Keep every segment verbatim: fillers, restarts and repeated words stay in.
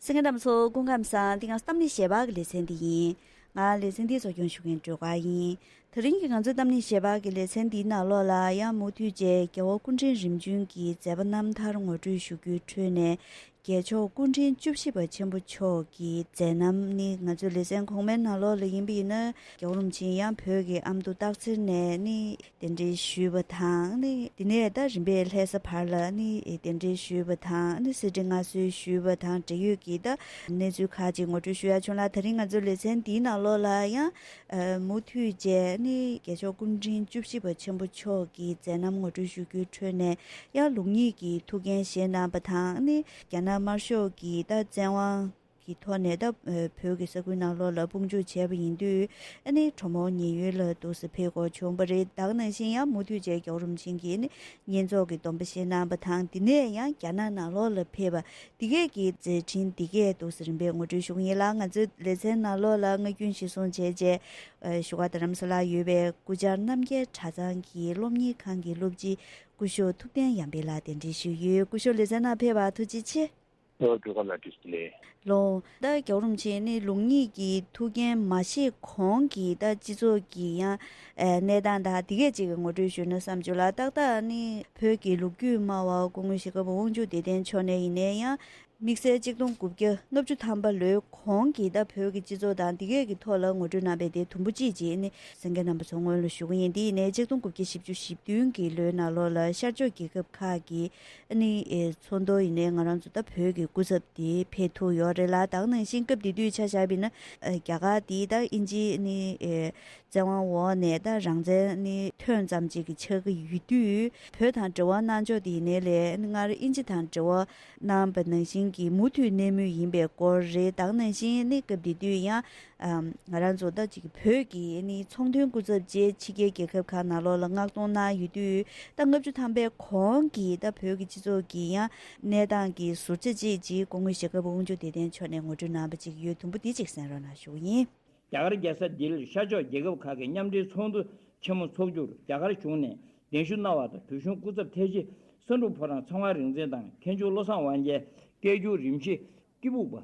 གསན་མཁན་རྣམ་པ་ཚོ་སྐུ་ཁམས་བཟང་། འདི་ང་ཚོ་གཏམ་གླེང་ཞལ་པར་གྱི་ལེ་ཚན་འདི་ཡིན། ང་ལེ་ཚན་འདིའི་གཙོ་སྐྱོང་ཞུ་མཁན་སྒྲོལ་དཀར་ཡིན། དེ་རིང་གི་ང་ཚོའི་གཏམ་གླེང་ཞལ་པར་གྱི་ལེ་ཚན་འདིའི་ནང་ལོགས་ལ་ཡང་མུ་མཐུད་བྱས་རྒྱལ་བ་སྐུ་ཕྲེང་རིམ་བྱོན་གྱི་མཛད་པ་རྣམ་ཐར་ངོ་སྤྲོད་ཞུ་རྒྱུའི་ཁྲོད་ནས། རྒྱལ་མཆོག་སྐུ་ཕྲེང་བཅུ་བཞི་པ་ཆེན་པོ་མཆོག་གི་མཛད་རྣམ་ནི་ང་ཚོའི་ལེ་ཚན་གོང་མའི་ནང་ལོགས་ལ་ཡིན་པ་ཡིན་ན། རྒྱལ་བ་རིན་པོ་ཆེ་ཡང་བོད་ཀྱི་ཨ་མདོ་སྟག་འཚེར་ནས་ནི་གདན་འདྲེན་ཞུས་པ་དང་ནི། དེ་ནས་ད་རིམ་པས་ལྷ་ས་བར་ལ་ནི་གདན་འདྲེན་ཞུས་པ་དང་ནི། གསེར་ཁྲི་མངའ་གསོལ་ཞུས་པ་དང་འབྲེལ་ཡོད་ཀྱི་ད་གནས་ཚུལ་ཁག་ཅིག་ངོ་སྤྲོད་ཞུ་ཡ་བྱུང་ལ། དེ་རིང་ང་ཚོའི་ལེ་ཚན་འདིའི་ནང་ལོགས་ལ་ཡང་ཨ་མུ་མཐུད་བྱས་ནི་རྒྱལ་མཆོག་སྐུ་ཕྲེང་བཅུ་བཞི་པ་ཆེན་པོ་མཆོག་གི་མཛད་རྣམ་ངོ་སྤྲོད་ཞུ་རྒྱུའི་ཁྲོད་ནས་ཡང་ལུགས་གཉིས་ཀྱི་ཐུགས་འགན་བཞེས་གནང་པ་དང་ནི། རྒྱ་ནག་དམར་ཤོག་གི་ད་བཙན་དབང་གི་ཐོག་ནས་ད་ཨ་བོད་ཀྱི་ས་ཁུལ་ནང་ལོགས་ལ་དཔུང་འཇུག་བྱས་པ་ཡིན་དུས། ཨ་ནི་གྲོ་མོ་ཉེན་གཡོལ་ལ་འདུག་སེ་ཕེབས་དགོས་བྱུང་བ་རེད། ད་ག་ནང་བཞིན་ཡང་མུ་མཐུད་བྱས་རྒྱལ་བ་རིན་པོ་ཆེ་གིས་ནི་བསྙེན་རྫོགས་ཀྱི་སྡོམ་པ་བཞེས་གནང་པ་དང་། དེ་ནས་ཡང་རྒྱ་ནག་ནང་ལོགས་ལ་ཕེབས་པ་འདི་གས་ཀྱི་མཛད་འཕྲིན་འདི་གས་འདུག་སེ་རིམ་པས་ངོ་སྤྲོད་ཞུ་གི་ཡིན་ལ། ང་ཚོའི་ལེ་ཚན་ནང་ལོགས་ལ་སྔ་རྒྱུན་གཞིར་བཟུང་བྱས་རྗེས་ཨ་བཞུགས་སྒར་རྡ་རམ་ས་ལར་ཡོད་པའི་སྐུ་བཅར་རྣམ་རྒྱལ་གྲྭ་ཚང་གི་སློབ་གཉེར་ཁང་གི་སློབ་སྤྱི་སྐུ་ཞབས་ཐུབ་བསྟན་ཡར་འཕེལ་ལགས་གདན་འདྲེན་ཞུས་ཡོད། སྐུ་ཞབས་ལེ་ཚན་ནང་ཕེབས་པར་ཐུགས་རྗེ་ཆེ། ཨོ། སྒྲོལ་དཀར་ལགས་བཀྲ་ཤིས་བདེ་ལེགས། ལགས། ད་རྒྱལ་བ་རིན་པོ་ཆེ་ནི་ལུགས་གཉིས་ཀྱི་ཐུགས་འགན་མ་བཞེས་གོང་གི་ད་སྤྱི་ཚོགས་ཀྱི་ཡང་ཨ་གནས་སྟངས་དང་དེ་གས་ཅིག་གི་ངོ་སྤྲོད་ཞུས་ན་བསམ་བྱུང་ལ། ཏག་ཏག་ནི་བོད་ཀྱི་ལོ་རྒྱུས་སྨྲ་བ་སྐུ་ངོ་ཞྭ་སྒབ་དབང་ཕྱུག་བདེ་ལྡན་མཆོག་ནས་ཡིན་ནའི་ཡང་དམིགས་བསལ་གཅིག་སྟོང་དགུ་བརྒྱ་ལྔ་བཅུ་ཐམ་པ་ལོའི་གོང་གི་ད་བོད་ཀྱི་སྤྱི་ཚོགས་དང་དེ་གས་ཀྱི་ཐོག་ལ་ངོ་སྤྲོད་གནང་བའི་དེ་དུམ་བུ་གཅིག་ཅིག་ནི་གསན་མཁན་རྣམ་པ་ཚོ་སྔོན་ལ་ཞུ་གི་ཡིན། དེ་ཡིན་ནའི་གཅིག་སྟོང་དགུ་བརྒྱ་བཞི་བཅུ་ཞེ་བདུན་གྱི་ལོའི་ནང་ལོགས་ལ་ཤར་ཕྱོགས་རྒྱལ་ཁབ་ཁག་གི་ཨ་ནི་ཨེ་ཚོགས་འདུར་ཡིན་ནའི་ང་རང་ཚོ་ད་བོད་ཀྱི་སྐུ་ཚབ་དེ་ཕེབས་ཐུབ་ཡོད་རེད་ལ། ད་ག་ནང་བཞིན་སྐབས་དེ་དུས་ཆ་བཞག་པ་ཡིན་ན་ཨ་རྒྱ་གར་དེ་ད་དབྱིན་ཇི་ཨ་ནི་ཨེ་བཙན་དབང་འོག་ནས་ད་རང་བཙན་ནི་ཐོན་ཙམ་ཅིག་གི་ཆགས་ཀྱི་ཡོད་དུས། བོད་དང་འབྲེལ་བ་གནང་ཕྱོགས་དེ་ཡིན་ནའི་ལས་ཨ་ནི་སྔར་དབྱིན་ཇི་དང་འབྲེལ་བ་གནང་པ་ནང་བཞིན་གྱི་མུ་མཐུད་གནས་མུས་ཡིན་པའི་སྐོར་རེད། ད་ག་ནང་བཞིན་ནི་སྐབས་དེ་དུས་ཡང་ཨམ། ང་རང་ཚོ་ད་ཅིག་བོད་ཀྱི་ནི་ཚོང་དོན་སྐུ་ཚབ་བཅས་ཕྱི་རྒྱལ་རྒྱལ་ཁབ་ཁག་ནང་ལོགས་ལ་མངགས་གཏོང་གནང་ཡོད་དུས། ད་ལྔ་བཅུ་ཐམ་པའི་གོང་གི་ད་བོད་ཀྱི་སྤྱི་ཚོགས་ཀྱི་ཡང་གནས་སྟངས་ཀྱི་ཟུར་ཆ་ཅིག་ཅིག་སྐུ་ངོ་ཞྭ་སྒབ་དབང་ཕྱུག་བདེ་ལྡན་མཆོག་ནས་ངོ་སྤྲོད་གནང་པ་ཅིག་ཡོད། དུམ་བུ་འདི་ཅིག་གསན་རོགས་གནང་ཞུ་གི་ཡིན། རྒྱ་གར་རྒྱལ་ས་ལྡི་ལིར་ཤར་ཕྱོགས་རྒྱལ་ཁབ་ཁག་གི་མཉམ་འབྲེལ་ཚོགས་འདུ་ཆེན་མོ་འཚོགས་རྒྱུར་རྒྱ་གར་གཞུང་ནས་གདན་ཞུ་གནང་བ་དང་། བོད་གཞུང་སྐུ་ཚབ་ཐེག་ཆེན་བསམ་འགྲུབ་ཕོ་བྲང་ཚེ་དབང་རིག་འཛིན་དང་མཁན་ཆུང་བློ་བཟང་དབང་རྒྱལ། སྐད་སྒྱུར་རིན་ཆེན་སྐྱིད་སྦུག་པ།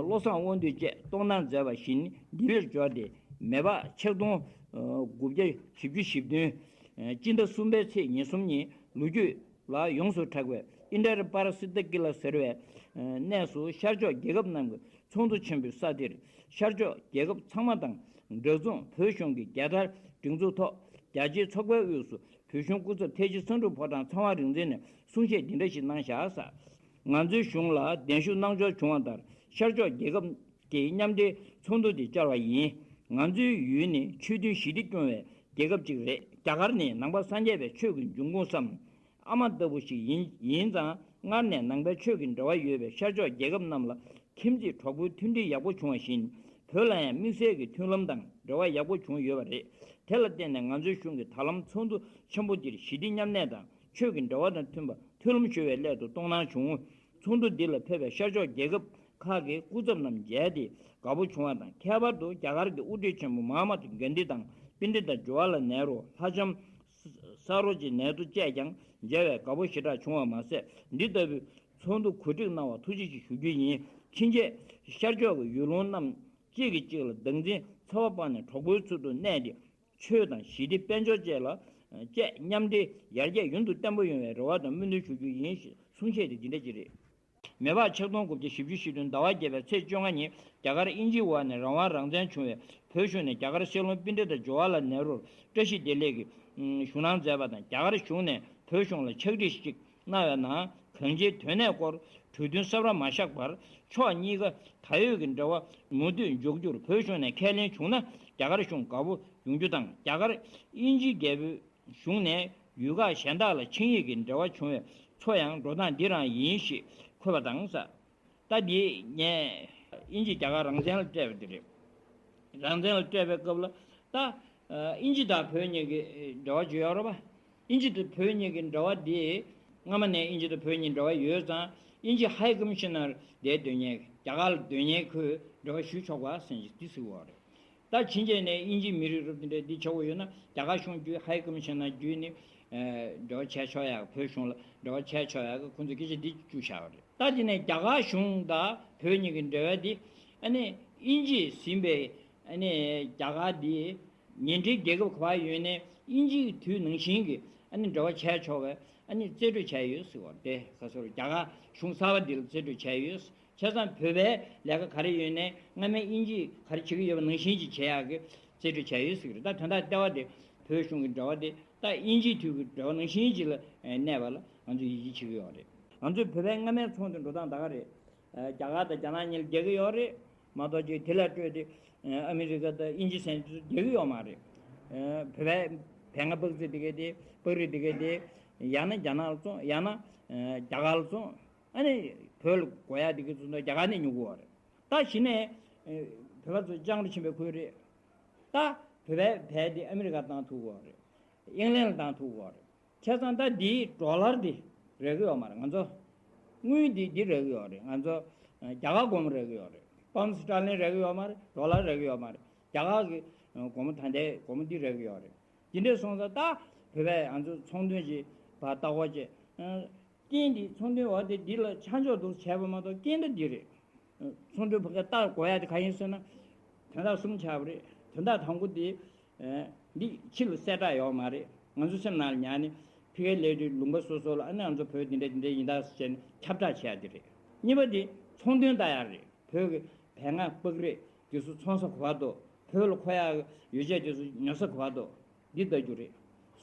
བློ་བཟང་དབང་འདུས་བཅས་གཏོང་གནང་མཛད་པ་བཞིན་ལྡི་ལིར་འབྱོར་ཏེ། མེ་ཕག་ཆིག་སྟོང་དགུ་བརྒྱ་བཞི་བཅུ་ཞེ་བདུན། སྤྱི་ཟླ་གསུམ་པའི་ཚེས་ཉེར་གསུམ་ཉིན་ལོ་རྒྱུས་ལ་ཡོངས་སུ་གྲགས་པའི་ཨིན་ཌ་ར་པ་ར་སི་ཏ་ཀི་ལ་ཟེར་བའི་གནས་སུ་ཤར་ཕྱོགས་རྒྱལ་ཁབ་རྣམས་ཀྱི་ཚོགས་འདུ་ཆེན་པོའི་ས་དེར་ཤར་ཕྱོགས་རྒྱལ་ཁབ་ཚང་མ་དང་འདྲ་མཚུངས་བོད་གཞུང་གི་རྒྱལ་དར་སྒྲེང་འཛུགས་ཐོག་རྒྱ་ཆེའི་ཚོགས་པའི་དབུས་སུ་བོད་གཞུང་སྐུ་ཚབ་ཐེག་ཆེན་བསམ་འགྲུབ་ཕོ་བྲང་ཚེ་དབང་རིག་འཛིན་ནས་གསུང་བཤད་འདི་འདྲ་ཞིག་གནང་བཞག་ས། ང་ཚོའི་གཞུང་ལ་གདན་ཞུ་གནང་འབྱོར་བྱུང་བ་ལྟར། ཤར་ཕྱོགས་རྒྱལ་ཁབ་ཀྱི་མཉམ་འབྲེལ་ཚོགས་འདུ་འདི་བཅར་བ་ཡིན། ང་ཚོའི་ཡུལ་ནི་ཆོས་མཐུན་ཞི་བདེ་སྐྱོང་བའི་རྒྱལ་ཁབ་ཅིག་རེད། རྒྱ་གར་ནི་ནང་པ་སངས་རྒྱས་པའི་ཆོས་ཀྱི་འབྱུང་ཁུངས་སམ། ཨ་མ་ལྟ་བུ་ཞིག་ཡིན། ཡིན་ཙང་སྔར་ནས་ནང་པའི་ཆོས་ཀྱི་འབྲེལ་བ་ཡོད་པའི་ཤར་ཕྱོགས་རྒྱལ་ཁབ་རྣམས་ལ་ཁྱིམ་མཚེས་གྲོགས་པོའི་མཐུན་སྒྲིལ་ཡག་པོ་བྱུང་བ་བཞིན། བོད་ལ་ཡང་དམིགས་བསལ་གྱི་མཐུན་ལམ་དང་འབྲེལ་བ་ཡག་པོ་བྱུང་ཡོད་པ་རེད། དེ་ལ་བརྟེན་ནས་ང་ཚོའི་གཞུང་གིས་ད་ལམ་ཚོགས་འདུ་ཆེན་པོ་འདིར་ཞི་བདེ་མཉམ་གནས་དང་ཆོས་ཀྱི་འབྲེལ་བ་དང་མཐུན་པ་མཐུན་ལམ་ཞུ་བའི་སླད་དུ་གཏོང་གནང་བྱུང་། ཚོགས་འདུ་འདི་ལ་ཕེབས་པའི་ཤར་ཕྱོགས་རྒྱལ་ཁབ་ཁག་གི་སྐུ་ཚབ་རྣམས་མཇལ་ཏེ་དགའ་པོ་བྱུང་བ་དང་། ཁྱད་པར་དུ་རྒྱ་གར་གྱི་དབུ་ཁྲིད་ཆེན་པོ་མ་ཧཱ་ཏ་གྷན་དྷི་དང་པཎྜི་ཏ་ཇོ་ཝ་ལ་ནེ་རུ། ལྷ་ལྕམ་ས་རོ་ཇི་ནེ་ཏུ་བཅས་ཀྱང་མཇལ་བས་དགའ་པོ་ཞེ་དྲག་བྱུང་བ་མ་ཟད། འདི་ལྟ་བུའི་ཚོགས་འདུ་གོ་སྒྲིག་གནང་བར་ཐུགས་རྗེ་ཆེ་ཞུ་རྒྱུ་ཡིན། ཕྱིན་ཆད་ཤར་ཕྱོགས་ཀྱི་ཡུལ་ལུང་རྣམས་གཅིག་གིས་གཅིག་ལ་སྡང་འཛིན་འཚེ་བ་སྤངས་ནས་གྲོགས་པོའི་ཚུལ་དུ་གནས་ཏེ། ཆོས་དང་ཞི་བདེ་དཔལ་འབྱོར་བཅས་ལ་བཅས་མཉམ་འབྲེལ་ཡར་རྒྱས་ཡུན་དུ་བརྟན་པོ་ཡོང་བའི་རེ་བ་དང་སྨོན་འདུན་ཞུ་རྒྱུ་ཡིན་ཞེས་གསུང་བཤད་དེ་འདི་འདྲ་ཅིག་རེད། མེ་ཕག་ཆིག་སྟོང་དགུ་བརྒྱ་བཞི་བཅུ་ཞེ་བདུན་ཟླ་བ་བརྒྱད་པའི་ཚེས་བཅོ་ལྔ་ཉིན་རྒྱ་གར་དབྱིན་ཇིའི་འོག་ནས་རང་དབང་རང་བཙན་བྱུང་བའི་བོད་གཞུང་ནས་རྒྱ་གར་སྲིད་བློན་པཎྜི་ཏ་ཇོ་ཝ་ལ་ནེ་རུར་བཀྲ་ཤིས་བདེ་ལེགས་ཀྱི་ཞུ་གནང་མཛད་པ་དང་། རྒྱ་གར་གཞུང་ནས་བོད་གཞུང་ལ་ཕྱག་བྲིས་ཤིག་གནང་བའི་ནང་། གང་ཅིའི་དོན་གནད་སྐོར་གྲོས་མཐུན་གསར་པ་མ་བཞག་བར་ཕྱོགས་གཉིས་ཀ་ད་ཡོད་ཀྱི་འབྲེལ་བ་མུ་མཐུད་འཇོག་རྒྱུར་བོད་གཞུང་ནས་ཁས་ལེན་བྱུང་ན། རྒྱ་གར་གཞུང་དགའ་པོ་ཡོང་རྒྱུ་དང་། རྒྱ་གར་དབྱིན་ཇི་རྒྱལ་པོའི་གཞུང་ནས་ཡུལ་ཁག་གཞན་དག་ལ་ཆིངས་ཡིག་གི་འབྲེལ་བ་བྱུང་བའི་ཚོ་ཡང་འགྲོ་སྟངས་འདི་རང་ཡིན་ཞེས་འཁོད་པ་དང་། ད་འདི་ངས་དབྱིན་ཇི་རྒྱ་གར་རང་བཙན་ལ་སྤྲད་པ་འདི་རེད། རང་བཙན་ལ་སྤྲད་པའི་སྐབས་ལ་ད་ཨ་དབྱིན་ཇི་དང་བོད་གཉིས་ཀྱི་འབྲེལ་བ་ཅིག་ཡོད་རེད་པ། དབྱིན་ཇི་དང་བོད་གཉིས་ཀྱི་འབྲེལ་བ་འདི་སྔ་མ་ནས་དབྱིན་ཇི་དང་བོད་གཉིས་འབྲེལ་བ་ཡོད་ཙང་། དབྱིན་ཇི་ཧའི་ཀོ་མི་ཤི་ནར་དེ་སྡོད་མཁན། རྒྱ་གར་ལ་སྡོད་མཁན་ཁོས་འབྲེལ་བ་ཞུ་ཆོག་པ་ཟེར་གྱི་འདི་ཟེར་བ་རེད། ད་ཕྱིན་ཆད་ནས་དབྱིན་ཇིའི་མི་རིགས་རབས་དེ་འདྲ་འདི་ཆགས་ཀྱི་ཡོད་ན། རྒྱ་གར་གཞུང་བརྒྱུད་ཧའི་ཀོ་མི་ཤི་ནར་བརྒྱུད་ནས་ཨ་འབྲེལ་བ་བྱས་ཆོག་ཡག་བོད་གཞུང་ལ་འབྲེལ་བ་བྱས་ཆོག་ཡག་གི་ཁོང་ཚོས་སྐད་ཆ་འདི་བཅུག་བཞག་པ་རེད། ད་དེ་ནས་རྒྱ་གར་གཞུང་དང་བོད་གཉིས་ཀྱི་འབྲེལ་བ་འདི་ཨ་ནི་དབྱིན་ཇིས་ཟིན་པའི་ཨ་ནི་རྒྱ་གར་འདི་ཉེ་འབྲེལ་རྒྱལ་ཁབ་ག་པར་ཡོད་ནའི་དབྱིན་ཇིའི་དུས་ནང་བཞིན་གྱི་ཨ་ནི་འབྲེལ་བ་བྱས་ཆོག་པའི་ཨ་ནི་རྩིས་སྤྲོད་བྱས་ཡོད་ཟེར་བ་དེ་ག་ཟེར་རྒྱ་གར་གཞུང་གསར་པ་འདི་ལ་རྩིས་སྤྲོད་བྱས་ཡོད། བྱས་ཙང་བོད་པའི་ལས་ཀ་ག་རེ་ཡོད་ནའི་སྔ་མའི་དབྱིན་ཇིས་ག་རེ་བྱེད་ཀྱི་ཡོད་པ་ནང་བཞིན་ཅིག་བྱེད་ཡག་གི་རྩིས་སྤྲོད་བྱས་ཡོད་ཟེར་གྱི་རེད། ད་དོན་དག་ལྟེ་བ་དེ་བོད་གཞུང་གི་འབྲེལ་བ་དེ་ད་དབྱིན་ཇིའི་དུས་ཀྱི་འབྲེལ་བ་ནང་བཞིན་ཅིག་ལ་གནས་པ་ལ་ང་ཚོས་ཡིད་ཆེས་བྱེད་ཀྱི་ཡོད་རེད། ང་ཚོས་བོད་པའི་སྔ་མའི་ཚོགས་འདུ་འགྲོ་སྟངས་ད་ག་རེད། རྒྱ་གར་དང་རྒྱ་ནག་གཉིས་ལ་རྒྱག་གི་ཡོད་རེད་མ་གཏོགས་ཅིག་དེ་ལས་སྤྲོས་ཏེ་ཨ་མི་རི་ཀ་དང་དབྱིན་ཇི་ཟེར་ཚོ་རྒྱག་གི་ཡོད་མ་རེད། བོད་པའི་བོད་སྔ་དཔག་ཚད་དེ་གས་དེ་དཔག་རིས་དེ་གས་དེ་ཡང་ན་རྒྱ་ནག་ལ་བཙོང་ཡང་ན་རྒྱ་གར་ལ་བཙོང་། ཨ་ནི་བོད་ལ་དགོས་ཡག་དེ་གས་ཚོ་རྒྱ་གར་ནས་ཉོ་གི་ཡོད་རེད། ད་གཞི་ནས་བོད་པ་ཚོ་སྤྱང་གྲུང་ཆེན་པོའི་ཁུལ་རེད། ད་བོད་པའི་བལ་དེ་ཨ་མི་རི་ཀར་བཏང་ཐུབ་ཀྱི་ཡོད་རེད། ཨིང་ལན་ལ་བཏང་ཐུབ་ཀྱི་ཡོད་རེད། བྱས་ཙང་ད་འདིའི་ཌོ་ལར་འདི་རག་གི་ཡོད་མ་རེད། ང་ཚོ་དངུལ་འདི་འདི་རག་གི་ཡོད་རེད། ང་ཚོ་རྒྱ་གར་སྒོར་མོ་རག་གི་ཡོད་རེད། པའུན་སི་ཊར་ལིང་རག་གི་ཡོད་མ་རེད། ཌོ་ལར་རག་གི་ཡོད་མ་རེད། རྒྱ་གར་གྱི་སྒོར་མོ་ད་ལྟའི་སྒོར་མོ་འདི་རག་གི་ཡོད་རེད། འདི་འདྲས་སོང་ཙང་ད་བོད་པས་ང་ཚོ་ཚོང་དོན་གྱི་བར་ལྟ་སྐོར་བྱས། རྐྱེན་འདི་ཚོང་དོན་འོག་དེ་འདི་ལ་ཆ་འཇོག་འདུག་བྱས་པ་མ་གཏོགས་རྐྱེན་ད་འདི་རེད། ཚོང་དོན་བོད་སྐད་ལྟ་དགོས་ཡ་དེ་ག་ཡིན་ཟེར་ན། དོན་དག་གསུམ་ཆགས་པ་རེད། དོན་དག་དང་པོ་དེ། འདི་ཕྱི་ལ་གསལ་བསྒྲགས་ཡོད་མ་རེད། ང་ཚོ་སེམས་ནང་ལ་ཉར་ནས་ཕ་གིའི་ལས་རིགས་ལུང་པ་སོ་སོ་ལ་ཨ་ནི་ང་ཚོ་བོད་འདི་འདྲ་འདི་འདྲ་ཡིན་ད་ཟེར་ནས་ཁྱབ་བསྒྲགས་བྱེད་ཡ་དེ་རེད། གཉིས་པ་དེ་ཚོང་དོན་ལྟ་ཡ་རེད། བོད་ཀྱི་བལ་ང་པགས་རིགས་དེ་ཚོ་ཚོང་ས་ག་པར་འདུག་བོད་ལ་མཁོ་ཡ་ཡོ་བྱད་དེ་ཚོ་ཉོ་ས་ག་པར་འདུག་འདི་ལྟ་རྒྱུ་རེད།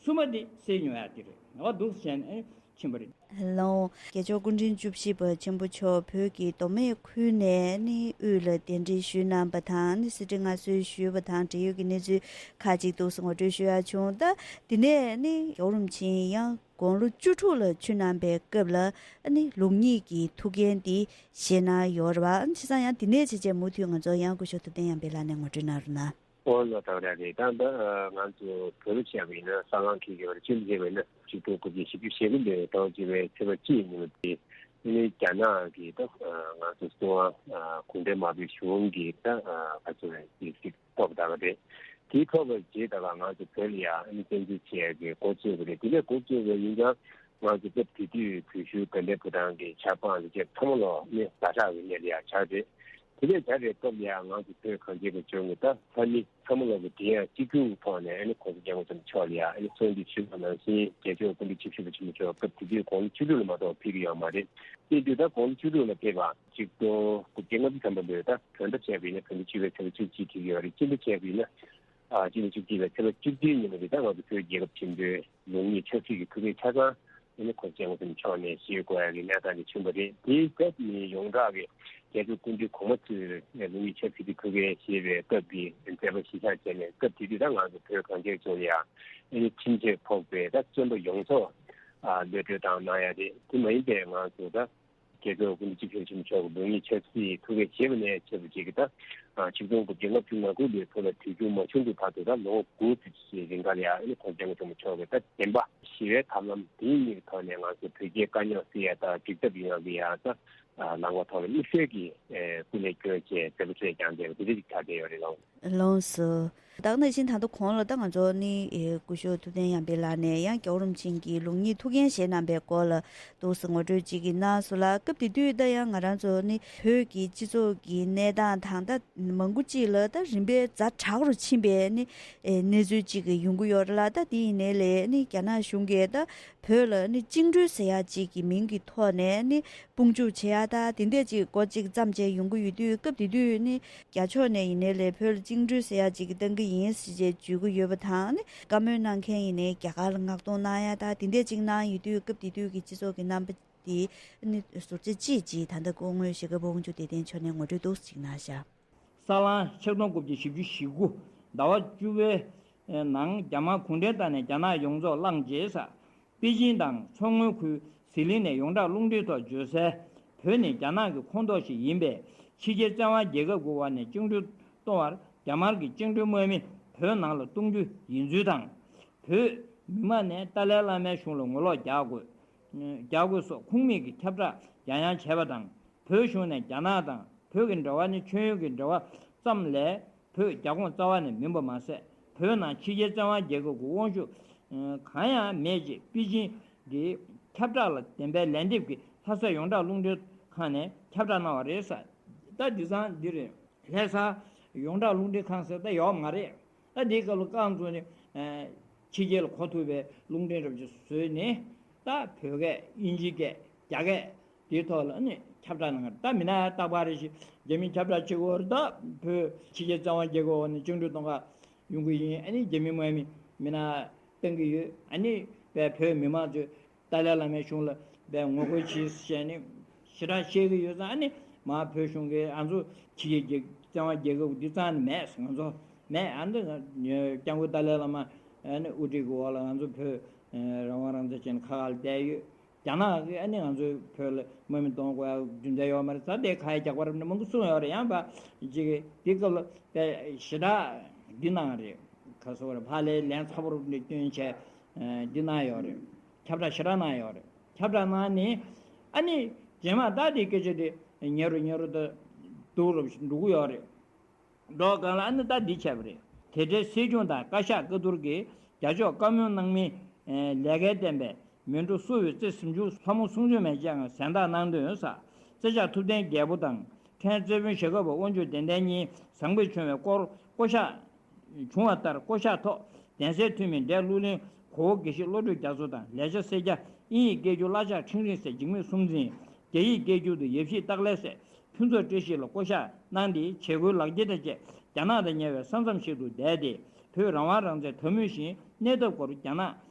གསུམ་པ་དེ་གསེར་ཉོ་ཡ་དེ་རེད། ང་བ་འདུག་བྱས་ནས་ཕྱིན་པ་རེད། ལོ། རྒྱལ་མཆོག་སྐུ་ཕྲེང་བཅུ་བཞི་པ་ཆེན་པོ་མཆོག་བོད་ཀྱི་མདོ་སྨད་ཁུལ་ནས་ནི་དབུས་ལ་གདན་འདྲེན་ཞུས་གནང་བ་དང་ནི་གསེར་ཁྲི་མངའ་གསོལ་ཞུས་པ་དང་འབྲེལ་ཡོད་ཀྱི་གནས་ཚུལ་ཁག་ཅིག་འདུག་སེ་ངོ་སྤྲོད་ཞུ་ཡ་བྱུང་། ད་དེ་ནས་ནི་རྒྱལ་བ་རིན་པོ་ཆེ་ཡང་དགུང་ལོ་བཅུ་དྲུག་ལ་ཆོས་གནང་པའི་སྐབས་ལ་ནི་ལུགས་གཉིས་ཀྱི་ཐུགས་འགན་འདི་བཞེས་གནང་ཡོད་རེད་བ། བྱས་ཙང་ཡང་དེ་ནས་བྱས་རྗེས་མུ་མཐུད་ང་ཚོ་ཡང་སྐུ་ཞབས་ཐུབ་བསྟན་ཡར་འཕེལ་ལགས་ནས་ངོ་སྤྲོད་གནང་རོགས་གནང་། ཨོ་ལགས་ད་རེད་རེད། ད་ད་ང་ཚོ་བོད་ལ་བྱས་པ་ཡིན་ན་ས་གླང་འཁེལ་གྱི་བར་ཕྱིན་བྱས་པ་ཡིན་ན་ཆིག་སྟོང་དགུ་བརྒྱ་བཞི་བཅུ་ཞེ་དགུ་ལོའི་ཟླ་བ་བཅུ་པའི་ཚེས་པ་གཅིག་ཉིན་དེ་ནི་རྒྱ་ནག་གི་ད་ང་ཚོ་གསང་བ་གུང་ཁྲན་དམར་པོའི་གཞུང་གི་ད་ག་ཚོད་རེད་དེ་ཐོབ་ད་ག་རེད། དེ་ཐོབ་པའི་རྗེས་ད་ལ་ང་ཚོ་བོད་ལ་ཡ་ཨ་ནི་བཙན་འཛུལ་བྱས་ཀྱི་འགོ་བཙུགས་པ་རེད། དེ་ནས་འགོ་བཙུགས་པ་ཡིན་ཙང་ང་ཚོ་སྐབས་དེ་དུས་བོད་གཞུང་དགའ་ལྡན་ཕོ་བྲང་གི་ཆབ་འབངས་ལ་བཅས་ཚང་མ་ལོ་ནི་ཟླ་ཁྲག་གི་གནས་ལ་ཡ་ཆགས་རེད། དེ་ནས་ད་རེས་སྐབས་ལ་ཡང་ང་ཚོ་བོད་གངས་ཅན་གྱི་ལྗོངས་ཀྱི་ད་ལྷ་མི་ཚང་མ་ལོག་གི་དེ་ཡང་གཅིག་གྱུར་ཐོག་ནས་ཨ་ནི་༸གོང་ས་༸སྐྱབས་མགོན་ཆེན་པོ་མཆོག་ལ་ཡང་ཨ་ནི་གསོལ་འདེབས་ཞུས་པ་ནང་བཞིན་རྒྱལ་མཆོག་སྐུ་ཕྲེང་བཅུ་བཞི་པ་ཆེན་པོ་མཆོག་སྐབས་དེ་དུས་དགུང་ལོ་བཅུ་དྲུག་ལ་མ་གཏོགས་ཕེབས་ཀྱི་ཡོད་མ་རེད། དེ་དུས་ད་དགུང་ལོ་བཅུ་དྲུག་ལ་ཕེབས་པ་གཅིག་སྟོང་དགུ་བརྒྱ་ལྔ་བཅུ་ཐམ་པ་ལོའི་ད་བོད་ཟླ་བྱས་པ་ཡིན་ན་བོད་ཟླ་བཅུ་པའི་ཚེས་པ་བཅུ་གཅིག་ཐེག་ཡོད་རེད། སྤྱི་ཟླ་བྱས་པ་ཡིན་ན་ཨ་སྤྱི་ཟླ་བཅུ་གཅིག་པའི་ཚེས་པ་བཅུ་བདུན་ཉིན་མོ་དེ་ད་ང་ཚོ་བོད་རྒྱལ་ཁབ་ཆེན་པོའི་ལུགས་གཉིས་ཆབ་སྲིད་ཀྱི་ཐུགས་འགན་ཆ་ཚང་ཨ་ནི་༸གོང་ས་༸སྐྱབས་མགོན་ཆེན་པོ་མཆོག་ནས་བཞེས་དགོས་ཡ་གི་གནས་སྟངས་དེ་བྱུང་བ་རེད། དེའི་སྐབས་ནི་ཡོངས་གྲགས་ཀྱི་རྒྱལ་ཁབ་སྐུ་མདུན་གོང་མ་ཚོས་ལུགས་གཉིས་ཆབ་སྲིད་ཀྱི་ཐུགས་འགན་བཞེས་པའི་སྐབས་ཀྱི་མཛད་པ་གཞིར་བཞག་བྱས་ནས་སྐབས་དེ་དུས་ད་ང་ཚོ་བོད་གངས་ཅན་ལྗོངས་ལ་ཡ་ཨ་ནི་ཁྲིམས་ཆད་ཕོག་པའི་ད་བཙོན་པ་ཡོངས་རྫོགས་གློད་གྲོལ་བཏང་གནང་ཡ་རེད། དེ་མ་ཡིན་པའི་ང་ཚོ་ད་རྒྱལ་ཁབ་སྐུ་ཕྲེང་བཅུ་བཞི་པ་ཆེན་པོ་མཆོག་གི་ལུགས་གཉིས་ཆབ་སྲིད་ཐུགས་འགན་བཞེས་པ་ནས་བྱས་པ་ཅིག་གི་ད་ཆིག་སྟོང་དགུ་བརྒྱ་ལྔ་བཅུ་ང་དགུ་ལོའི་བོད་ལ་བྲོས་བྱོལ་མ་བྱུང་དུས་བར་དུ་ད་ལོ་ངོ་དགུ་ཙམ་ཞིག་རིང་ག་ལ་ཡ་ཨ་ནི་༸གོང་ས་༸སྐྱབས་མགོན་ཆེན་པོ་མཆོག་གི་ད་བདེན་པ་ཞི་བའི་ཐབས་ལམ་དེའི་གཉིས་ཀྱི་ཐོག་ནས་ང་ཚོ་བོད་རྒྱའི་དཀའ་རྙོག་སེལ་ཡ་ད་འགྲིག་ཐབས་ཡོང་ཡ་གི་ཡ་ད་ལམ་ཁ་ཐོག་ལ་དམིགས་བསལ་གྱི་སྐུ་ལས་བསྐྱོན་བྱས་མཛད་པ་ཚོས་ཀྱང་མཛད་པ་དེ་འདྲ་ཞིག་ཆགས་བསྡད་ཡོད་རེད་ལགས། ལགས་སོ། ད་ག་ནང་བཞིན་ད་ལྟ་གོང་ལ་ད་ང་ཚོ་ནི་ཨེ་སྐུ་ཞབས་ཐུབ་བསྟན་ཡར་འཕེལ་ལགས་ནས་ཡང་རྒྱལ་བ་རིན་པོ་ཆེ་གི་ལུགས་གཉིས་ཐུགས་འགན་བཞེས་གནང་པའི་སྐོར་ལ་འདུག་སེ་ངོ་སྤྲོད་ཅིག་གི་གནང་སོང་ལ། སྐབས་དེ་དུས་ད་ཡང་ང་རང་ཚོ་ནི་བོད་ཀྱི་སྤྱི་ཚོགས་ཀྱི་གནས་སྟངས་དང་ད་མང་པོ་ཅིག་ལ་ད་རིམ་པས་ཛ་དྲག་རུ་ཕྱིན་པའི་ནི་ཨེ་གནས་ཚུལ་ཅིག་གི་ཡོང་གི་ཡོད་རེད་ལ། ད་དེ་ཡིན་ནའི་ལས་ནི་རྒྱ་ནག་གཞུང་གིས་ད་བོད་ལ་ནི་བཅིངས་འགྲོལ་ཟེར་ཡག་ཅིག་གི་མིང་གི་ཐོག་ནས་ནི་དཔུང་འཇུག་བྱེད་ཡག་ད་དེ་འདྲས་ཅིག་འགོ་གཅིག་བརྩམས་བྱས་ཡོང་གི་ཡོད་དུས། སྐབས་དེ་དུས་ནི་རྒྱ་ཕྱོགས་ནས་ཡིན་ནའི་ལས་བོད་ལ་བཅིངས་འགྲོལ་ཟེར་ཡག་ཅིག་གི་བཏང་གི་ཡིན་ཟེར་བྱས་བརྗོད་ཀྱི་ཡོད་པ་དང་། ནི་བཀའ་མོལ་གནང་མཁན་ཡིན་ནའི་རྒྱ་གར་ལ་མངགས་གཏོང་གནང་ཡག་ད་དེ་འདྲས་ཅིག་གནང་ཡོད་དུས། སྐབས་དེ་དུས་ཀྱི་སྤྱི་ཚོགས་ཀྱི་རྣམ་པ་དེ་ནི་ཟུར་ཆ་ཅིག་ཅིག་ད་ལྟ་སྐུ་ངོ་ཞྭ་སྒབ་དབང་ཕྱུག་བདེ་ལྡན་མཆོག་ནས་ངོ་སྤྲོད་འདུག་སེ་ཅིག་གནང་ཤག་ས་གླང་ཆིག་སྟོང་དགུ་བརྒྱ་བཞི་བཅུ་ཞེ་དགུ་ཟླ་བ་བཅུ་པའི་ནང་རྒྱ་དམར་གུང་ཁྲན་ཏང་ནས་རྒྱ་ནག་ཡོངས་རྫོགས་བླངས་རྗེས། པེ་ཅིན་དང་མཚོ་སྔོན་ཁུལ་ཟི་ལིང་ནས་ཡོངས་གྲགས་རླུང་འཕྲིན་ཐོག་འབྱོར་སའི་བོད་ནི་རྒྱ་ནག་གི་ཁོངས་གཏོགས་ཤིག་ཡིན་པས། ཕྱི་རྒྱལ་བཙན་དབང་རྒྱལ་ཁབ་ཀྱི་འོག་ནས་བཅིངས་འགྲོལ་གཏོང་བར་རྒྱ་དམར་གྱི་བཅིངས་འགྲོལ་དམག་མི་བོད་ནང་ལ་གཏོང་རྒྱུ་ཡིན་ཚུལ་དང་། བོད་མི་མང་ནས་ཏཱ་ལའི་བླ་མའི་གཞུང་ལ་ངོ་ལོག་རྒྱག་དགོས། རྒྱག་དགོས་སོགས་ཁུངས་མེད་ཀྱི་ཁྱབ་བསྒྲགས་ཡང་ཡང་བྱས་པ་དང་། བོད་གཞུང་ནས་རྒྱ་ནག་དང་བོད་ཀྱི་འབྲེལ་བ་ནི་མཆོད་ཡོན་གྱི་འབྲེལ་བ་ཙམ་ལས་བོད་རྒྱ་ཁོངས་རྩ་བ་ནས་མིན་པ་མ་ཟད། བོད་ནང་ཕྱི་རྒྱལ་བཙན་དབང་རྒྱལ་ཁབ་ཀྱི་དབང་ཤུགས་གང་ཡང་མེད་ཅེས་པེ་ཅིན་གྱི་ཁྱབ་བསྒྲགས་ལ་བདེན་པའི་ལན་འདེབས་ཀྱིས་ལྷ་ས་ཡོངས་གྲགས་རླུང་འཕྲིན་ ཁང་ནས་ཁྱབ་བསྒྲགས་གནང་བ་རེད་ས། ད་འདི་ཚང་འདི་རེད། ལྷ་ས་ཡོངས་གྲགས་རླུང་འཕྲིན་ཁང་ཟེར་ད་ཡོད་མ་རེད། ད་འདིའི་སྐབས་ལ་རྐང་བཙུགས་ནས་ཕྱི་རྒྱལ་ལ་གོ་ཐུབ་པའི་རླུང་འཕྲིན་རབ་ཅིག་བཟོས་ནས། ད་བོད་སྐད་དབྱིན་ཇི་སྐད་རྒྱ་སྐད་དེའི་ཐོག་ལ་ནི་ཁྱབ་བསྒྲགས་གནང་གི་རེད། ད་མི་ན་རྟག་པར་རེ་ཞིག་རྒྱ་མི་ཁྱབ་བསྒྲགས་བྱེད་དགོས་རེད། ད་བོད་ཕྱི་རྒྱལ་བཙན་དབང་རྒྱལ་ཁབ་འོག་ནས་བཅིངས་འགྲོལ་གཏོང་ག་ཡོང་གི་ཡིན། ཨ་ནི་རྒྱ་མི་དམག་མི་མི་ན་གཏོང་གི་ཡོད། ཨ་ནི་བོད་མི་མང་ཚོས་ཏཱ་ལའི་བླ་མའི་གཞུང་ལ་བས་ངོ་རྒོལ་གྱིས་བྱས་ནས་ཞེ་དྲག་བཤད་ཀྱི་ཡོད་ཙང་། ཨ་ནི་མ་བོད་གཞུང་གིས་ང་ཚོ་ཕྱི་རྒྱལ་རྒྱལ་བཙན་དབང་རྒྱལ་ཁབ་འདི་རྩ་ནས་མེད། ང་ཚོ་མེད། ཨ་འདི་སྐྱབས་མགོན་ཏཱ་ལའི་བླ་མ་ཨ་ནི་དབུ་ཁྲིད་ཀྱི་འོག་ལ་ང་ཚོ་བོད་རང་དབང་རང་བཙན་བྱས་ནས་ཁ་ཁ་ལ་བསྡད་ཡོད། རྒྱ་ནག་གིས་ཨ་ནི་ང་ཚོའི་བོད་ལ་དམག་མི་གཏོང་དགོས་ཡ་རྒྱུ་མཚན་ཡོད་མ་རེད། ད་དེ་ཁ་ཡ་རྒྱག་པ་རེད་མང་པོ་གསུངས་ཡོད་རེད། ཡང་པ་ཅིག་གིས་དེ་སྐབས་ལ་དཔེ་ཞེ་དྲག་འདི་གནང་རེད། ཁ་སོ་རེད། ཕ་ལས་ལན་ཚ་པོ་རུ་འདི་སྟོན་བྱས་འདི་གནང་ཡོད་རེད། ཁྱབ་བསྒྲགས་ཞེ་དྲག་གནང་ཡོད་རེད། ཁྱབ་བསྒྲགས་གནང་ནས་ཨ་ནི་རྗེས་མ་ད་དེ་སྐད་ཆ་དེ་ཉེ་རུ་ཉེ་རུ་དུ་འདུག་རུ་འགྲོ་གི་ཡོད་རེད། འགྲོ་སྒང་ལ་ཨ་ནི་ད་འདི་བྱས་པ་རེད། དེ་འཕྲལ་སྲིད་སྐྱོང་དང་བཀའ་ཤག་བཀའ་བསྡུར་གྱིས་རྒྱ་ཕྱོགས་བཀའ་མོལ་གནང་མིན་ལས་འགན་བསྟན་པའི་མི་འགྲོ་སུ་བའི་རྩེ་ཟིན་ཆུ་ལྷ་མོ་སུམ་ཅུ་མན་ཆད་ཀྱང་གཟེངས་རྟགས་གནང་དོན་ཡོད་ས། རྩེ་ལྕགས་ཐུབ་བསྟན་རྒྱལ་པོ་དང་ཕྲན་རྩེ་དཔོན་ཞྭ་སྒབ་པ་དབོན་ཆོས་ལྡན་ལྡན་གཉིས་བཟང་པོས་བྱུང་བའི་སྐོར་བསྐོ་བཞག་བྱུང་བ་ལྟར་བསྐོ་བཞག་ཐོག་གདན་སའི་འཐུས་མི་འབྲས་བློ་གླིང་གོ་བོ་དགེ་བཤེས་བློ་གྲོས་རྒྱ་མཚོ་དང་ལས་བྱ་སེར་སྐྱ་དབྱིན་ཡིག་སྐད་སྒྱུར་བླ་ལྕགས་ཁྲིང་རིང་སྲས་འཇིགས་མེད་གསུམ་འཛིན། རྒྱ་ཡིག་སྐད་སྒྱུར་དུ་ཡབ་གཞིས་སྟག་ལྷས་སྲས་ཕུན་ཚོགས་བཀྲ་ཤིས་ལ་བསྐོ་བཞག་གནང་སྟེ་བྱེད་སྒོའི་ལག་འཁྱེར་དང་བཅས་རྒྱ་ནག་དང་ཉེ་བའི་ས་མཚམས་ཤིག་ཏུ་བསྡད་དེ་བོད་རང་དབང་རང་བཙན་དམ་འབུལ་བཞིན་གནས་ཐབས་སྐོར་རྒྱ་ནག་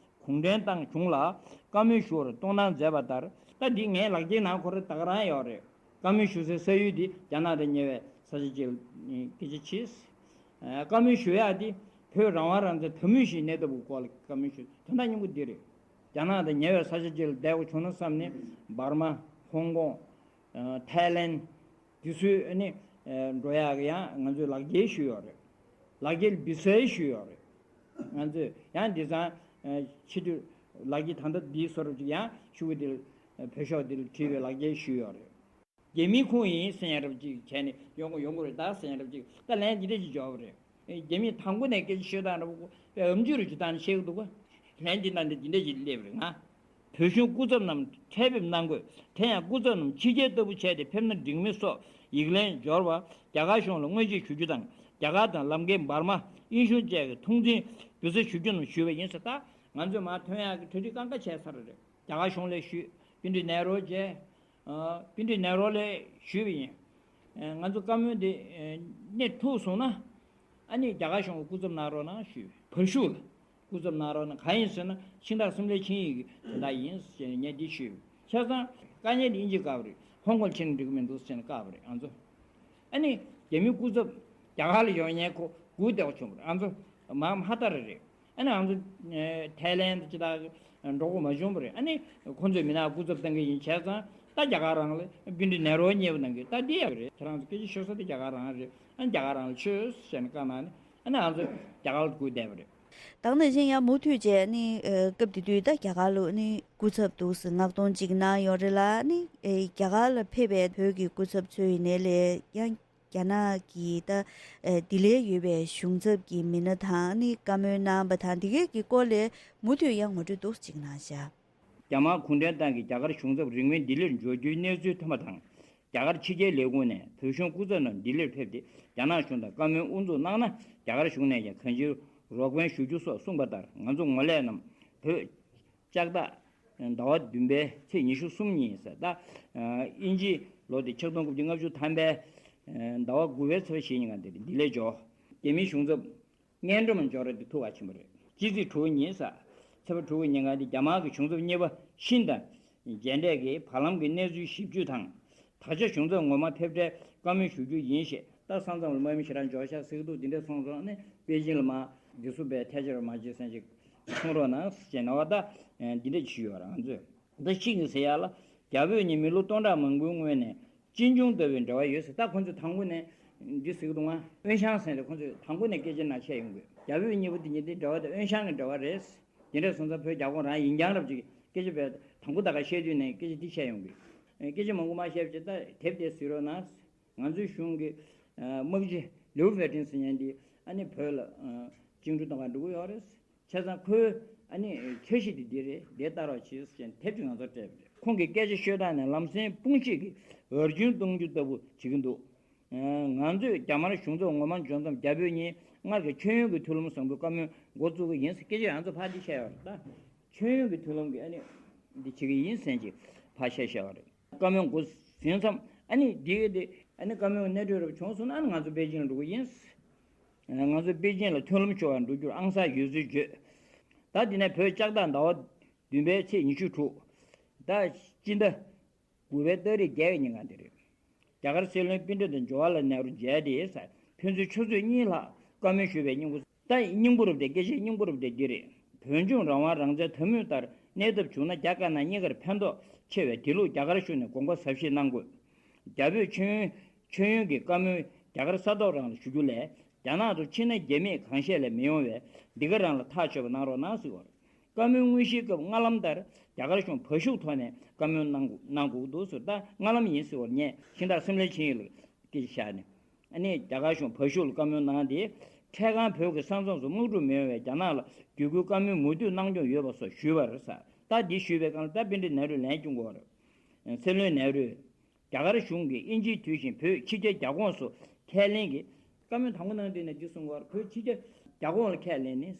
གུང་ཁྲན་ཏང་གཞུང་ལ་བཀའ་མོལ་ཞུ་བར་གཏོང་གནང་མཛད་པ་ལྟར། ད་འདི་ངའི་ལག་འཁྱེར་ནང་ཁོ་རང་ད་ག་རང་ཡོད་རེད། བཀའ་མོལ་ཞུ་སའི་ས་ཡུལ་འདི་རྒྱ་ནག་དང་ཉེ་བའི་ས་ཆ་ཅིག་ལ་སྐད་ཆ་བྱས། བཀའ་མོལ་ཞུ་ཡག་འདི་བོད་རང་དབང་རང་བཙན་དམ་འབུལ་བཞིན་གནས་ཐབས་ཀྱི་སྐོར་ལ་བཀའ་མོལ་ཞུ་དོན་དག་སྙིང་པོ་འདི་རེད། རྒྱ་ནག་དང་ཉེ་བའི་ས་ཆ་ཅིག་ལ་བསྡད་དགོས་བྱུང་ན་བསམ་ནས་འབར་མ། ཧོང་ཀོང་། ཐའི་ལན། དེ་ཚོའི་ནི་འགྲོ་ཡག་གི་ཡང་ང་ཚོས་ལག་འཁྱེར་ཞུས་ཡོད་རེད། ལག་འཁྱེར་བི་ཟའི་ཞུས་ཡོད་རེད། ང་ཚོས་ཡང་དེང་སང་ཕྱི་དུས་ལག་འཁྱེར་ད་ལྟ་འདིའི་བཟོ་འདྲ་ཅིག་ཡང་ཤོག་བུ་འདིར་བོད་ཤོག་འདིར་བྲིས་པའི་ལག་འཁྱེར་ཞུས་ཡོད་རེད། རྒྱ་མི་ཁོང་ཡིན་ཟེར་ཡ་འདྲ་པོ་ཅིག་བྱས་ནས་ཡོང་གི་ཡོང་གི་རེད་ད་ཟེར་ཡ་འདྲ་པོ་ཅིག་ད་ལན་འདི་འདྲ་ཅིག་འབྱོར་བ་རེད། རྒྱ་མིས་དང་པོ་ནས་སྐད་ཆ་ཤོད་སྟངས་འདྲ་པོ་ཨམ་ཅོག་རུ་ཅིག་བཏང་ནས་བཤད་གི་འདུག་ག་ལན་འདི་ནང་འདི་འདི་འདྲ་ཅིག་སླེབས་རེད་ང་། བོད་གཞུང་སྐུ་ཚབ་རྣམས་ཁྲལ་འབེབས་གནང་དགོས། དེ་ཡང་སྐུ་ཚབ་རྣམས་ཕྱི་རྒྱལ་ལྟ་བུ་བྱས་ཏེ་ཕེབས་ན་འགྲིག་མིན་སོགས་ཡིག་ལན་འབྱོར་བ་རྒྱ་གར་གཞུང་ལ་དངོས་གཞི་ཞུ་རྒྱུ་དང་རྒྱ་གར་དང་ལམ་འགན་འབར་མ་དབྱིན་གཞུང་བཅས་ཀྱི་ཐུགས་འཛིན་འབུལ་ས་ཞུ་རྒྱུ་རྣམས་ཞུས་པ་ཡིན་ཟེར། ད་ང་ཚོས་མར་ཐོན་ཡག་གི་གྲ་སྒྲིག་གང་ག་བྱས་ཚར་རེད། རྒྱ་གར་གཞུང་ལ་ཞུས། པཎྜི་ཏ་ནེ་རུ་བཅས། པཎྜི་ཏ་ནེ་རུ་ལ་ཞུས་པ་ཡིན། ང་ཚོ་བཀའ་མོལ་འདི་གནས་ཐུབ་སོང་ན། ཨ་ནི་རྒྱ་གར་གཞུང་གི་སྐུ་ཚབ་གནང་རོགས་གནང་ཞུས། བར་བཞུགས་ལ་སྐུ་ཚབ་གནང་རོགས་གནང་། གང་ཡིན་ཟེར་ན་ཤིང་སྟག་སེམས་ལས་ཆིངས་ཡིག་གི་དོན་དག་ཡིན་ཟེར་ནས་ངས་འདི་ཞུས། བྱས་ཙང་དཀའ་ངལ་འདི་དབྱིན་ཇིའི་སྐབས་རེད། ཧོང་ཀོང་ཕྱིན་འགྲིག་མི་འདུག་ཟེར་ནས་བཀག་པ་རེད་ང་ཚོ། ཨ་ནི་རྒྱ་མི་སྐུ་ཚབ་རྒྱ་གར་ལ་ཡོང་མཁན་ཁོ་སྒུག་བསྡད་པ་བྱུང་བ་རེད། ང་ཚོ་མ་མ་ལྟ་ར་རེད། ཨ་ནི་ང་ཚོ་ཐའི་ལན་དུ་ཅི་ལྟར་འགྲོ་དགོས་མ་བྱུང་བ་རེད། ཨ་ནི་ཁོ་ཚོས་མི་ནག་སྐུ་ཚབ་བཏང་གི་ཡིན་བྱས་ཙང་ད་རྒྱ་གར་རང་ལ་པཎྜི་ཏ་ནེ་རུ་མཉེས་པོ་གནང་གི་ད་འདི་ཡག་རེད། ཁྱེད་རང་ཚོ་སྐད་ཆ་ཤོད་ས་དེ་རྒྱ་གར་རང་རེད། ཨ་ནི་རྒྱ་གར་རང་ལ་ཆོས་ཟེར་ནས་བཀའ་གནང་ནས་ཨ་ནི་ང་ཚོ་རྒྱ་གར་ལ་སྒུག་བསྡད་པ་རེད། ད་ག་ནང་བཞིན་ཡང་མུ་མཐུད་བྱས་ནི་སྐབས་དེ་དུས་ད་རྒྱ་གར་ལ་ནི་སྐུ་ཚབ་འདུག་ཟེར་མངགས་གཏོང་ཅིག་གནང་ཡོད་རེད་ལ་ནི་རྒྱ་གར་ལ་ཕེབས་པའི་བོད་ཀྱི་སྐུ་ཚབ་ཚོ་ཡིན་ནའི་ལས་ཡང་རྒྱ་ནག་གི་ད་ལྡི་ལིར་ཡོད་པའི་གཞུང་ཚབ་ཀྱི་མི་སྣ་དང་ནི་བཀའ་མོལ་གནང་པ་དང་འདི་གའི་གི་སྐོར་ལས་མུ་མཐུད་ཡང་ངོ་སྤྲོད་འདུག་ཅིག་གནང་བཞག་རྒྱ་དམར་གུང་ཁྲན་ཏང་གིས་རྒྱ་གར་གཞུང་ཚབ་རིང་མིན་ལྡི་ལིར་འབྱོར་རྒྱུའི་གནས་ཚུལ་ཐོན་པ་དང་། རྒྱ་གར་ཕྱི་རྒྱལ་ལས་ཁུངས་ནས་བོད་གཞུང་སྐུ་ཚབ་རྣམས་ལྡི་ལིར་ཕེབས་ཏེ་རྒྱ་ནག་གཞུང་དང་བཀའ་མོལ་དབུ་འཛུགས་གནང་ན་རྒྱ་གར་གཞུང་ནས་ཀྱང་གང་ཅིར་རོགས་ཕན་ཞུ་རྒྱུ་སོགས་གསུངས་པ་ལྟར་ང་ཚོ་ངོ་ལས་རྣམས་བོད་ལྕགས་སྟག་ཟླ་བ་བདུན་པའི་ཚེས་ཉི་ཤུ་གསུམ་ཉིན་ཟེར་ད་དབྱིན་ཇི་ལོ་དེ་ཆིག་སྟོང་དགུ་བརྒྱ་ལྔ་བཅུ་ཐམ་པའི་ཟླ་བ་དགུ་པའི་ཚེས་བཞི་ཉིན་ག་དེ་ལྡི་ལིར་འབྱོར། རྒྱ་མིའི་གཞུང་ཚབ་སྔོན་འགྲོ་མ་འབྱོར་རེ་དེ་ཐུག་པ་ཕྱིན་པ་རེད། སྤྱི་ཚེས་དྲུག་ཉིན་ས། ཚེས་པ་དྲུག་ཉིན་ག་དེ་རྒྱ་དམར་གྱི་གཞུང་ཚབ་གཉིས་པ་ཤིན་དང་མཇལ་འཕྲད་ཀྱིས་བར་ལམ་གྱི་གནས་ཚུལ་ཞིབ་འཇུག་དང་། ད་ཆ་གཞུང་ཚབ་ངོ་མ་ཕེབས་འཕྲལ་བཀའ་མོལ་ཞུ་རྒྱུ་ཡིན་ཞེས་ད་ས་མཚམས་ལ་དམག་མི་ཞེ་དྲག་འབྱོར་ཤག་ཟེར་གྱི་འདུག་དེ་འདྲ་སོང་ཙང་ནི་པེ་ཅིན་ལ་མ་འདི་ཚོ་བས་ཐལ་ཆེར་མ་བྱེད་སེམས་ཅིག་གསུང་རོགས་གནང་ཞེས་ནོར་བ་ད་འདི་འདྲ་ཞུས་ཡོད་རང་ཚོས། ད་གཅིག་ནས་ཟེར་ཡག་ལ་རྒྱ་བོད་གཉིས་མི་ལོ་སྟོང་ཕྲག་མང་པོའི་སྔོན་ནས་གཅེན་གཅུང་ལྟ་བུའི་འབྲེལ་བ་ཡོད་ཟེར། ད་ཁོ་ཚོས་དང་པོ་ནས་འདི་ཟེར་གི་འདུག་ང་། དབོན་ཞང་ཟེར་ཏེ་ཁོ་ཚོས་དང་པོ་ནས་སྐད་ཆ་ནང་བཤད་ཡོང་གི། རྒྱ་བོད་གཉིས་པོ་འདི་གཉིས་དེ་འབྲེལ་བ་དེ་དབོན་ཞང་གི་འབྲེལ་བ་རེད། དེ་འདྲ་སོང་ཙང་བོད་རྒྱ་ཁོངས་རང་ཡིན་རྐྱང་རབ་ཅིག་སྐད་ཆ་བས་དང་པོ་ད་ག་བཤད་དུས་ནས་སྐད་ཆ་འདི་བཤད་ཡོང་གི། སྐད་ཆ་མང་པོ་མ་བཤད་པ་ཅིག་ད་དེབ་དེ་གཟིགས་རོགས་གནང་། ང་ཚོའི་གཞུང་གི་དམག་སྤྱི་ལིའུ་ཧྥེ་ཀྲིན་ཟེར་མཁན་འདི་ཨ་ནི་བོད་ལ་བཅིངས་འགྲོལ་གཏོང་ག་འགྲོ་གི་ཡོད་རེད། བྱས་ཙང་ཁོའི་ཨ་ནི་འཆར་གཞི་དེ་འདི་རེད། དེ་ལྟར་བ་བྱེད་ཟེར་ནས་དེབ་ཅིག་ང་ཚོར་སྤྲད་པ་རེད། ཁོང་གི་སྐད་ཆ་ཤོད་སྟངས་ནས་ལམ་སེང་དཔུང་ཤེད་ཀྱིས་འོར་སྐྱོན་གཏོང་རྒྱུ་ལྟ་བུ་བྱེད་ཀྱི་འདུག་ང་ཚོས་རྒྱ་དམར་གཞུང་ཚབ་ངོ་མ་འཇོན་ཙམ་རྒྱ་བོད་གཉིས་སྔར་གྱི་མཆོད་ཡོན་གྱི་མཐུན་ལམ་བཟང་པོའི་བཀའ་མོལ་འགོ་བཙུགས་ཀྱི་ཡིན་ཟེར་སྐད་ཆ་ཡང་ཚོ་ཕར་འདི་བཤད་ཡོད་རེད་ད། མཆོད་ཡོན་གྱི་མཐུན་ལམ་གྱི་ཨ་ནི་འདི་བྱེད་ཀྱི་ཡིན་ཟེར་གྱི་ཕར་བཤད་བཤད་པ་རེད། བཀའ་མོལ་འགོ་ཟིན་མཚམས་ཨ་ནི་འདི་གི་འདི་ཨ་ནི་བཀའ་མོལ་གནད་སྒྲོན་རབ་བྱུང་སོང་ན་ཨ་ནི་ང་ཚོ་པེ་ཅིང་ལ་འགྲོ་གི་ཡིན། ང་ཚོ་པེ་ཅིང་ལ་མཐུན་ལམ་ཤོར་བར་འགྲོ་རྒྱུར་ཨང་གསར་ཡོད་ཚུལ་བརྗོད། ད་འདི་ནས་བོད་ལྕགས་སྟག་ཟླ་བ་བདུན་པའི་ཚེས་ཉི་ཤུ་དྲུག་ཟླ་སྤྱི་ཟླ་དགུ་པའི་ཏ་རིག་བརྒྱད་ཀྱི་ཉིན་ག་འདི་རེད། རྒྱ་གར་སྲིད་བློན་པཎྜི་ཏ་ཇོ་ཧ་ལ་ནེ་རུ་མཇལ་ཏེ་ཕན་ཚུན་ཆུ་ཚོད་གཉིས་ལྷག་བཀའ་མོལ་ཞུས་པའི་སྙིང་པོ་ད་སྙིང་པོ་རུབ་སྟེ་སྐད་ཆའི་སྙིང་པོ་རུབ་སྟེ་འདི་རེད། བོད་ལྗོངས་རང་དབང་རང་བཙན་དོན་དངོས་ལྟར་གནས་ཐབས་བྱུང་ན་རྒྱ་དཀར་ནག་གཉིས་ཀར་ཕན་ཐོགས་ཆེ་བས་དེ་ལུགས་རྒྱ་གར་གཞུང་ནས་དགོངས་པ་ཟབ་བཞེས་གནང་དགོས། རྒྱ་བོད་མཆོད་ཡོན་མཆོད་ཡོན་གྱི་བཀའ་མོལ་རྒྱ་གར་ས་ཐོག་རང་ལ་ཞུ་རྒྱུ་ལས་རྒྱ་ནག་ཏུ་ཕྱིན་ན་རྒྱ་མིས་གང་བཤད་ལས་མི་ཡོང་བས་འདི་ག་རང་ལ་ཐག་ཆོད་པ་གནང་རོགས་གནང་ཟེར་བ་རེད། བཀའ་མོལ་དངོས་གཞིའི་སྐབས་སྔ་ལམ་ལྟར་རྒྱ་གར་གཞུང་བར་ཞུགས་ཐོག་ནས་བཀའ་མོལ་གནང་དགོས་གནང་དགོས་འདུག་ཟེར། ད་སྔ་ལམ་ཡིན་ཟེར་བར་ངས་ཤིང་སྟག་སེམས་ལྷས་ཆིངས་ཡིག་ལ་སྐད་ཆ་བཞག་ནས་ཨ་ནི་རྒྱ་གར་གཞུང་བར་ཞུགས་ལ་བཀའ་མོལ་གནང་སྟེ་འཕྲལ་ཁང་བོད་ཀྱི་ས་མཚམས་སུ་དམག་འཁྲུག་མི་ཡོང་བའི་རྒྱ་ནག་ལ་བརྒྱུད་སྐུལ་བཀའ་མོལ་མུ་མཐུད་གནང་སྐྱོང་ཡོད་པ་སོགས་ཞུས་པ་རེད་ཟེར། ད་འདི་ཞུས་པའི་སྒང་ལ་ད་པཎྜི་ཏ་ནེ་རུས་ལན་བསྐྱོན་དགོས་པ་རེད། སྲིད་བློན་ནེ་རུས། རྒྱ་གར་གཞུང་གིས་དབྱིན་ཇིའི་དུས་བཞིན་བོད་ཕྱི་རྒྱལ་རྒྱ་ཁོངས་སུ་ཁས་ལེན་གྱི་བཀའ་མོལ་དང་པོ་གནང་དུས་ནས་འདི་གསུང་གི་ཡོད་རེད། བོད་ཕྱི་རྒྱལ་རྒྱ་ཁོངས་ལ་ཁས་ལེན་ནས།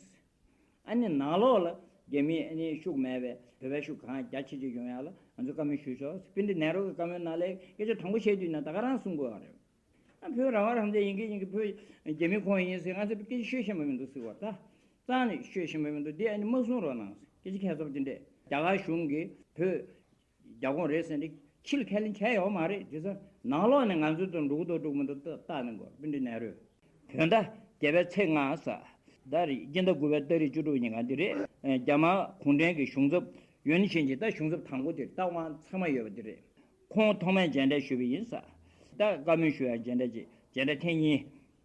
ཨ་ནི་ནང་ལོགས་ལ་རྒྱ་མིའི་ཨ་ནི་ཤུགས་མེད་པའི་བོད་པའི་ཤུགས་གང་རྒྱ་ཆེ་ཆེ་ཡོང་ཡག་ལ་ང་ཚོས་བཀའ་མོལ་ཞུས་ཆོག་པཎྜི་ཏ་ནེ་རུ་གི་བཀའ་མོལ་ནང་ལ་སྐད་ཆ་དྲང་པོ་བཤད་དུས་ན་ད་ག་རང་གསུང་དགོས་པ་རེད། ཨ་བོད་རང་དབང་རང་བཙན་ཡིན་གྱི་ཡིན་གྱི་བོད་རྒྱ་མིའི་ཁོངས་ཡིན་ཟེར་ང་ཚོས་སྐད་ཆ་ཤོད་ཤེས་པ་མི་འདུག་ཟེར་བ་ད། རྩ་ནས་ཤོད་ཤེས་པ་མི་འདུག་འདི་ཨ་ནི་མ་གསུང་རོགས་གནང་ཟེར་སྐད་ཆ་ཁྱད་མཚར་པོ་འདི་འདྲས། རྒྱ་གར་གཞུང་གིས་བོད་རྒྱ་ཁོངས་རེད་ཟེར་ནས་ཕྱི་ལ་ཁས་ལེན་བྱས་ཡོད་མ་རེད། དེ་ཚོ་ནང་ལོགས་ནས་ང་ཚོའི་དོན་འགྲུག་གི་འདུག་འགྲུག་མི་འདུག་ལྟ་ལྟ་གནང་དགོས་པཎྜི་ཏ་ནེ་རུ། བོད་ཟླ་བརྒྱད་པའི་ཚེས་ལྔ་གཟའ་ཟླ་རེད། སྤྱི་ཟླ་དགུ་པའི་ཏ་རིག་བཅུ་དྲུག་ཉིན་ག་འདི་རེད། རྒྱ་དམར་གུང་ཁྲན་གྱི་གཞུང་ཚབ་ཡོན་ཆིན་གྱི་ད་གཞུང་ཚབ་དང་པོ་དེ་རེད། ད་དབང་ཚང་མ་ཡོད་པ་དེ་རེད། ཁོང་ཐོག་མར་མཇལ་འཕྲད་ཞུས་པ་ཡིན་ཟེར། ད་བཀའ་མོལ་ཞུ་ཡག་མཇལ་འཕྲད་ཅིག་མཇལ་འཕྲད་ཐེངས་གཉིས་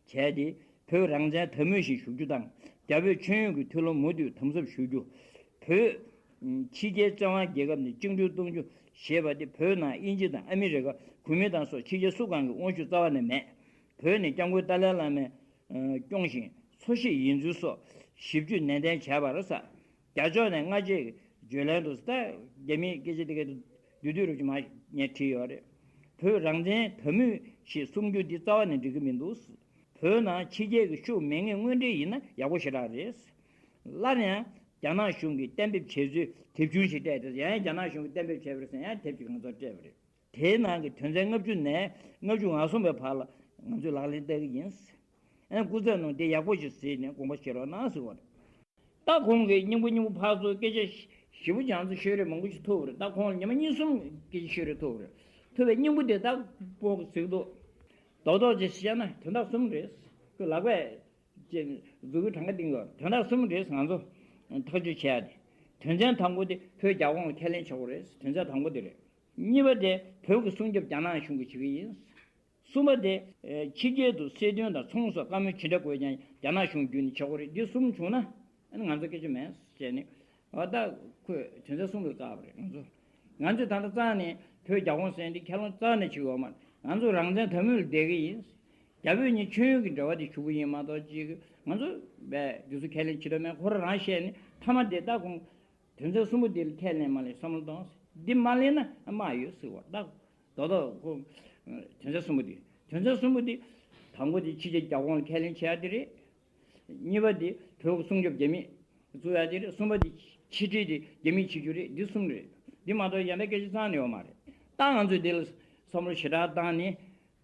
བྱས་ཏེ་བོད་རང་བཙན་དད་མོས་ཤིག་ཞུ་རྒྱུ་དང་རྒྱ་བོད་མཆོད་ཡོན་གྱི་མཐུན་ལམ་མུ་མཐུད་དམ་ཟབ་ཞུ་རྒྱུ། བོད། ཕྱི་རྒྱལ་བཙན་དབང་རྒྱལ་ཁབ་ནས་བཅིངས་འགྲོལ་གཏོང་རྒྱུ་ཞེས་པ་དེ་བོད་ནང་དབྱིན་ཇི་དང་ཨ་མི་རི་ཀ་གུས་མི་དང་སོགས་ཕྱི་རྒྱལ་སུ་གང་གི་དབང་ཤུགས་རྩ་བ་ནས་མེད། བོད་ནི་སྐྱབས་མགོན་ཏཱ་ལའི་བླ་མས་སྐྱོང་ཞིང་འཚོ་གཞིས་ཡིན་ཚུལ་སོགས་ཞིབ་འཇུག་ནན་ཏན་བྱས་པ་རེད་ཟེར། རྒྱ་ཕྱོགས་ནས་སྔ་རྗེས་ཀྱི་བརྗོད་ལན་དུ་ད་རྒྱ་མིའི་སྐད་ཆ་དེ་གའི་བསྡུས་བསྡུས་རུ་ཅིག་མ་ངས་བྲིས་ཡོད་རེད། བོད་རང་བཙན་དད་མོས་ཞེས་གསུང་རྒྱུ་འདི་རྩ་བ་ནས་འགྲིག་གི་མི་འདུག་བོད་ནང་ཕྱི་རྒྱལ་གྱི་ཤུགས་མེད་ངེས་དངོས་འབྲེལ་ཡིན་ན་ཡག་པོ་ཞེ་དྲག་རེད། སླར་ཡང་རྒྱ་ནག་གཞུང་གིས་གཏན་འབེབས་བྱས་ཚུལ་དེབ་ཆུང་ཞིག་སྤྲད་དེ་ཡང་རྒྱ་ནག་གཞུང་གིས་གཏན་འབེབས་བྱས་པ་རེད་ཟེར་ཡང་དེབ་ཅིག་ང་ཚོར་སྤྲད་པ་རེད། དེའི་ནང་གི་དོན་ཚན་ལྔ་བཅུ་ནས་ལྔ་བཅུ་ང་གསུམ་པའི་བར་ལ་ང་ཚོས་ལག་ལེན་བསྟར་གྱི་ཡིན། ཨ་ནི་སྐུ་ཚབ་ནང་དེ་ཡག་པོ་ཞིག་གཟིགས་ནས་དགོངས་པ་བཞེས་རོགས་གནང་ཟེར་བ་རེད། ད་ཁོང་གིས་སྙིང་པོ་སྙིང་པོ་ཕར་ཚུར་སྐད་ཆ་ཞིབ་པོ་ཅིག་ང་ཚོ་ཤོད་རེས་མང་པོ་ཞིག་ཐུབ་པ་རེད། ད་ཁོང་ལ་ཉི་མ་གཉིས་གསུམ་སྐད་ཆ་ཤོད་རེས་ཐུབ་པ་རེད། ཐུབ་པའི་སྙིང་པོ་དེ་ད་ཁོང་གིས་གཟིགས་འདུག་རྡོག་རྡོག་ཅིག་བཤད་ན་དོན་དག་གསུམ་རེད། ཁོས་ལག་པས་ཅིག་མཛུབ་གུ་གྲངས་ཀ་བཏིང་གི་ཡོད། དོན་དག་གསུམ་རེད། ང་ཚོ་ཐག་གཅོད་བྱས་ཡ་དེ། དོན་ཚན་དང་པོ་དེ་བོད་རྒྱ་ཁོངས་ལ་ཁས་ལེན་བྱ་དགོས་རེད། དོན་ཚན་དང་པོ་དེ་རེད། གཉིས་པ་དེ་བོད་ཀྱི་སྲུང་སྐྱོབ་རྒྱ་ནག་གཞུང་གིས་བྱེད་ཀྱི་ཡིན། གསུམ་པ་དེ། ཕྱི་རྒྱལ་དུ་སྲིད་དོན་དང་ཚོང་སོགས་བཀའ་མོལ་ཇི་འདྲ་དགོས་ཀྱང་རྒྱ་ནག་གཞུང་བརྒྱུད་ནས་བྱེད་དགོས་རེད། འདི་གསུམ་བྱུང་ན་ཨ་ནི་ང་ཚོ་སྐད་ཆ་མེད་ཟེར་ནས། འོ་ད་ཁོས་དོན་ཚན་གསུམ་གྱི་བཀག་པ་རེད། ང་ཚོ་ང་ཚོས་ད་ལྟ་རྩ་ནས་བོད་རྒྱ་ཁོངས་ཟེར་འདི་ཁས་ལེན་རྩ་ནས་བྱེད་ཡོད་མ་རེད། ང་ཚོ་རང་བཙན་དད་མོས་ལ་བསྡད་ཀྱི་ཡིན། རྒྱ་བོད་གཉིས་མཆོད་ཡོན་གྱི་འབྲེལ་བ་དེ་ཞུ་གི་ཡིན་མ་གཏོགས་ཅིག་ང་ཚོ་བས་འདི་ཚོ་ཁས་ལེན་བྱེད་འདོད་མེད། ཁོ་རང་རང་བཤད་ནས་མཐའ་མ་དེ་ད་ཁོང་། དོན་ཚན་གསུམ་པོ་འདི་ལ་ཁས་ལེན་མ་ལེན་བསམ་བློ་གཏོང་། འདི་མ་ལེན་ན་དམག་ཡོད་ཟེར་བ་ད། རྡོག་རྡོག་ཁོ། དོན་ཚན་གསུམ་པོ་འདི། དོན་ཚན་གསུམ་པོ་འདི། དང་པོ་འདི་ཕྱི་རྒྱལ་རྒྱ་ཁོངས་ལ་ཁས་ལེན་བྱེད་ཡ་དེ་རེད། གཉིས་པ་འདི་བོད་ཀྱི་སྲུང་སྐྱོབ་རྒྱ་མི་བཙུགས་ཡ་དེ་རེད། གསུམ་པ་འདི་ཕྱི་འབྲེལ་འདི་རྒྱ་མི་བྱེད་རྒྱུ་རེད། འདི་གསུམ་རེད། འདི་མ་གཏོགས་གཞན་པའི་སྐད་ཆ་རྩ་ནས་ཡོད་མ་རེད། ད་ང་ཚོས་འདི་ལ་བསམ་བློ་ཞེ་དྲག་བཏང་ནས།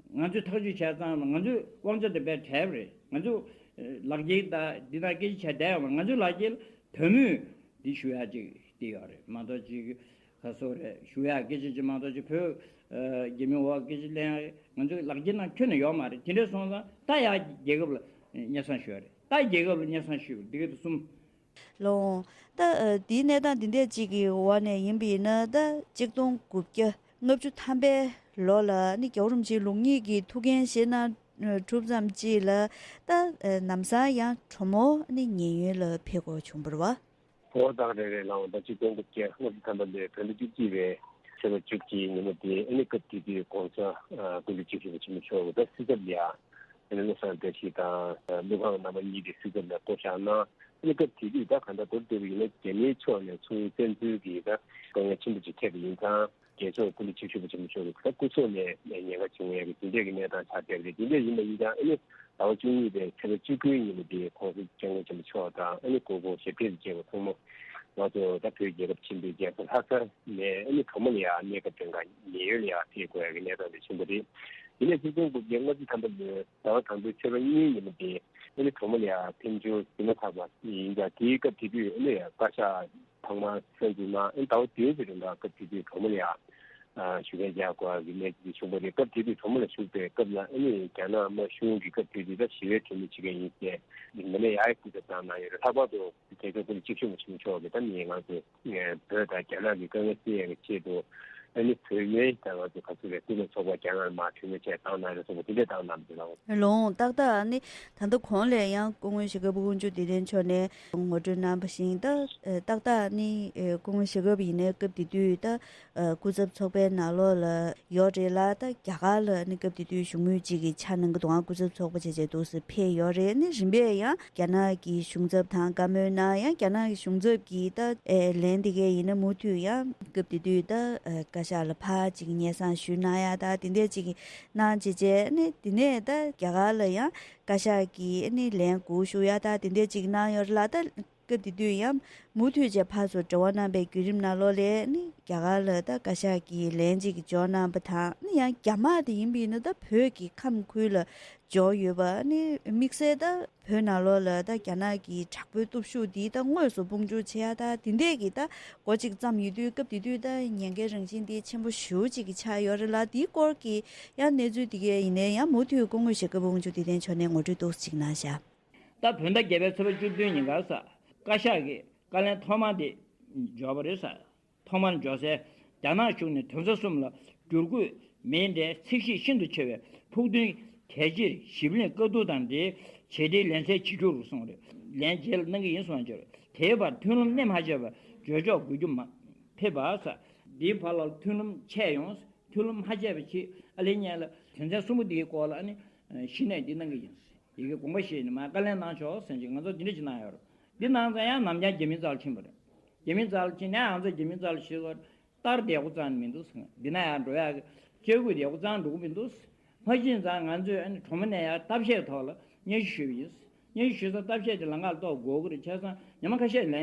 ང་ཚོས་ཐག་གཅོད་བྱས་ཙང་ང་ཚོའི་དབང་ཆ་དེ་དཔེ་བྲལ་བ་རེད། ང་ཚོ་ལག་འཁྱེར་དང་འདི་དང་སྐད་ཆ་བྱས་བསྡད་ཡོད་མ་རེད། ང་ཚོའི་ལག་འཁྱེར་དོན་དངོས་འདི་ཞུ་ཡག་ཅིག་དེ་ཡོད་རེད་མ་གཏོགས་ཅིག་ག་སོ་རེད་ཞུ་ཡག་སྐད་ཆ་ཅིག་མ་གཏོགས་ཅིག་བོད་རྒྱ་མི་འོག་སྐད་ཆ་གླེང་ཡག་ང་ཚོའི་ལག་འཁྱེར་ནང་ཁྱོན་ནས་ཡོད་མ་རེད། དེ་འདྲ་སོང་ཙང་ད་ཡག་རྒྱལ་ཁབ་ལ་སྙན་སེང་ཞུ་ཡག་རེད། ད་རྒྱལ་ཁབ་ལ་སྙན་སེང་ཞུ་འདི་ག་དེ་གསུམ། ལོང་། ད་ཨ་དེའི་གནས་སྟངས་འདི་འདྲས་ཅིག་གི་འོག་ནས་ཡིན་པ་ཡིན་ན་ད་གཅིག་སྟོང་དགུ་བརྒྱ་ལྔ་བཅུ་ཐམ་པའི་ལོ་ལ་ནི་རྒྱལ་བ་རིན་པོ་ཆེའི་ལུགས་གཉིས་ཀྱི་ཐུགས་འགན་བཞེས་གནང་གྲུབ་ཙམ་ཅིག་ལ་ད་ཨ་ལམ་སང་ཡང་གྲོ་མོ་ནི་ཉེན་གཡོལ་ལ་ཕེབས་དགོས་བྱུང་བ་རེད་བ། འོ་ད་རེ་རེ་ལའང་ད་གཅིག་སྟོང་དགུ་བརྒྱ་ལྔ་བཅུ་ཐམ་པ་ལོའི་བོད་ཟླ་བཅུ་གཅིག་པའི་ཚེས་པ་བཅུ་གཅིག་ཉིན་མོ་དེ་ཨ་ནི་སྐབས་དེ་དུས་༸གོང་ས་༸སྐུ་ལུས་སྦྱོང་ཞིག་ལ་ཆེན་མོ་མཆོག་གི་ད་སྲིད་ཚབ་ལ་ཡ། ཨ་ནི་བློ་བཟང་བཀྲ་ཤིས་དང་ཀླུ་ཁང་རྣམ་པ་གཉིས་དེ་སྲིད་ཚབ་ལ་བསྐོ་བཞག་གནང་། ཨ་ནི་སྐབས་དེ་དུས་ད་གང་ལྟར་མདོར་བསྡུས་པ་ཡིན་ན་རྒྱ་མིའི་ཕྱོགས་ནས་ཚུར་བཙན་འཛུལ་གྱི་ད་དཀའ་ངལ་ཆེན་པོ་ཅིག་འཕྲད་པ་ཡིན་ཙང་། རྒྱལ་ཚོགས་སྐུ་ལས་བཅུ་བཞི་པ་ཆེན་པོ་མཆོག་གིས་ད་སྐུ་སྲོག་ནས་ཉེན་ཁ་བྱུང་ཡག་གི་དེ་འདྲས་ཀྱི་གནས་སྟངས་ཆགས་བསྡད་པ་རེད། དེ་འདྲས་ཡིན་པ་ཡིན་ཙང་ཨ་ནི་ཟླ་བ་བཅུ་གཉིས་པའི་ཚེས་པ་བཅུ་དགུའི་ཉིན་དེ་༸གོང་ས་༸སྐྱབས་མགོན་ཆེན་པོ་མཆོག་དང་ཨ་ནི་སྐུ་ངོ་ཞབས་བརྟན་དང་བཅས་པ་ཚང་མ་ང་ཚོ་ད་བོད་རྒྱལ་ཁབ་ཆེན་པོའི་རྒྱལ་ས་ལྷ་ས་ནས་ཨ་ནི་གྲོ་མོ་ལ་ཡར་གནས་སྐབས་དེ་འགའ་ཉེན་གཡོལ་ལ་ཡར་ཕེབས་དགོས་ཡག་གི་གནས་སྟངས་དེ་བྱུང་བ་རེད། དེ་ནས་ཆིག་སྟོང་དགུ་བརྒྱ་ལྔ་བཅུ་ཐམ་པ་ལོའི་ཟླ་བ་དང་པོའི་ཚེས་པ་གཉིས་ཉིན་མོ་དེ་ཨ་ནི་གྲོ་མོ་ལ་ཡར་ཕེབས་འབྱོར་ཟིན་མ་ཐག་པ་ཡིན་ཙང་དེའི་སྐབས་དེ་དུས་ཨ་ནི་བཀའ་ཤག་ཚང་མ་ས་འཛིན་གནང་། ཨ་ནི་ཟླ་བ་བདུན་གྱི་རིང་ལ་སྐབས་དེ་དུས་གྲོ་མོ་ལ་ཡར་བཞུགས་མཁན་མཇལ་དགོས་ཡག་གི་གནས་ཚུལ་བྱུང་བ་རེད། སྐབས་དེ་དུས་གྲོ་མོ་ལ་བཞུགས་པའི་སྐབས་ལ་ཨ་ནི་རྒྱ་ནག་དམར་གཞུང་གི་སྐབས་དེ་དུས་ད་ཞི་བའི་གྲོས་མོལ་བྱེད་མཁན་ཡིན་ཟེར་མི་སྣ་ཡག་སྐུ་ཚབ་བཏང་གནང་ཡོད་རེད། ལྷག་པར་དུ་རྒྱལ་ཚོགས་སྐུ་ལས་བཅུ་བཞི་པ་ཆེན་པོ་མཆོག་གིས་ད་ནི་ང་ཚོ་བོད་དང་རྒྱ་ནག་གི་དཀའ་ངལ་སེལ་ཡག་གི་ཆེད་དུ་ཨ་ནི་བོད་མིའི་ད་ང་ཚོ་ག་ཚོད་རེད། སྐུ་ཚབ་ཚོགས་པ་རྒྱ་ནག་ལ་མར་གྲོས་མོལ་བྱས་བཏང་གནང་རེད་གསུངས་པ་དེ་འདྲས་བཏང་གནང་འདུག་ལགས། ལོང་ཏག་ཏག་ནི་ད་ལྟ་གོང་ལ་ཡང་སྐུ་ངོ་ཞྭ་སྒབ་དབང་ཕྱུག་བདེ་ལྡན་མཆོག་ནས་ངོ་སྤྲོད་གནང་བ་བཞིན་ད་ཏག་ཏག་ནི་སྐུ་ངོ་ཞྭ་སྒབ་ཡིན་ནའི་སྐབས་དེ་དུས་ད་སྐུ་ཚབ་ཚོགས་པའི་ནང་ལོགས་ལ་ཡོད་རེད་ལ། ད་རྒྱ་གར་ལ་ནི་སྐབས་དེ་དུས་བཞུགས་མོལ་ཅིག་གི་ཆ་གནང་གི་འདུག་ཨང་། སྐུ་ཚབ་ཚོགས་པ་བྱས་བྱས་འདུག་སེ་ཕེབས་ཡོད་རེད། ནི་རིམ་པས་ཡང་རྒྱ་ནག་གི་གཞུང་ཚབ་དང་བཀའ་མོལ་གནང་། ཡང་རྒྱ་ནག་གི་གཞུང་ཚབ་ཀྱིས་ད་ཨེ་ལན་དེ་གས་ཡིན་ན་མུ་མཐུད་ཡང་སྐབས་དེ་དུས་ད་ཨེ་བཀའ་ཤག་ལ་ཕར་ཅིག་སྙན་སེང་ཞུས་གནང་ཡ་ད་དེ་འདྲས་ཅིག་གནང་བྱས་བྱས། ནི་དེ་ནས་ད་རྒྱ་གར་ལ་ཡང་བཀའ་ཤག་གིས་ནི་ལན་སྒུག་བཞུགས་ཡ་ད་དེ་འདྲས་ཅིག་གནང་ཡོད་རེད་ལ། ད་སྐབས་དེ་དུས་ཡང་མུ་མཐུད་བྱས་ཕར་ཚུར་འབྲེལ་བ་གནང་པའི་བརྒྱུད་རིམ་ནང་ལོགས་ལ་ནི་རྒྱ་གར་ལ་ད་བཀའ་ཤག་གིས་ལན་ཅིག་འབྱོར་གནང་པ་དང་། ནི་ཡང་རྒྱ་དམག་དེ་ཡིན་པ་ཡིན་ན་ད་བོད་ཀྱི་ཁམས་ཁུལ་ལ་འབྱོར་ཡོད་པ། ནི་དམིགས་བསལ་ད་བོད་ནང་ལོགས་ལ་ད་རྒྱ་ནག་གི་དྲག་པོའི་སྟོབས་ཤུགས་འདི་ད་དངོས་སུ་དཔུང་འཇུག་བྱེད་ཡ་ད་དེ་འདྲས་ཀྱི་ད་འགོ་ཅིག་བརྩམས་ཡོད་དུས། སྐབས་དེ་དུས་ད་ཉེན་ཁའི་རང་བཞིན་འདི་ཆེན་པོ་ཞེ་པོ་ཅིག་གི་ཆགས་ཡོད་རེད་ལ། དེའི་སྐོར་གྱི་ཡང་གནས་ཚུལ་དེ་གས་ཡིན་ནའི་ཡང་མུ་མཐུད་སྐུ་ངོ་ཞྭ་སྒབ་དབང་ཕྱུག་བདེ་ལྡན་མཆོག་ནས་ངོ་སྤྲོད་ཏོག་ཙམ་ཅིག་གནང་ཤག་ད་བོད་ཟླ་བརྒྱད་པའི་ཚེས་པ་བཅུ་བདུན་ཉིན་ཀར་ས་བཀའ་ཤག་གིས་བཀའ་ལན་ཐོག་མ་དེ་འབྱོར་བ་རེད་ས། ཐོག་མར་འབྱོར་སའི་རྒྱ་ནག་གཞུང་ནས་དོན་ཚན་གསུམ་ལ་བསྒྱུར་བཀོད་མིན་འདྲའི་ཚིག་གཞི་ཤིན་ཏུ་ཆེ་བའི་ཕུགས་འདུན་གལ་ཆེར་ཞིབ་གླེང་བཀའ་བསྡུར་དང་འབྲེལ་ཇེ་མཐོའི་ལན་གསལ་བྱེད་རྒྱུར་གསུངས་རེད། ལན་རྗེས་ལ་གནང་གི་ཡིན་གསུངས་ཀྱི་རེད། དེའི་བར་མཐུན་ལམ་སྣེ་མ་ཆད་པར་འཇོག་ཆོག་དགོས་རྒྱུ་མ་ཕེབས་པ་ས། འདིའི་བར་ལ་མཐུན་ལམ་ཆད་ཡོང་། མཐུན་ལམ་མ་ཆད་པ་ཆེད་ཨ་ལེ་ཉལ་ལ་དོན་ཚན་གསུམ་པོ་འདིའི་སྐོར་ལ་ཨ་ནི་གཞི་ནས་འདི་གནང་གི་ཡིན། ཡི་གེ་དགོངས་པ་བཞེས་ནས་མར་བཀའ་ལན་གནང་ཆོག་ཟེར་གྱི་ང་ཚོ་འདི་འདྲ་ཅིག་གནང་ཡོད་རེད། འདི་གནང་ཙང་ཡང་ནམ་རྒྱང་རྒྱ་མིའི་རྩ་ལ་ཕྱིན་པ་རེད། རྒྱ་མིའི་རྩ་ལ་ཕྱིན་ནས་ང་ཚོ་རྒྱ་མིའི་རྩ་ལ་ཞེད་སྐོར་ལྟར་བསྡད་དགོས་རྩ་ནས་མི་འདུག་འདི་ན་ཡང་འགྲོ་ཡག་གི་སྐྱེ་དགུ་བསྡད་དགོས་རྩ་འགྲོ་གི་མི་འདུག་ཕར་ཕྱིན་ཙང་ང་ཚོས་ཨ་ནི་གྲོ་མོ་ནས་ཡར་ལྟ་བཤལ་ཐོག་ལ་སྙན་ཞུ་ཞུས་པ་ཡིན། སྙན་ཞུ་ཞུས་ཙང་ལྟ་བཤལ་དེ་ལམ་ཁ་ལ་གཏོགས་དགོས་ཀྱི་རེད། བྱས་ཙང་ཉི་མ་ཁ་ཤས་ལན་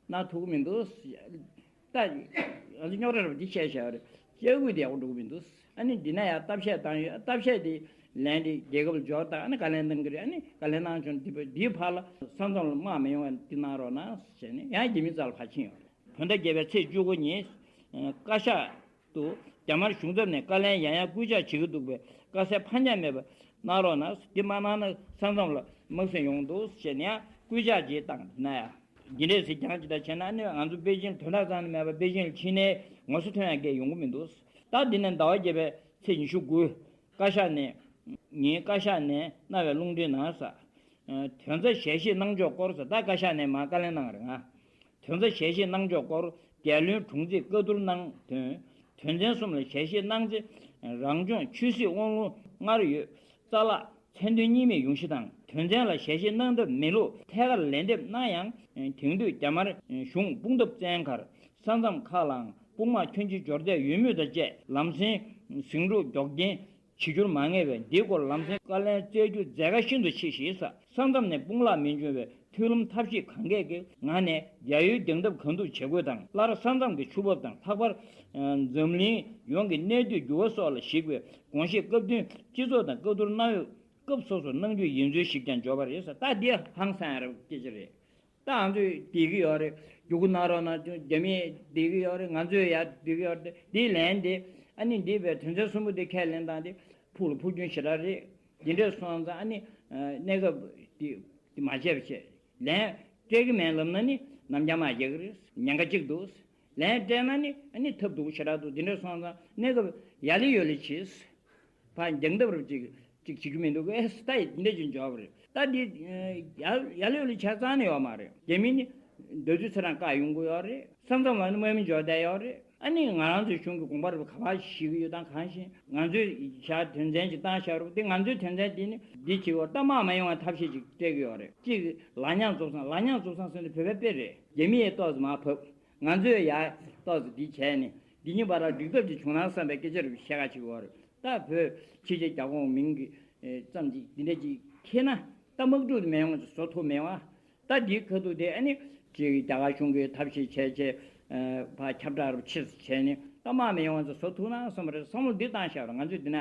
གནང་ཐུབ་ཀྱི་མི་འདུག་ད་ང་ཚོ་རྙོག་དྲ་རབ་འདི་བཤད་བཞག་རེད། སྐྱེ་དགུའི་བདེ་བ་འགྲོ་གི་མི་འདུག་ཨ་ནི་འདི་ན་ཡང་ལྟ་བཤལ་བཏང་ཡོད། ལྟ་བཤལ་དེ་ལན་དེ་རྒྱལ་ཁབ་ལ་འབྱོར་དང་ཨ་ནི་བཀའ་ལན་གནང་གི་རེད། ཨ་ནི་བཀའ་ལན་གནང་བྱུང་འདི་འདིའི་བར་ལ་ས་མཚམས་ལ་དམག་མི་ཡོང་བ་འདི་གནང་རོགས་གནང་ཟེར་ནས་ཡང་རྒྱ་མིའི་རྩ་ལ་ཕར་ཕྱིན་ཡོད་རེད། བོད་ཟླ་བརྒྱད་པའི་ཚེས་བཅུ་དགུ་ཉིན་བཀའ་ཤག་ཏུ་རྒྱ་དམར་གཞུང་ཚབ་ནས་བཀའ་ལན་ཡང་ཡང་སྐུལ་ལྕག་བྱེད་ཀྱི་འདུག་པས་དཀའ་སེལ་ཕར་འགྱངས་མེད་པ་གནང་རོགས་གནང་། འདི་མ་གནང་ན་ས་མཚམས་ལ་དམག་སེམས་ཡོང་འདུག་ཟེར་ནས་ཡང་སྐུལ་ལྕག་ཅིག་བཏང་ན་ཡང་། འདི་འདྲས་ཟེར་རྐྱང་ཅིག་ད་བྱས་ན་ནི་ང་ཚོ་པེ་ཅིང་དོན་དག་རྩ་ནས་མེད་པ། པེ་ཅིང་ལ་ཕྱིན་ནས་ངོ་སོ་ཐོན་ཡག་གི་ཡོང་གི་མི་འདུག་ད་འདི་ནས་ཟླ་བ་བརྒྱད་པའི་ཚེས་ཉི་ཤུ་དགུ་བཀའ་ཤག་ནས་ཉིན་བཀའ་ཤག་ནས་གནང་བའི་རླུང་འཕྲིན་ནང་ས། དོན་རྩ་ཞལ་བཞེས་གནང་ཕྱོགས་སྐོར་ས། ད་བཀའ་ཤག་ནས་མར་བཀའ་ལན་གནང་རེད་ང་། དོན་རྩ་ཞལ་བཞེས་གནང་ཕྱོགས་སྐོར་རྒྱལ་བློན་དྲུང་ཆེས་བཀའ་བསྡུར་གནང་དོན། དོན་ཚན་གསུམ་ལ་ཞལ་བཞེས་གནང་ཚེ་རང་སྐྱོང་ཆོས་སྲིད་དབང་ལུང་སྔར་ཡོད་རྩ་བརླག་མཚན་དོན་གཉིས་མེད་ཡོང་གཞི་དང་། དོན་ཚན་ལ་ཞལ་བཞེས་གནང་ཐབས་མེད་ལུགས་ཐད་ཀར་ལན་འདེབས་གནང་ཡང་དེང་དུས་རྒྱ་དམར་གཞུང་དཔུང་སྟོབས་བཙན་མཁར་ས་མཚམས་ཁག་ལའང་དཔུང་དམག་ཁྱོན་ཆེ་འབྱོར་ཚད་ཡོད་མུས་དང་བཅས་ལམ་སེང་ཟིང་འཁྲུག་མགྱོགས་རྐྱེན་བྱེད་རྒྱུར་མ་ངེས་པས། འདིའི་སྐོར་ལམ་སེང་བཀའ་ལན་སྩལ་རྒྱུ་མཛད་དཀའ་ཤིན་ཏུ་ཆེ་ཞེས་ས། ས་མཚམས་ནས་དཔུང་ལག་མི་འབྱུང་བའི་མཐུན་ལམ་ཐབས་ཤེས་གང་གས་ཀྱི་ངང་ནས་རྒྱ་ཡུལ་རྒྱང་ཐབས་གང་ཐུབ་བྱེད་དགོས་དང་། སླར་ས་མཚམས་ཀྱི་ཆུ་འབབ་དང་། ལྷག་པར་འཛམ་གླིང་ཡོངས་ཀྱི་གནས་སྡུད་འགྱུར་བ་སོགས་ལ་གཞིགས་པའི་དགོངས་བཞེས་སྐབས་བསྟུན་སྤྱི་ཚོགས་དང་བཀའ་བསྡུར་གནང་འོས་སྐབས་སོ་སོར་གནང་རྒྱུ་ཡིན་ཚུལ་ཞིག་ཀྱང་འབྱོར་བ་རེད་ས། ད་འདི་ཧང་སང་ཡ་རབས་སྐད་ཆ་རེད། ད་ང་ཚོས་བསྡད་ཀྱི་ཡོད་རེད། རྒྱུ་གུ་གནང་རོགས་གནང་བྱུང་། རྒྱ་མིས་བསྡད་ཀྱི་ཡོད་རེད། ང་ཚོས་ཡར་བསྡད་ཀྱི་ཡོད་རེད། འདིའི་ལན་དེ་ཨ་ནི་འདི་བས་དོན་ཚན་གསུམ་པོ་འདི་ཁས་ལེན་སྟངས་དེ་ཕུགས་ལ་ཕུགས་རྒྱུན་ཞེ་དྲག་རེད། འདི་འདྲས་སོང་ཙང་ཨ་ནི་གནས་སྐབས་འདི་འདི་མ་བྱས་པ་བྱས། ལན་སྤྲད་ཀྱི་མེད་ལབ་ན་ནི་ནམ་རྒྱང་མ་རྒྱག་གི་རེད། ཉེན་ཁ་གཅིག་འདུག་ལན་སྤྲད་ན་ནི་ཨ་ནི་ཐབས་སྡུག་ཞེ་དྲག་འདུག་འདི་འདྲས་སོང་ཙང་གནས་སྐབས་ཡ་ལེ་ཡོ་ལེ་བྱས། ཕར་འགྱངས་ཐབས་རུ་ཅིག་ཅིག་བྱེད་རྒྱུ་མི་འདུག་གས། ད་འདི་འདྲ་ཅིག་འཇོག་པ་རེད། ད་འདི་ཡ་ཡ་ལེ་ལེ་ཆ་ཚང་ནས་ཡོད་མ་རེད། རྒྱ་མི་ནི་འདོད་དུས་ཚེ་རང་བཀག་ཡོང་གི་ཡོད་རེད། ས་མཚམས་ལ་ནི་དམག་མི་འཇོག་བསྡད་ཡོད་རེད། ཨ་ནི་ང་རང་ཚོའི་གཞུང་གི་དགོངས་པ་རེད་པ། ག་པར་ཞིག་ཡོད་དང་གང་ཞིག་ང་ཚོས་བཞག་དོན་ཚན་ཅིག་བཏང་བཞག་རེད་པ། དེ་ང་ཚོའི་དོན་ཚན་དེ་ནི་འདི་བྱེད་དགོས། ད་དམག་མ་ཡོང་བའི་ཐབས་ཤེས་ཅིག་སྤྲད་ཀྱི་ཡོད་རེད། གཅིག་ལ་ཉག་རྫོགས་སངས། ལ་ཉག་རྫོགས་སངས་ཟེར་ནས་བོད་པས་དཔེ་རེད། རྒྱ་མི་ཡས་ཏོག་ཙམ་མར་བབས། ང་ཚོས་ཡར་ཏོག་ཙམ་འདི་བྱས་ནས་འདི་གཉིས་བར་ལ་འགྲིག་ཐབས་ཅིག་བྱུང་ན་བསམ་པའི་སྐད་ཆ་རེ་བཤད་ཁ་ཅིག་ཡོད་རེད། ད་བོད་ཕྱི་རྒྱལ་རྒྱ་གོང་མིང་གི་ཨེ་ཙམ་ཅིག་འདི་འདྲ་ཅིག་འཁྱེར་ན། ད་དམག་འཁྲུག་དེ་མི་ཡོང་བ་བཟོ་ཐུབ་མེད་པ། ད་འདིའི་ཁ་ཐུག་དེ་ཨ་ནི་ཅིག་རྒྱ་གར་གཞུང་གིས་ཐབས་ཤེས་བྱས་བྱས། ཨ་ཕར་ཁྱབ་བསྒྲགས་རུ་ཆེ་ཙམ་བྱས་ནས། ད་དམག་མི་ཡོང་བ་ཚོ་བཟོ་ཐུབ་ན་བསམ་པ་རེད། བསམ་བློ་འདི་བཏང་བཞག་རེད། ང་ཚོས་འདི་ན་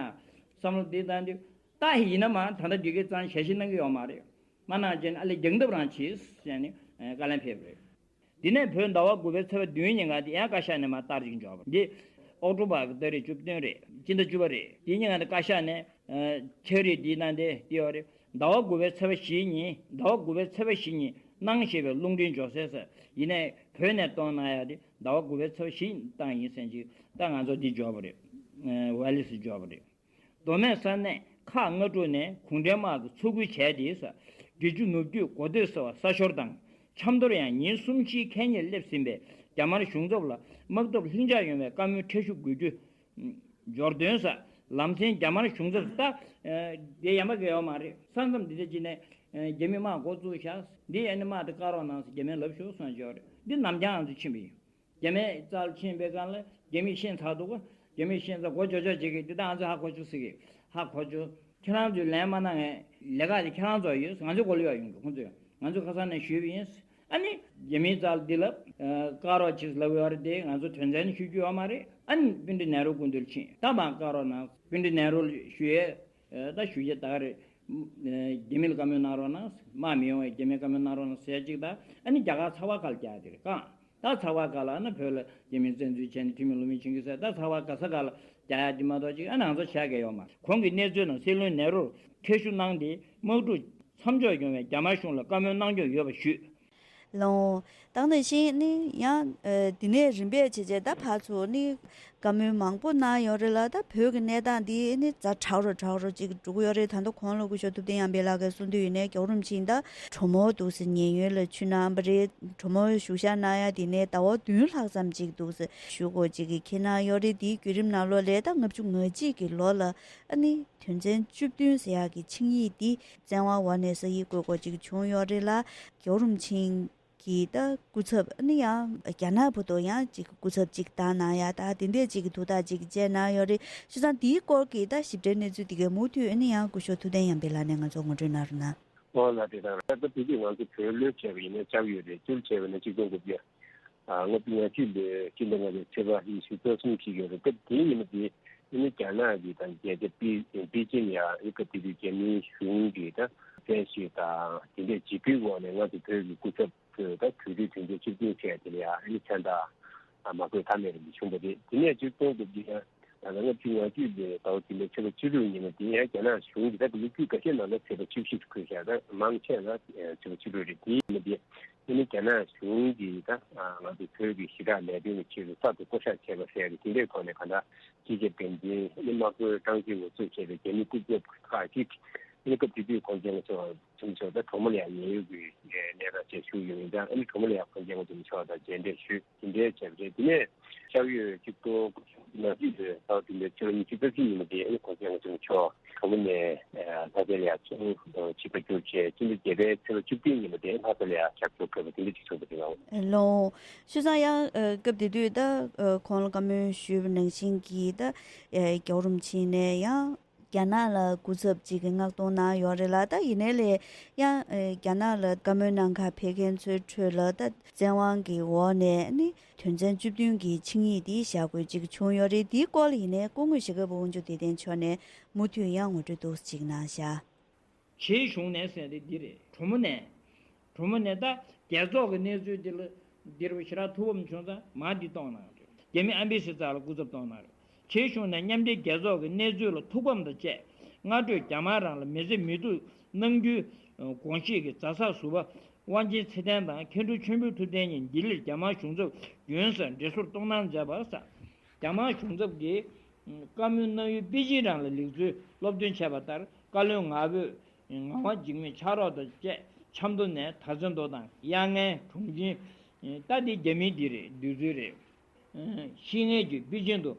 བསམ་བློ་འདི་བཏང་དུས། ད་ཡིན་ན་མ་ད་ལྟ་འདི་གའི་ཙང་ཞལ་བཞེས་གནང་གི་ཡོད་མ་རེད། མ་གནང་བྱས་ནས་ཨ་ལས་རྒྱག་ཐབས་རང་བྱེད་ཟེར་ནས་ཨ་བཀའ་ལན་ཕེབས་པ་རེད། དེ་ནས་བོད་ཟླ་བ་དགུ་པའི་ཚེས་པ་བདུན་ཉིན་ཀ་དེ་ཡང་བཀའ་ཤག་ནས་མར་ལྟར་ཅིག་འབྱོར་བ་འདི། ཨོག་ཊོ་བར་གྱི་ཏ་རིག་བཅུ་བདུན་རེད། སྤྱི་ཟླ་བཅུ་པ་རེད། དེ་ཉིན་ཀ་དེ་བཀའ་ཤག་ནས་ཨ་ཕྱག་བྲིས་འདི་གནང་སྟེ་དེ་ཡོད་རེད། ཟླ་བ་དགུ་པའི་ཚེས་པ་བཞི་ཉིན། ཟླ་བ་དགུ་པའི་ཚེས་པ་བཞི་ཉིན་གནང་ཞེས་པའི་རླུང་འཕྲིན་འབྱོར་གསལ་ཟེར། ཡིན་ནའི་བོད་ནས་གཏོང་གནང་ཡ་དེ་ཟླ་བ་དགུ་པའི་ཚེས་པ་བཞི་ཉིན་བཏང་ཡིན་ཟེར་ཅིག་ད་ང་ཚོ་འདི་འབྱོར་བ་རེད། ཨ་ཝེ་ལི་སི་འབྱོར་བ་རེད། མདོ་སྨད་ས་གནས་ཁག་ལྔ་དྲུག་ནས་གུང་ཁྲན་དམག་གིས་འཚོ་རྒོལ་བྱས་ཏེ། ས་འབྲི་ཆུ་ནུབ་རྒྱུད་མགོ་སྟོད་ཟེར་བ་ས་ཤོར་དང་། ཆབ་མདོར་ཡང་ཉིན་གསུམ་བཞིའི་ཁེ་ཉེན་སླེབས་ཟིན་པའི་རྒྱ་དམར་གཞུང་ཚབ་ལ་དམག་འཐབ་ལྷིང་འཇགས་ཡོང་བའི་བཀའ་མོལ་འཕྲལ་ཞུ་དགོས་རྒྱུ་འབྱོར་དོན་ས། ལམ་སེང་རྒྱ་དམར་གཞུང་ཚབ་ད་དེ་ཡན་པ་གས་ཡོད་མ་རེད། ས་མཚམས་འདི་འདྲ་ཅིག་ནས་རྒྱ་མི་དམག་འགོ་བཙུགས་ཤག་འདི་ཡན་ནི་དམག་དེ་བཀག་རོགས་གནང་ཟེར་རྒྱ་མིས་ལབ་ཤོག་གསུངས་བྱས་ཡོད་རེད། འདི་ནམ་རྒྱང་ང་ཚོ་ཕྱིན་པ་ཡིན། རྒྱ་མིའི་རྩར་ཕྱིན་པའི་སྒང་ལ་རྒྱ་མིས་ཤེས་ཚར་འདུག་ག་རྒྱ་མིས་ཤེས་ཚར། མགོ་ལྕོག་ལྕོག་བྱེད་ཀྱི་འདི་ད་ང་ཚོས་ཧ་གོ་བཅུག་ཟེར་གི། ཧ་གོ་བཅུག་ཁྱེད་རང་ཚོས་ལན་མ་གནང་ངས་ལས་ཀ་དེ་ཁྱེད་རང་ཚོ་ཡོད། ང་ཚོའི་མགོ་ལ་ཡོད་ཡོང་གི། ཁོང་ཚོས་ང་ཚོ་ཁ་སང་ནས་ཞུས་པ་ཡིན། ཨ་ནི་རྒྱ་མིའི་རྩར་འདི་ལབ། ཨ་བཀག་རོགས་བྱེད་ལབ་ཡོད་རེད་དེ། ང་ཚོ་དོན་ཚན་ཞུ་རྒྱུ་ཡོད་མ་རེད། ཨ་ནི་པཎྜི་ཏ་ནེ་རུ་སྐུ་མདུན་ལ་ཕྱིན། ད་མར་བཀག་རོགས་གནང་། པཎྜི་ཏ་ནེ་རུ་ལ་ཞུ་ཡས། ཨ་ད་ཞུ་རྒྱུ་ད་ག་རེད། ཨ་རྒྱ་མི་ལ་བཀའ་མོལ་གནང་རོགས་གནང་། དམག་མི་ཡོང་བའི་རྒྱ་མིའི་བཀའ་མོལ་གནང་རོགས་གནང་ཟེར་ཅིག་ད་ཨ་ནི་རྒྱ་གར་ཚ་བ་ག་ལ་རྒྱག་དེ་རེད་གང་། ད་ཚ་བ་ག་ལ་ཨ་ནི་བོད་ལ་རྒྱ་མིས་བཙན་འཛུལ་བྱས་ནས་འཐུས་མི་བློ་མི་ཆེན་གྱི་ཟེར། ད་ཚ་བ་ག་ས་ག་ལ་རྒྱག་ཡ་དེ་མ་གཏོགས་ཅིག་ཨ་ནང་ཚོ་བྱ་གལ་ཡོད་མ་རེད། གོང་གི་གནས་ཚུལ་ནང་སྲིད་བློན་ནེ་རུར་ཁྲལ་ཞུ་གནང་སྟེ་དམག་འཁྲུག་མཚམས་འཇོག་ཡོང་བའི་རྒྱ་དམར་གཞུང་ལ་བཀའ་མོལ་གནང་སྐྱོང་ཡོད་པ་ཞུས། ལོང་། ད་ནང་བཞིན་ནི་ཡང་ཨ་འདི་ནས་རིམ་པས་བྱས་བྱས་ད་ཕར་ཚུར་ནི་བཀའ་མོལ་མང་པོ་གནང་ཡོད་རེད་ལ། ད་བོད་ཀྱི་གནས་སྟངས་འདི་ནི་ཛ་དྲག་རུ་དྲག་རུ་ཅིག་འགྲོ་གི་ཡོད་རེད། ད་ལྟ་གོང་ལ་སྐུ་ཞབས་ཐུབ་བསྟན་དབྱངས་པད་ལགས་ཀྱིས་གསུང་དུས་ཡིན་ནའི་རྒྱལ་བ་རིན་པོ་ཆེ་ད་གྲོ་མོ་འདུག་སེ་ཉེན་གཡོལ་ལ་ཚུད་གནང་བ་རེད། གྲོ་མོ་བཞུགས་ཞག་གནང་ཡ་དེ་ནས་ཟླ་བ་བདུན་ལྷག་ཙམ་ཅིག་འདུག་སེ་བཞུགས་དགོས་ཅིག་གི་འཁྱེར་གནང་ཡོད་རེད། དེའི་བརྒྱུད་རིམ་ནང་ལོགས་ལ་ད་ལྔ་བཅུ་ང་གཅིག་གི་ལོ་ལ་ཨ་ནི་དོན་ཚན་བཅུ་བདུན་ཟེར་ཡག་གི་ཆིངས་ཡིག་འདི་བཙན་དབང་འོག་ནས་ས་ཡིག་བཀོད་དགོས་ཅིག་བྱུང་ཡོད་རེད་ལ། རྒྱལ་བ་རིན་པོ་ཆེ་གི་ད་སྐུ་ཚབ་ཨ་ནི་ཡང་རྒྱ་ནག་བར་དུ་ཡང་ཅིག་སྐུ་ཚབ་ཅིག་བཏང་གནང་ཡ་ད་དེ་འདྲས་ཅིག་གི་ཐུགས་ཐག་ཅིག་བཅད་གནང་ཡོད་རེད། བྱས་ཙང་འདིའི་སྐོར་གྱི་ད་ཞིབ་ཕྲའི་གནས་ཚུལ་འདི་གའི་མུ་མཐུད་ཨ་ནི་ཡང་སྐུ་ཞབས་ཐུབ་བསྟན་དབྱངས་པད་ལགས་ནས་ང་ཚོར་ངོ་སྤྲོད་གནང་རོགས་གནང་། ཨོ་ལགས། དེ་དང་ད་ལྟ་བོད་ཀྱིས་ང་ཚོ་བོད་བློས་བྱས་པ་ཡིན་ན་ལྕགས་ཡོད་རེད། བཙུར་བྱས་པ་ཡིན་ན་ཆིག་སྟོང་དགུ་བརྒྱ་ལྔ་བཅུ་ང་གཅིག་ལོའི་སྤྱི་ཟླ་ལྔ་པའི་ཚེས་པ་ཉི་ཤུ་རྩ་གསུམ་ཞིག་ཡོད་རེད། སྐབས་དེའི་ཉིན་མོ་དེ་ཨ་ནི་རྒྱ་ནག་གི་དང་རྒྱལ་ས་པེ་པེ་ཅིན་ཡ་ཨ་ནི་སྐབས་དེ་དུས་རྒྱ་མིའི་གཞུང་གི་ད་བཙན་ཤེད་དང་དེ་འདྲས་འཇིགས་སྐུལ་འོག་ནས་ང་ཚོ་བོད་ཀྱི་སྐུ་ཚབ་ཚོས་ད་གྲོས་མཐུན་དོན་ཚན་བཅུ་བདུན་བྱས་དེ་ལ་ཡ་ཨ་ནི་མཚན་རྟགས་མ་བཀོད་ཐབས་མེད་རེད་བྱུང་བ་རེད། དེ་ནས་ཆིག་སྟོང་དགུ་བརྒྱ་ལྔ་བཅུ་ང་གཅིག་ལོའི་ཟླ་བ་བདུན་པའི་ཚེས་པ་བཅུ་དྲུག་ཉིན་མོ་དེ་ཡང་རྒྱ་ནག་གཞུང་གིས་ད་ལོ་རྒྱུས་འགའ་ཤས་ནང་ལ་ཚེས་པ་བཅུ་བཞི་རུ་འཁོད་བཞག་ད་མང་ཆེ་ལ་ཚེས་པ་བཅུ་དྲུག་རེད། དེའི་ཉིན་མོ་དེ་ཨ་ནི་རྒྱ་ནག་གཞུང་གིས་ད་ང་ཚོ་བོད་ཀྱི་ཞི་དྲག་ལས་དོན་གྱི་ཆེད་དུ་གསར་དུ་བསྐོ་བཞག་བྱས་པ་ཟེར་ཡ་རེད། དེ་འདྲའི་ཐོག་ནས་གང་ལྟར་སྤྱི་ཁྱབ་འགན་འཛིན་ཨ་ནི་དམག་དཔོན་ཀྲང་ཅིན་ཝུ་གཙོས་བྱས་པའི་རྒྱ་མི་སྐུ་ཚབ་ཁག་ཅིག་ཨ་ནི་སྐབས་དེ་དུས་གོང་ཆེན་ཚོ་ཚུན་ཆད་ད་གྲོ་མོ་ལ་ཡང་ཉེན་གཡོལ་གྱི་གནས་སྟངས་བཅས་ཞུགས་ཡོད་མིན་ཙང་། ཨ་ནི་གྲོ་མོ་ལ་ཡང་གོང་ཆེན་ཚོ་མཆོག་དང་མཇལ་འཕྲད་ཞུས། དེ་འདྲའི་བྱས་པ་རེད། དེ་ནས་ལྕགས་ཡོད་གཅིག་སྟོང་དགུ་བརྒྱ་ལྔ་བཅུ་ལོའི་ཟླ་བ་བདུན་པའི་ཚེས་པ་ཉི་ཤུ་རྩ་བཞི་ཉིན་མོ་དེ་ཨ་ནི་གོང་ཆེན་ཚོ་མཆོག་གྲོ་མོ་ནས་ལྷ་སར་ཡར་ཚུར་ཆིབས་ཁ་བསྒྱུར་བྱས། སྤྱི་ཟླ་བརྒྱད་པའི་ཚེས་པ་བཅུ་བདུན་ཉིན་མོ་དེ་ལྷ་སར་ལ་ཡར་ཕྱག་འཚལ་དགོས་པ་དེ་འདྲ་ཅིག་བྱུང་བ་རེད་ལགས། ལོ། བྱས་ཙང་ཡང་སྐབས་དེ་དུས་ད་གོང་ལ་བཀའ་མོལ་ཞུས་པ་ནང་བཞིན་གྱི་ད་རྒྱལ་བ་རིན་པོ་ཆེ་ནས་ཡང་རྒྱ་ནག་ལ་སྐུ་ཚབ་ཅིག་གི་མངགས་གཏོང་གནང་ཡོད་རེད་ལ། ད་ཡིན་ནའི་ལས་ཡང་རྒྱ་ནག་ལ་བཀའ་མོལ་གནང་གར་ཕེབས་མཁན་ཚོའི་ཁྲོད་ལ་ད་བཙན་དབང་གི་འོག་ནས་ནི་དོན་ཚན་བཅུ་བདུན་གྱི་ཆིངས་ཡིག་འདི་བཞག་དགོས་ཅིག་བྱུང་ཡོད་རེད། འདིའི་སྐོར་ལ་ཡིན་ནའི་སྐུ་ངོ་ཞྭ་སྒབ་པ་དབང་ཕྱུག་བདེ་ལྡན་མཆོག་ནས་མུ་མཐུད་ཡང་ངོ་སྤྲོད་ཏོག་ཙམ་ཅིག་གནང་བཞག། ཆེ་གཞུང་ནས་ཟེར་དེ་འདི་རེད། གྲོ་མོ་ནས། གྲོ་མོ་ནས་ད་རྒྱལ་ཚོགས་ཀྱི་གནས་ཚུལ་འདི་ལ་འདིར་བ་ཞེ་དྲག་ཐུགས་ཕམ་བྱུང་ཙང་མ་འདི་གཏོང་གནང་རེད། རྒྱ་མི་ཨེམ་བྷེ་སི་རྩ་ལ་སྐུ་ཚབ་གཏོང་གནང་རེད། ཆེ་གཞུང་ནས་མཉམ་འབྲེལ་རྒྱལ་ཚོགས་ཀྱི་གནས་ཚུལ་ལ་ཐུགས་ཕམ་དང་བཅས་སྔ་དྲོས་རྒྱ་དམར་རང་ལ་མི་བརྩི་མི་ཐུབ་གནང་རྒྱུའི་དགོངས་བཞེས་ཀྱིས་རྫ་ས་ཟུར་པ་དབང་ཆེན་ཚེ་བརྟན་དང་མཁན་དྲུང་ཆོས་འཕེལ་ཐུབ་བསྟན་གཉིས་ལྡི་ལིར་རྒྱ་དམར་གཞུང་ཚབ་མགྲོན་གསར་འདྲེ་ཟུར་གཏོང་གནང་མཛད་པ་ས། རྒྱ་དམར་གཞུང་ཚབ་ཀྱིས་བཀའ་མོལ་གནང་ཡུལ་པེ་ཅིན་རང་ལ་ལེགས་ཚུལ་སློབ་སྟོན་བྱས་པ་ལྟར་བཀའ་བློན་ངག་དབང་ངག་དབང་འཇིགས་མེད་ཕྱག་རོགས་དང་བཅས་ཆབ་མདོ་ནས་དར་ཚོན་མདོ་དང་གཡས་སྔོན་གྲོང་ཁྱེར། ད་འདི་རྒྱ་མིའི་འདི་རེད། འདི་ཚོའི་རེད། ཤི་ནད་ཀྱིས་པེ་ཅིང་དུ་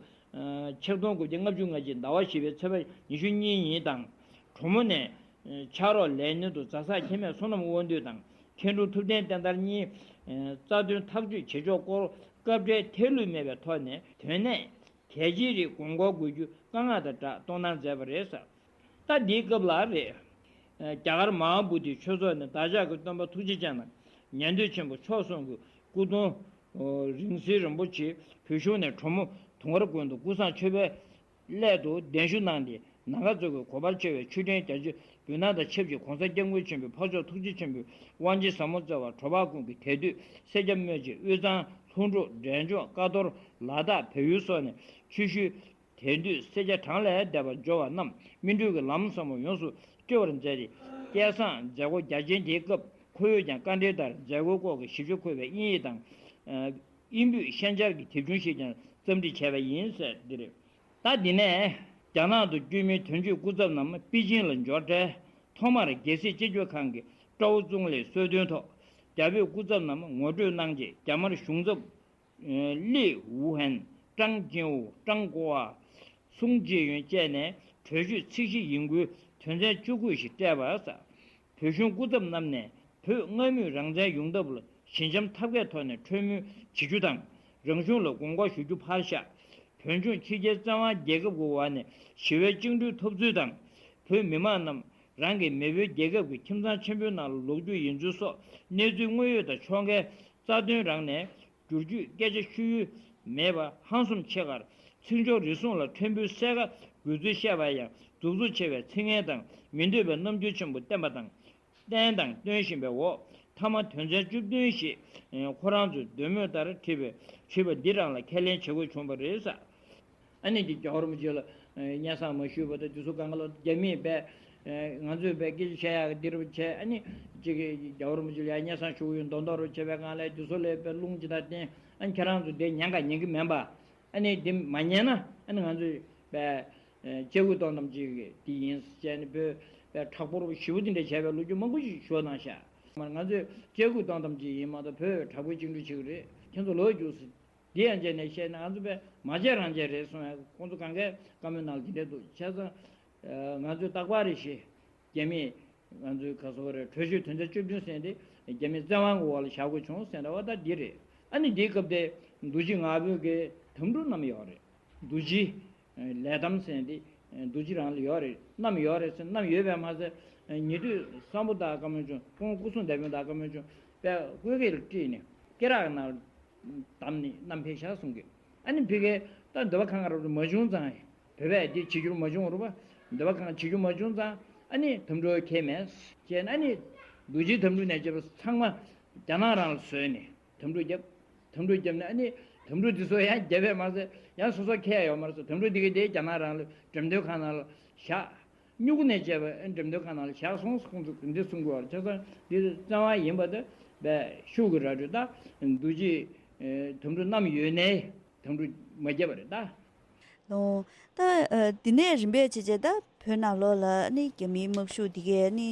ཆིག་སྟོང་དགུ་བརྒྱ་ལྔ་བཅུ་ང་གཅིག་ཟླ་བ་བཞི་པའི་ཚེས་པ་ཉི་ཤུ་གཉིས་ཉིན་དང་། གྲོ་མོ་ནས་ཕྱག་རོགས་ལས་སྣོན་དུ་རྫ་སར་ཁྱི་སྨད་བསོད་ནམས་དབང་འདུས་དང་མཁན་དྲུང་ཐུབ་བསྟན་བསྟན་དར་གཉིས་རྩ་དོན་ཐག་གཅོད་བྱེད་ཕྱོགས་སྐོར་སྐབས་འཕྲལ་ཐལ་ལུས་མེད་པའི་ཐོག་ནས་དོན་གནད་གལ་ཆེའི་རིགས་དགོངས་སྐོར་དགོས་རྒྱུ་བཀའ་མངགས་དང་སྦྲགས་གཏོང་གནང་མཛད་པ་རེད་ཟེར། ད་འདིའི་སྐབས་ལ་རེད། རྒྱ་གར་མ་ཧཱ་བོ་དྷི་ཆོས་ཚོགས་ནས་བདག་ཅག་གི་སྟོན་པ་ཐུགས་རྗེ་ཅན་དང་ཉན་ཐོས་ཆེན་པོ་མཆོག་གསུམ་གྱི་སྐུ་གདུང་རིང་བསྲེལ་རིན་པོ་ཆེ་བོད་གཞུང་ནས་གྲོ་མོ་དུང་དཀར་དགོན་དུ་ཀུན་བཟང་མཆོད་པའི་སླད་དུ་གདན་ཞུ་གནང་སྟེ། ནམ་མཁའ་མཛོད་ཀྱི་གོ་འཕང་ཆེ་བའི་ཆོས་འབྲེལ་རྒྱ་ཆེ་འབུལ་གནང་དང་ཆབས་ཅིག་༸གོང་ས་༸སྐྱབས་མགོན་ཆེན་པོས་འཕགས་མཆོག་ཐུགས་རྗེ་ཆེན་པོས་དབང་ཆེན་ཟབ་མོ་སྩལ་བ་གྲོ་འབག་ཀུན་གྱི་དད་འདུས་སེར་སྐྱ་སྨོས་ཅི་དབུས་གཙང་ལྷུན་གྲུབ་འབྲས་ལྗོངས་ཀ་རྡོར་ལ་དྭགས་བལ་ཡུལ་སོགས་ནས་ཆོས་ཞུས། དད་འདུས་སེར་སྐྱ་གྲངས་ལས་འདས་པ་འབྱོར་བ་རྣམས་སྨིན་གྲོལ་གྱི་ལམ་ཟབ་མོ་ཡོངས་སུ་སྤྲོད་པར་མཛད་དེ། སྐལ་བཟང་མཛད་སྒོ་རྒྱ་ཆེན་དེའི་སྐབས་ཁོ་བོས་ཀྱང་བཀའ་འགྲེལ་ལྟར་མཛད་སྒོའི་སྐོར་གྱི་ཞིབ་ཆ་འཁོད་པའི་དབྱིན་ཡིག་དང་། དབྱིན་བོད་ཤན་སྦྱར་གྱི་དེབ་ཆུང་ཞིག་ཀྱང་རྩོམ་སྒྲིག་བྱས་པ་ཡིན་ཟེར་འདི་རེད། ད་འདི་ནས་རྒྱ་ནག་ཏུ་བསྐྱོད་མིའི་དོན་གཅོད་སྐུ་ཚབ་རྣམས་པེ་ཅིང་ལ་འབྱོར་འཕྲལ་ཐོག་མར་རྒྱལ་སྲིད་སྤྱི་ཁྱབ་ཁང་གི་ཀྲོའུ་ཙུང་ལིས་གསོལ་སྟོན་ཐོག་རྒྱ་བོད་སྐུ་ཚབ་རྣམས་ངོ་སྤྲོད་གནང་རྗེས་རྒྱ་དམར་གཞུང་ཚབ། ལི་ཝུ་ཧན། ཀྲང་ཅིན་ཝུ། ཀྲང་ཀོ་ཝ། སུང་ཅི་ཡོན་བཅས་ནས་གྲོས་ཆོད་ཚིག་བཞི་ཡིན་ཁུལ་དོན་ཚན་བཅུ་དགུ་ཞིག་སྤྲད་པ་ཟེར། བོད་གཞུང་སྐུ་ཚབ་རྣམས་ནས་བོད་སྔ་མོས་རང་བཙན་ཡོང་ཐབས་ལ་ཞི་འཇམ་ཐབས་མཁས་ཐོག་ནས་གྲོས་མོལ་བྱེད་རྒྱུ་དང་། རང་གཞུང་ལ་དགོངས་སྐོར་ཞུ་རྒྱུ་ཕར་བཞག་བོད་ལྗོངས་ཕྱི་རྒྱལ་བཙན་དབང་རྒྱལ་ཁབ་ཀྱི་འོག་ནས་ཞི་བའི་བཅིངས་འགྲོལ་ཐོབ་ཚུལ་དང་། བོད་མི་མང་རྣམས་རང་གི་མེས་པོའི་རྒྱལ་ཁབ་ཀྱི་ཁྱིམ་ཚང་ཆེན་པོའི་ནང་ལ་ལོག་རྒྱུ་ཡིན་ཚུལ་སོགས་གནས་ཚུལ་དངོས་ཡོད་དང་ཕྱོགས་འགལ་རྩ་དོན་རང་ནས། བསྒྱུར་བཅོས་སྐད་ཆ་ཤོད་ཡུལ་མེད་པ་ཧང་སངས་ཆེ་ཁར་ཚིག་སྦྱོར་རེ་ཟུང་ལ་ཕྲན་བུ་གསལ་ཁ་དགོས་ཚུལ་བཤད་པ་ཡང་གདུག་རྩུབ་ཆེ་བའི་ཚིག་ངན་དང་མི་འདོད་པའི་རྣམ་འགྱུར་ཆེན་པོ་བསྟན་པ་དང་། བསྟན་དང་སྟོན་བཞིན་པའི་འོག་མཐའ་མ་དོན་ཚན་བཅུ་བདུན་ཞེས་ཁོ་རང་ཚོའི་འདོད་མོས་ལྟར་བྲིས་པའི་བྲིས་པ་འདི་རང་ལ་ཁས་ལེན་བྱེད་དགོས་བྱུང་བ་རེད་ཟེར། ཨ་ནི་འདི་རྒྱལ་བ་རིན་པོ་ཆེ་ལ་སྙན་སེང་མ་ཞུས་པ་དང་དེ་ཚོ་གང་ག་ལ་རྒྱ་མིས་པས་ང་ཚོས་པས་སྐད་ཆ་བཤད་ཡག་འདིར་བྱས། ཨ་ནི་ཅིག་རྒྱལ་བ་རིན་པོ་ཆེ་ལ་ཡང་སྙན་སེང་ཞུ་གི་ཡོད་མདོག་མདོག་རུ་བྱས་པའི་སྒང་ལ་དེ་ཚོ་ལས་པས་རླུང་ཇི་ལྟར་བསྟན། ཨ་ནི་ཁྱེད་རང་ཚོ་དེ་ཉན་ག་ཉན་གི་མིན་པ། ཨ་ནི་དེ་མ་ཉན་ན་ཨ་ནི་ང་ཚོས་པས་སྐྱེ་དགུའི་སྟོང་གཏམ་ཅིག་དེ་ཡིན་ཟེར་ནས་བོད་པས་དྲག་པོ་རུ་ཞེ་པོ་དེ་འདྲ་བྱས་པའི་ལོ་རྒྱུས་མང་པོ་ཞིག་ཞུ་གནང་ཤག་ང་ཚོས་སྐྱེ་དགུའི་སྟོང་གཏམ་ཅིག་ཡིན་མ་གཏོགས་བོད་དྲག་པོའི་བཅིངས་འགྲོལ་བྱེད་གི་རེད། ཁྱེད་ཚོ་ལོས་རྒྱུགས་ཟེར། འདི་ཡང་བྱས་ནས་བཤད་ན་ང་ཚོ་པས་མ་བྱས་རང་བྱས་རེད་གསུངས་ཡ། ཁོང་ཚོ་གང་གའི་བཀའ་མོལ་ནང་ལ་འདི་འདྲ་འདུག་བྱས་ཙང་། ང་ཚོས་རྟག་པར་རེ་ཞིག་རྒྱ་མིས་ང་ཚོའི་ག་སོགས་རེད། གྲོས་ཆོད་དོན་ཚན་བཅུ་བདུན་ཟེར་འདི་རྒྱ་མིའི་བཙན་དབང་གི་འོག་ལ་བཞག་དགོས་བྱུང་ཟེར་འདྲ་བ་ད་འདི་རེད། ཨ་ནི་འདིའི་སྐབས་དེ་རྡོ་རྗེ་ང་ཕོད་ཀྱི་དམ་ཕྲུག་རྣམས་ཡོད་རེད། རྡོ་རྗེ་ལས་དམ་ཟེར་འདི་རྡོ་རྗེ་རང་ལ་ཡོད་རེད། རྣམས་ཡོད་རེད་ཟེར། རྣམས་ཡོད་པས་མ་ཟད་ཉེ་དུས་སམ་བྷོ་ཊ་བཀའ་མོལ་བྱུང་། ཁོང་སྐུ་སྲུང་བདག་པོ་དང་བཀའ་མོལ་བྱུང་པས་བཀོད་ཁས་ལ་དཀྲིས་ནས་སྐེ་རགས་ནང་བསྡམས་ནས་བསྣམས་ཕེབས་ཤག་གསུང་གི། ཨ་ནི་ཕ་གིར་ད་འདོད་པ་ཁེངས་རབས་མ་བྱུང་ཙང་། བོད་པས་འདི་བྱེད་རྒྱུར་མ་བྱུང་རུང་བ། འདོད་པ་ཁེངས་བྱེད་རྒྱུ་མ་བྱུང་ཙང་། ཨ་ནི་དམ་ཕྲུག་ཁས་མེད་བྱས་ན། ཨ་ནི་རྡོ་རྗེ་དམ་ཕྲུག་ནས་བྱས་པ་ཚང་མ་རྒྱ་ནག་རང་ལ་བཟོས་ནས་དམ་ཕྲུག་བརྒྱབ། དམ་ཕྲུག་བརྒྱབ་ནས་ཨ་ནི་དམ་ཕྲུག་འདི་ཚོ་ཡང་རྒྱབ་པས་མ་ཟད་ཡང་སོ་སོ་ཁས་ཡོད་མ་རེད་ཟེར། དམ་ཕྲུག་འདི་གི་དེ་རྒྱ་ནག་རང་ལ་འགྲེམས་སྟོན་ཁང་ནང་ལ་བཞག་སྨྱུ་གུ་ནས་བྱས་པ་འགྲེམས་སྟོན་ཁང་ནང་ལ་བཞག་སོང་ཟེར་ཁོང་ཚོ་འདི་གསུང་གི་ཡོད་རེད། བྱས་ཙང་འདི་བཙན་དབང་ཡིན་པ་དེ་བས་ཤུགས་ཀྱིས་ར་སྤྲོད་ད་རྡོ་རྗེ་དམ་ཕྲུག་བསྣམས་ཡོད་ནའི་དམ་ཕྲུག་མ་བརྒྱབ་པ་རེད་ད། ལོ། ད་འདི་ནས་རིམ་པས་བྱས་བྱས་ད་བོད་ནང་ལོགས་ལ་ནི་རྒྱ་མིའི་དམག་ཤུགས་འདི་གས་ནི་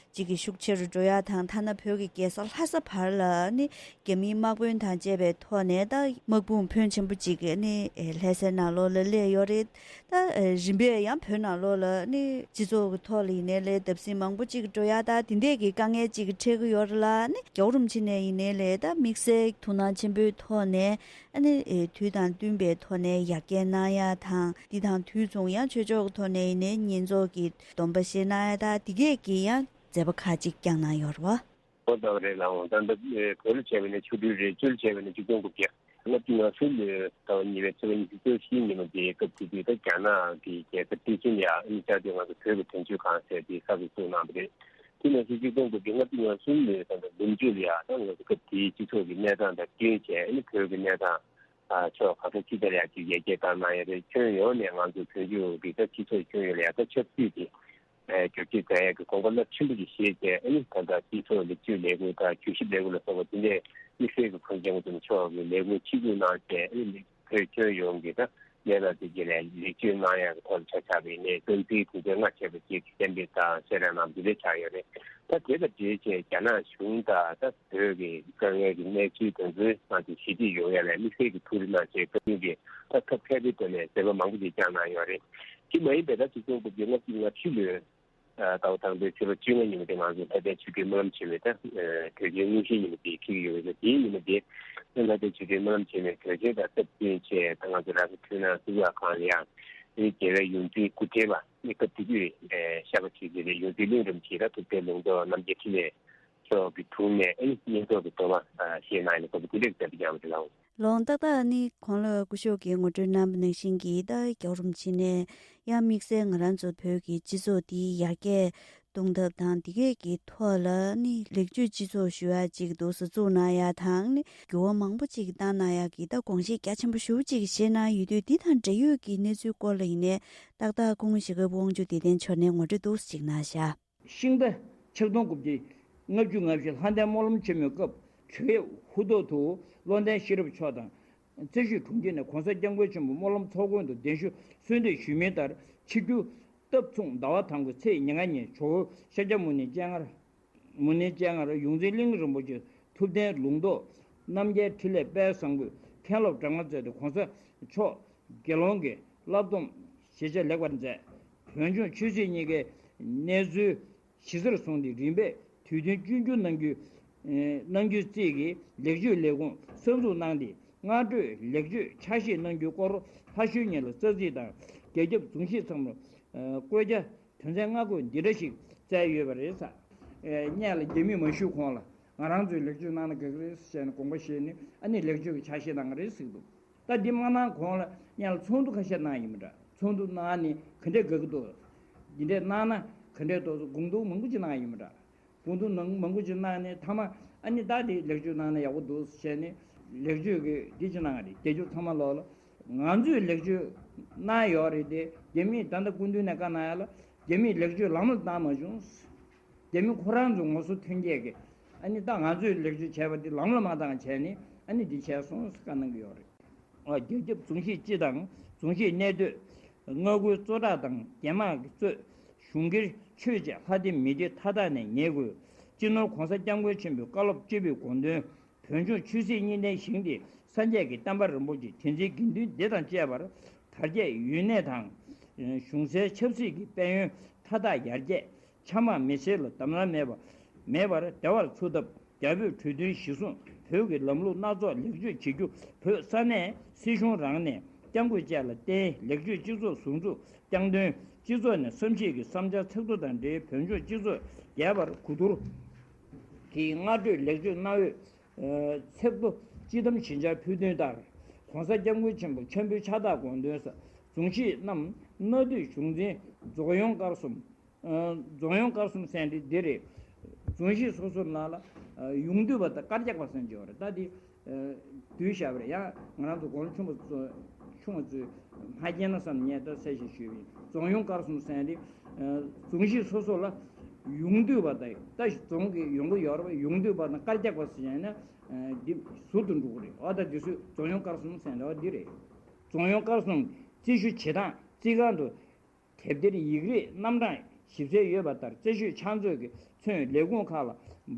ཅིག་གི་ཤུགས་ཆེ་རུ་འགྲོ་ཡ་དང་། ཐ་ན་བོད་ཀྱི་རྒྱལ་ས་ལྷ་ས་བར་ལ་ནི་རྒྱ་མིའི་དམག་དཔོན་དང་བཅས་པའི་ཐོག་ནས་ད་དམག་དཔུང་ཕོན་ཆེན་པོ་ཅིག་གི་ནི་ལྷ་སའི་ནང་ལོགས་ལ་སླེབས་ཡོད་རེད། ད་རིམ་པས་ཡང་བོད་ནང་ལོགས་ལ་ནི་སྤྱི་ཚོགས་ཀྱི་ཐོག་ལ་ཡིན་ནའི་ལས་བརྡབ་གསིག་མང་པོ་ཅིག་འགྲོ་ཡ་ད་དེ་འདྲས་ཀྱི་དཀའ་ངལ་ཅིག་འཕྲད་ཀྱི་ཡོད་རེད་ལ། ནི་རྒྱལ་བ་རིན་པོ་ཆེ་ནས་ཡིན་ནའི་ལས་ད་དམིགས་བསལ་ཐུགས་སྣང་ཆེན་པོའི་ཐོག་ནས། ཨ་ནི་དུས་དང་བསྟུན་པའི་ཐོག་ནས་ཡར་རྒྱས་གནང་ཡ་དང་། འདི་དང་དུས་མཚུངས་ཡང་ཆོས་ཕྱོགས་ཀྱི་ཐོག་ནས་ཡིན་ནའི་བསྙེན་རྫོགས་ཀྱི་སྡོམ་པ་བཞེས་གནང་ཡ་དང་། འདི་གས་ཀྱི་ཡང་མཛད་པ་ཁག་ཅིག་བསྐྱངས་གནང་ཡོད་རེད་བ། ཨོ་ད་རེད་ལགས། ད་ལྟ་བོད་ལ་བྱས་པ་ནས་ཆིག་སྟོང་དྲུག་བརྒྱ་བཅུ་ལ་བྱས་པ་ནས་ཆིག་སྟོང་དགུ་བརྒྱ་ལྔ་བཅུ་ང་གསུམ་ལོའི་ཟླ་བ་གཉིས་པའི་ཚེས་པ་ཉི་ཤུ་རྩ་བཞིའི་ཉིན་མོ་དེའི་སྐབས་དེ་དུས་ད་རྒྱ་ནག་གི་རྒྱལ་ས་པེ་ཅིང་ལ་ཡ་ཨ་ནི་བཅའ་སྡོད་ང་ཚོ་བོད་ཀྱི་དོན་གཅོད་ཁང་ཟེར་དེ་གསར་དུ་བཙུགས་གནང་བ་རེད། དེ་ནང་བཞིན་ཆིག་སྟོང་དགུ་བརྒྱ་ལྔ་བཅུ་ང་གསུམ་ལོའི་ཟླ་བ་ལོ་མཇུག་ལ་ཡ་ད་ང་ཚོ་སྐབས་དེའི་སྤྱི་ཚོགས་ཀྱི་གནས་སྟངས་དང་བསྟུན་བྱས། ཨ་ནི་བོད་ཀྱི་གནས་སྟངས་ཨ་ཕྱོགས་གང་ས་ཅི་ལྟར་ཡག་ཅིག་ཡར་རྒྱས་བཏང་གནང་ཡོད་རེད། ཁྱོན་ཡོངས་ནས་ང་ཚོ་བོད་ལྗོངས་ཀྱི་ད་སྤྱི་ཚོགས་ཁྱོན་ཡོངས་ལ་ཡག་ཐག་ཆབ་སྲིད་ཀྱི་ཨ་བསྒྱུར་བཅོས་མཛད་ཡག་གི་དགོངས་པ་རླབས་ཆེན་པོ་ཞིག་བཞེས་བྱས། ཨ་ནི་ད་ལྟ་སྤྱི་ཚོགས་ལེགས་བཅོས་ལས་འགུལ་དང་གྱོད་ཞིབ་ལས་འགུལ་ལ་སོགས་པ་དེ་འདྲའི་དམིགས་བསལ་གྱི་ཁོང་སྐྱབས་མགོན་ཆེན་པོ་མཆོག་གི་ལས་འགུལ་ཆིག་སྒྲིལ་གནང་བྱས། ཨ་ནི་བོད་ཁྱོན་ཡོངས་ཀྱི་ད་ ལས་ལ་དེ་རྗེས་ལ་ལེགས་བཅོས་གནང་ཡག་གི་ཐོག་ཆ་ཆགས་པའི་ནས་སྟངས་འཛིན་གུང་ཁྲན་ལྔ་བྱས་པ་ཅིག་གཏན་འབེབས་དང་གསལ་བསྒྲགས་གནང་འདི་འདྲ་ཆགས་ཡོད་རེད། ད་དེ་དང་འབྲེལ་བྱས་རྒྱ་ནག་གཞུང་དང་ད་བོད་ཀྱི་དཀའ་ངལ་གྱི་གནས་ཚུལ་དེ་ཚོའི་ནང་དུ་ཞི་བདེ་ཡོང་ཡ་ལ་དམིགས་བསལ་གྱི་ཐུགས་རེ་གནང་བྱས་བཀའ་བློན་གྱིས་ད་ཐབས་མཁས་པའི་ཐོག་ནས་མཛད་པ་མང་པོ་ཞིག་བསྐྱངས་གནང་ཡོད་རེད། དེ་མ་ཡིན་པའི་ད་ཆིག་སྟོང་དགུ་བརྒྱ་ལྔ་བཅུ་ང་བཞི་ལོའི་ད་ལྟ་བ་དང་པོའི་ཚེས་པ་བཅོ་ལྔ་ཉིན་མོ་དེ་ང་ཚོ་ལྷ་ལྡན་ཆོས་སྒྲོན་སྨོན་ལམ་ཆེན་མོའི་ད་གྲོས་ཆོད་དངོས་གཞིའི་ཉིན་མོ་དེ་འཁེལ་གྱི་ཡོད་པས་ན། དེའི་ཉིན་མོ་དེ་ལྷ་ལྡན་ཆོས་སྒྲོན་སྨོན་ལམ་ཆེན་མོའི་གྲོས་ཆོད་དང་སྟབས་བསྟུན་བྱས་ད་ང་ཚོ་ར་ས་མཐུན་སྣང་གཙུག་ལག་ཁང་ལ་ཡང་རྒྱལ་བའི་ཡོངས་འཛིན་སྐུ་ཕྲེང་བ་སྐབས་དེ་དུས་ཤར་པ་ཆོས་རྗེ་ལས་ཡོངས་འཛིན་གླིང་རིན་པོ་ཆེ་ད་ཐུབ་བསྟན་ལུང་རྟོགས་རྣམ་རྒྱལ་འཕྲིན་ལས་མཆོག་གི་དྲུང་ནས་ཨེ་བསྙེན་རྫོགས་ཀྱི་སྡོམ་པ་བཞེས་གནང་ཡིན་སྐབས་དེ་འདྲའི་མཛད་པ་ཀྱང་རེད་ལགས། ལོ་ཏག་ཏག་ནི་གོང་ལ་སྐུ་ཞབས་ཀྱིས་ངོ་སྤྲོད་གནང་བ་ནང་བཞིན་གྱི་ད་རྒྱལ་བ་རིན་པོ་ཆེ་ནས་ཡང་དམིགས་བསལ་ང་རང་ཚོ་བོད་ཀྱི་སྤྱི་ཚོགས་འདི་ཡར་རྒྱས་གཏོང་ཐབས་དང་འདི་གས་ཀྱི་ཐོག་ལ་ནི་ལེགས་བཅོས་སྤྱི་ཚོགས་ཞུ་ཡག་ཅིག་འདུག་སེ་བཙུགས་གནང་ཡག་དང་ནི་འགྱུར་བ་མང་པོ་ཅིག་བཏང་གནང་ཡག་གི་ད་དགོངས་བཞེས་རྒྱ་ཆེན་པོ་ཞེ་པོ་ཅིག་བཞེས་གནང་ཡོད་དུས་འདི་དང་འབྲེལ་ཡོད་ཀྱི་གནས་ཚུལ་སྐོར་ལ་ཡིན་ནའི་ཏག་ཏག་སྐུ་ངོ་ཞྭ་སྒབ་དབང་ཕྱུག་བདེ་ལྡན་མཆོག་ནས་ངོ་སྤྲོད་འདུག་སེ་ཅིག་གནང་བཞག་ཤིང་རྟ་ཆིག་སྟོང་དགུ་བརྒྱ་ལྔ་བཅུ་ང་བཞི་ལྷ་ལྡན་སྨོན་ལམ་ཆེན་མོའི་སྐབས་བྲེ་ཧུ་ཏོ་ཐུ་བློ་ལྡན་ཤེས་རབ་མཆོག་དང་། རྩེ་ཤོད་དྲུང་ཆེ་ནས་གོང་ས་སྐྱབས་མགོན་ཆེན་པོ་སྨོན་ལམ་ཚོགས་དགོན་དུ་གདན་ཞུ་གསོལ་འདེབས་ཞུས་མིན་ལྟར་ཆིབས་བསྒྱུར་སྟབས་མཚུངས་ཟླ་བ་དང་པོའི་ཚེས་ཉེར་ལྔ་ཉིན་ཇོ་བོ་ཤཱཀྱ་མུ་ནེ་སྤྱན་སྔར། མུ་ནེ་སྤྱན་སྔར་ཡོངས་འཛིན་གླིང་རིན་པོ་ཆེ་ཐུབ་བསྟན་ལུང་རྟོགས་རྣམ་རྒྱལ་འཕྲིན་ལས་དཔལ་བཟང་པོས་མཁན་སློབ་གྲངས་ཀ་བསྩལ་ཏེ་གོང་ས་མཆོག་དགེ་སློང་གི་བསླབ་སྡོམ་ཞལ་ཆད་ལེགས་པར་མཛད། བོད་ལྗོངས་ཆོས་སྲིད་གཉིས་ཀའི་གནས་ཚུལ་ཞིབ་གསལ་གསུངས་ཏེ་རིམ་པས་དུས་མཐུན་བཅོས་བསྒྱུར་གནང་རྒྱུ། ཨེ་གནང་རྒྱུའི་རྩིས་ཀྱི་ལེགས་བཅོས་ལས་ཁུངས་གསར་འཛུགས་གནང་སྟེ་སྔ་དྲོའི་ལེགས་བཅོས་ཕྱག་བཞེས་གནང་རྒྱུའི་སྐོར་ལྷ་གཞུང་གཉིས་ལ་རྩ་རྩིས་དང་རྒྱ་ཁྱབ་རྫོང་གཞིས་ཚང་མར་ཨེ་བཀོད་རྒྱ་དོན་ཚན་ལྔ་བཀོད་འདི་འདྲ་ཞིག་བསྩལ་ཡོད་པ་རེད་ཟེར། ཨེ་སྔོན་ལ་རྒྱ་མིས་མ་ཞུས་གོང་ལ་ང་རང་ཚོས་ལེགས་བཅོས་གནང་ན་དགའ་གི་རེད་ཟེར་ནས་དགོངས་པ་བཞེས་ནས་ཨ་ནི་ལེགས་བཅོས་ཀྱི་ཕྱག་བཞེས་གནང་གི་རེད་ཟེར་གི་འདུག་ད་འདི་མ་གནང་གོང་ལ་སྔོན་ལ་ཚོགས་འདུ་ཁ་ཤས་གནང་ཡིན་མི་འདྲ། ཚོགས་འདུ་གནང་ནས་ག་འདྲས་དགའ་གི་འདུག་འདི་འདྲས་གནང་ན་ག་འདྲས་འདུག་དགོངས་འདུག་མང་པོ་ཅིག་གནང་ཡིན་མི་འདྲ། དགོངས་འདུག་ནང་མང་པོ་ཅིག་གནང་ནས་མཐའ་མ་ཨ་ནི་ད་དེ་ལེགས་བཅོས་གནང་ན་ཡག་པོ་འདུག་ཟེར་ནས་ལེགས་བཅོས་ཀྱི་འདི་ཅིག་གནང་བ་རེད། རྒྱལ་ཁབ་ཚང་མ་ལོག་ལ་ང་ཚོས་ལེགས་བཅོས་གནང་ཡོད་རེད་དེ། རྒྱ་མིས་ད་ལྟ་སྐུ་མདུན་ནས་བཀའ་གནང་ཡ་ལ་རྒྱ་མིས་ལེགས་བཅོས་ལམ་ལ་བཏང་མ་བྱུང་། རྒྱ་མི་ཁོ་རང་ཚོ་ངོ་སོ་ཐོན་སྐྱེད་ཀྱི་ཨ་ནི་ད་ང་ཚོས་ལེགས་བཅོས་བྱས་པ་འདི་ལམ་ལ་མ་བཏང་བྱས་ནས་ཨ་ནི་འདི་བྱས་སོང་ཟེར་བཀའ་གནང་གི་ཡོད་རེད། ཨ་རྒྱལ་ཁབ་རྫོང་གཞིས་སྤྱི་དང་རྫོང་གཞིས་གནས་སྡོད། མངའ་ཁུལ་གཙོ་བདག་དང་རྒྱ་དམག་གིས་གཙོས་གཞུང་སྒེར་ཆོས་བཅས་ལྷ་སྡེ་མི་སྡེ་མཐའ་དག་ནས་ཉེ་དགོས། སྤྱི་ནོར་༧གོང་ས་༧སྐྱབས་མགོན་ཆེན་པོའི་བཀའ་སློབ་སྤྱི་པའི་དགོངས་དོན། བོད་ལྗོངས་ཆོས་སྲིད་གཉིས་ལྡན་ཞིང་སྟེ་སངས་རྒྱས་ཀྱི་བསྟན་པ་རིན་པོ་ཆེ་དེ་འཛིན་དགེ་འདུན་སྡེ་དང་བཅས་པར་དར་རྒྱས་ཡུན་གནས་དང་། གཞུང་སའི་ཆབ་སྲིད་ཀྱི་དཔལ་ཡོན་མཐའ་དག་ཡར་རྒྱས། ཆ་མང་མི་སེར་ལ་དམ་ལམ་མེད་པ་མེད་པར་བདེ་བར་འཚོ་ཐབས། རྒྱ་བོད་གྲོས་མཐུན་གཞི་བཟུང་། བོད་ཀྱི་ལམ་ལུགས་སྣ་ཚོགས་ལེགས་བཅོས་བྱེད་རྒྱུ། བོད་ས་གནས་སྲིད་གཞུང་རང་ནས་སྐྱབས་མགོན་བཅས་ལ་བརྟེན་ལེགས་བཅོས་སྤྱི་ཚོགས་ཟུར་འཛུགས་རྐྱང་འདོན། སྤྱི་ཚོགས་ནས་བསམ་ཤེས་ཀྱི་བསམ་འཆར་ཚིག་ཐོ་དང་འབྲེལ་བོད་ལྗོངས་སྤྱི་ཚོགས་རྒྱས་པར་གོ་བསྡུར་གྱིས་སྔ་དྲོའི་ལེགས་བཅོས་གནང་འོས། ཚིག་ཐོ་སྤྱི་བསྡོམས་ཞིབ་ཆ་ཕུལ་དོན་ལྟར། ༧གོང་ས་༧སྐྱབས་མགོན་ཆེན་པོ་འཆམ་པོའི་ཕྱག་རྟགས་དགོངས་དོན་ས་རྫོང་གཞིས་རྣམས་སྣ་འདུས་གཞུང་འཛིན་རྫོང་ཡོངས་སྐར་གསུམ། རྫོང་ཡོངས་སྐར་གསུམ་ཟེར་འདི་འདི་རེད། རྫོང་གཞིས་སོ་སོ་ནང་ལ་ཡོངས་འདུས་པ་དང་དཀར་རྒྱག་པ་ཟེར་གྱི་ཡོད་རེད། ད་འདི་བསྡུས་བཞག་པ་རེད། ཡང་ང་རང་ཚོ་དགོང་ཆུང་བ་ཚོ་ཆུང་བ་ཚོས་མ་མཁྱེན་ན་བསམ་ངས་ད་གསལ་བཤད་ཞུས་པ་ཡིན། རྫོང་ཡོངས་སྐར་གསུམ་ཟེར་འདི་རྫོང་གཞིས་སོ་སོ་ལ་ཡོངས་འདུས་པ་དང་ད་རྫོང་གི་ཡོང་གི་ཡོད་རེད་པ། ཡོངས་འདུས་པ་དང་དཀར་རྒྱག་པ་ཟེར་ཡང་ན་འདི་ཟུར་དུ་འགྲོ་གི་རེད། འོ་ད་འདི་ཚོས་རྫོང་ཡོངས་སྐར་གསུམ་ཟེར་འདི་བ་འདི་རེད། རྫོང་ཡོངས་སྐར་གསུམ་རྩིས་ཞུ་བྱེད་སྟངས་རྩིས་ཁང་དུ། དེབ་ཐེར་ཡིག་རིགས་རྣམ་གྲངས་ཞིབ་གསལ་ཡོད་པ་ལྟར་རྩད་གཅོད་ཕྱག་མཛོད་ཀྱིས་མཚོན་ལས་ཁུངས་ཁག་ལ་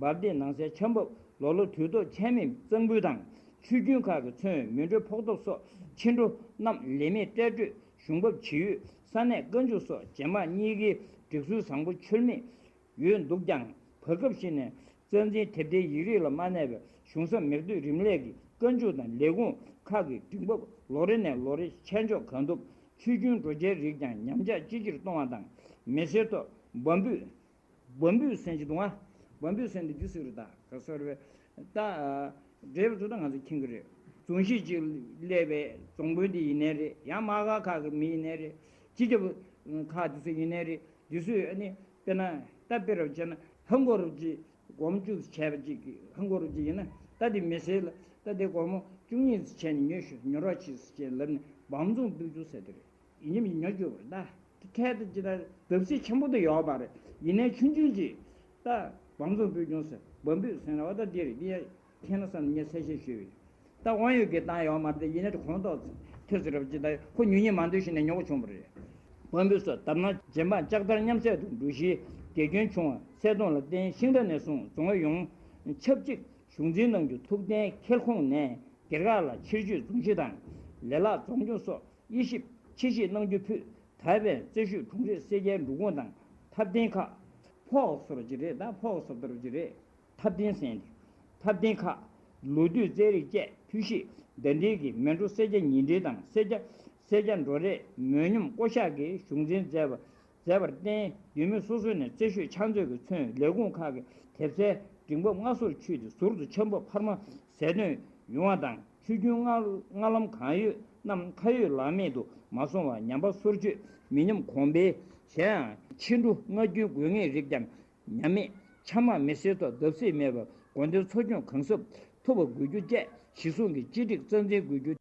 འབབ་སྡེ་ནང་སའི་ཆམ་ཕབ་ལོ་ལོ་དུས་ཐོག་ཆད་མེད་གཙང་འབུད་དང་ཆུ་རྒྱུན་ཁག་གིས་མཚོན་མེ་དྲོད་ཕོག་ཐབས་སོགས་ཕྱི་འགྲོ་རྣམས་ལས་མེད་སྤྲད་སྤྲོད་གཞུང་འབབ་ཇི་ཡོད་ས་གནས་བཀའ་འཇུག་སོགས་རྗེས་མ་གཉིས་ཀའི་སྒྲིག་སྲོལ་བཟང་པོ་འཆོལ་མེད་ཡོད་འདུག་ཀྱང་བར་སྐབས་ཤིག་ནས་རྩ་འཛིན་དེབ་ཐེར་ཡིག་རིགས་ལ་མ་གནས་པའི་གཞུང་ས་མེག་སྟོད་རིམ་ལས་ཀྱི་བཀའ་འཇུག་དང་ལས་ཁུངས་ཁག་གི་སྒྲིག་འབབ་ལོ་རེ་ནས་ལོ་རེ་ཆད་འཇོག་གང་ཐུབ། ཆུ་རྒྱུན་འགྲོ་འཆར་རིགས་ཀྱང་ཉམས་ཆག་ཅི་ཆེར་གཏོང་བ་དང་། མི་སེར་ཐོག་འབབ་འབུད། འབབ་འབུད་ཟེར་གྱི་འདུག་ཨ། འབབ་འབུད་ཟེར་འདི་འདི་ཟེར་རེད་ད། ག་ཟེར་བས། ད། འབྲས་བུ་ཚོ་ད་ང་ཚོ་མཁྱེན་གྱི་རེད། རྫོང་གཞིས་གཅིག་སླེབས་པའི་རྫོང་དཔོན་འདི་ཡིན་ནའི་རེད། ཡང་དམག་སྒར་ཁག་གི་མི་ཡིན་ནའི་རེད། སྤྱི་ཁྱབ་ཁག་འདི་ཚོ་ཡིན་ནའི་རེད། འདི་ཚོས་ཨ་ནི་དཔེར་ན་ད་དཔེ་རུ་བྱས་ན་ཧང་གོ་རུ་གཅིག་སྒོར་མོ་བཅུ་བྱས་པ་གཅིག་གི་ཧང་གོ་རུ་གཅིག་ཡིན་ན་ད་དེ་མི་སེར་ལ་ད་དེ་སྒོར་མོ་བཅུ་གཉིས་བྱས་ནས་ཉོ་ཤོག་ཉོ་རོགས་གྱིས་ཟེར་བྱས་ལབ་ནས་འབམ་རྫོང་སྤོས་ཆུ་ཟེར་དེ་རེད། ཡིན་ཉམས་ཡིན་ཉོ་རྒྱུ་བར་ད། དེ་ཁྱད་དུ་ཅི་ལྟར་བརྡབ་གསིག་ཆེན་པོ་དུ་ཡོད་པ་རེད། ཡིན་ནའི་ཆུང་ཆུང་ཅིག་ད་བམ་བཟང་སྤོས་ཆུང་ཟེར་བམ་སྤོས་ཟེར་ན་བ་ད་འདི་རེད། འདི་ཡ་ཁྱེད་རང་བསམ་ངས་གསལ་བཤད་ཞུས་པས་ད་དབང་ཡོད་ཀྱི་བཏང་ཡོད་མ་རེད། ཡིན་ནའི་གོང་ཏོག་ ཁྱོད་ཟེར་བ་ཅིག་ད་ཁོ་ཉུང་ཉུང་མ་འདོད་ཞིག་ནས་ཉོ་གི་བྱུང་བ་རེད། བོན་པོའི་སྲོལ་དར་ནག་རྗེ་འབངས་ལྕགས་དར་མཉམ་བསྲེས་དང་འགྲོ་བཞིའི་དགེ་སྐྱོན་བྱུང་བ་གསལ་སྟོང་ལ་བརྟེན། ཤིང་རྟ་ནས་བཟུང་རྫོང་ཡོངས་ཆབས་ཅིག་གཞུང་འཛིན་གནང་རྒྱུ་ཐུགས་གཏན་འཁེལ་ཁོངས་ནས། སྒེར་ཁག་ལ་ཕྱིར་བསྐྱོད་རྫོང་གཞི་དང་ལེ་ལག་འཛོམས་སྐྱོང་སོགས་དབྱེ་ཞིབ་ཕྱིར་བཤིག་གནང་རྒྱུ་ཕུད། དར་པའི་རྩེ་ཤོད་གྲོང་རིག་སེར་སྐྱའི་འབྲུབ་ཁུང་དང་ཐབ་རྟེན་ཁག་ཕོགས་སོར་གྱི་རེད། ད་ཕོགས་སོར་དར་གྱི་རེད། ཐབ་རྟེན་ཟེར་ཏེ། ཐབ་རྟེན་ཁག་ལོ་དུས་རྩེད་རིགས་བཅས་ཕུད་བཤིག་ཟླ་སྒྲིལ་གྱི་མལ་གྲོ་སེར་སྐྱ་ཉིན་སྒྲིལ་དང་སེར་སྐྱ་སེར་སྐྱ་འགྲོ་རེས་མོས་སྙོམས་བསྐོ་གཞག་གི་གཞུང་འཛིན་མཛད་པ་མཛད་པར་བརྟེན། ཡུལ་མི་སོ་སོ་ནས་རྩེ་ཤོད་ཕྱག་མཛོད་ཀྱིས་མཚོན་ལས་ཁུངས་ཁག་གི་དེབ་གསལ་འབྲིང་བབ་སྔ་སོར་ཆུད་དེ་ཟུར་དུ་འཆམ་པོ་འཕར་མ་ཟད་གནོན་ཡོང་བ་དང་། ཆུ་རྒྱུན་སྔར་སྔར་ལམ་གང་ཡོད་རྣམས་ཁ་ཡོད་ལག་མེད་དུ་མ་སོང་བར་ཉམས་པ་སོར་ཆུད་མི་ཉམས་གོང་འཕེལ། གཞན་ཡང་ཕྱི་འབྲུ་སྔ་རྒྱུན་དགོས་ངེས་རིགས་ཀྱང་ཉམས་མེད། ཆ་མ་མི་སེར་ཐོག་བརྡབ་གསིག་མེད་པར་སྒོ་འདོན་འཚོ་སྐྱོང་གང་ཟབ་ཐུབ་པ་དགོས་རྒྱུ་བཅས་གཞི་བཟུང་གི་སྤྱི་སྒྲིག་རྩ་འཛིན་དགོས་རྒྱུ།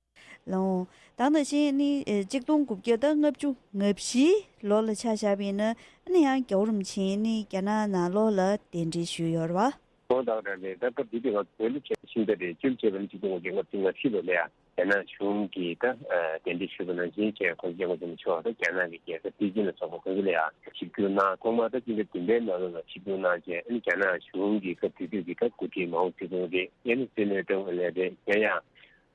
ལོ། ད་ནང་བཞིན་ནི་ཨེ་གཅིག་སྟོང་དགུ་བརྒྱ་དང་ལྔ་བཅུ་ང་བཞི་ལོ་ལ་ཆ་བཞག་པ་ཡིན་ན་ནི་ཡང་རྒྱལ་བ་རིན་པོ་ཆེ་ནི་རྒྱ་ནག་ནང་ལོགས་ལ་གདན་འདྲེན་ཞུས་ཡོད་རེད་བ། ཁོང་དག་རང་རེད། ད་སྐབས་དེ་དུས་ང་ཚོ་བོད་ལ་བྱས་ཤིང་རྟ་རེད། བཅུ་བྱས་པ་ནི་གཅིག་སྟོང་དགུ་བརྒྱ་ལྔ་བཅུ་ང་བཞི་ལོ་ལ་ཡ་རྒྱ་ནག་གཞུང་གིས་ད་གདན་འདྲེན་ཞུས་པ་ནང་བཞིན་བྱས། ཁོང་སྐྱབས་མགོན་ཆེན་པོ་མཆོག་ད་རྒྱ་ནག་གི་རྒྱལ་ས་པེ་ཅིན་ལ་སོགས་པ་ཁོང་ཚོ་ལ་ཡ་ཆིབས་བསྒྱུར་གནང་། ཐོག་མར་ད་སྤྱི་ཟླ་བདུན་པའི་ནང་ལོགས་ལ་ཆིབས་བསྒྱུར་གནང་རྗེས་ཨ་ནི་རྒྱ་ནག་གཞུང་གི་སྐབས་དེ་དུས་ཀྱི་ད་འགོ་ཁྲིད་མའོ་ཙེ་ཏུང་རེད། ཨ་ནི་སྲིད་བློན་ཀྲང་ཨུན་ལེ་རེད། གཞན་ཡང་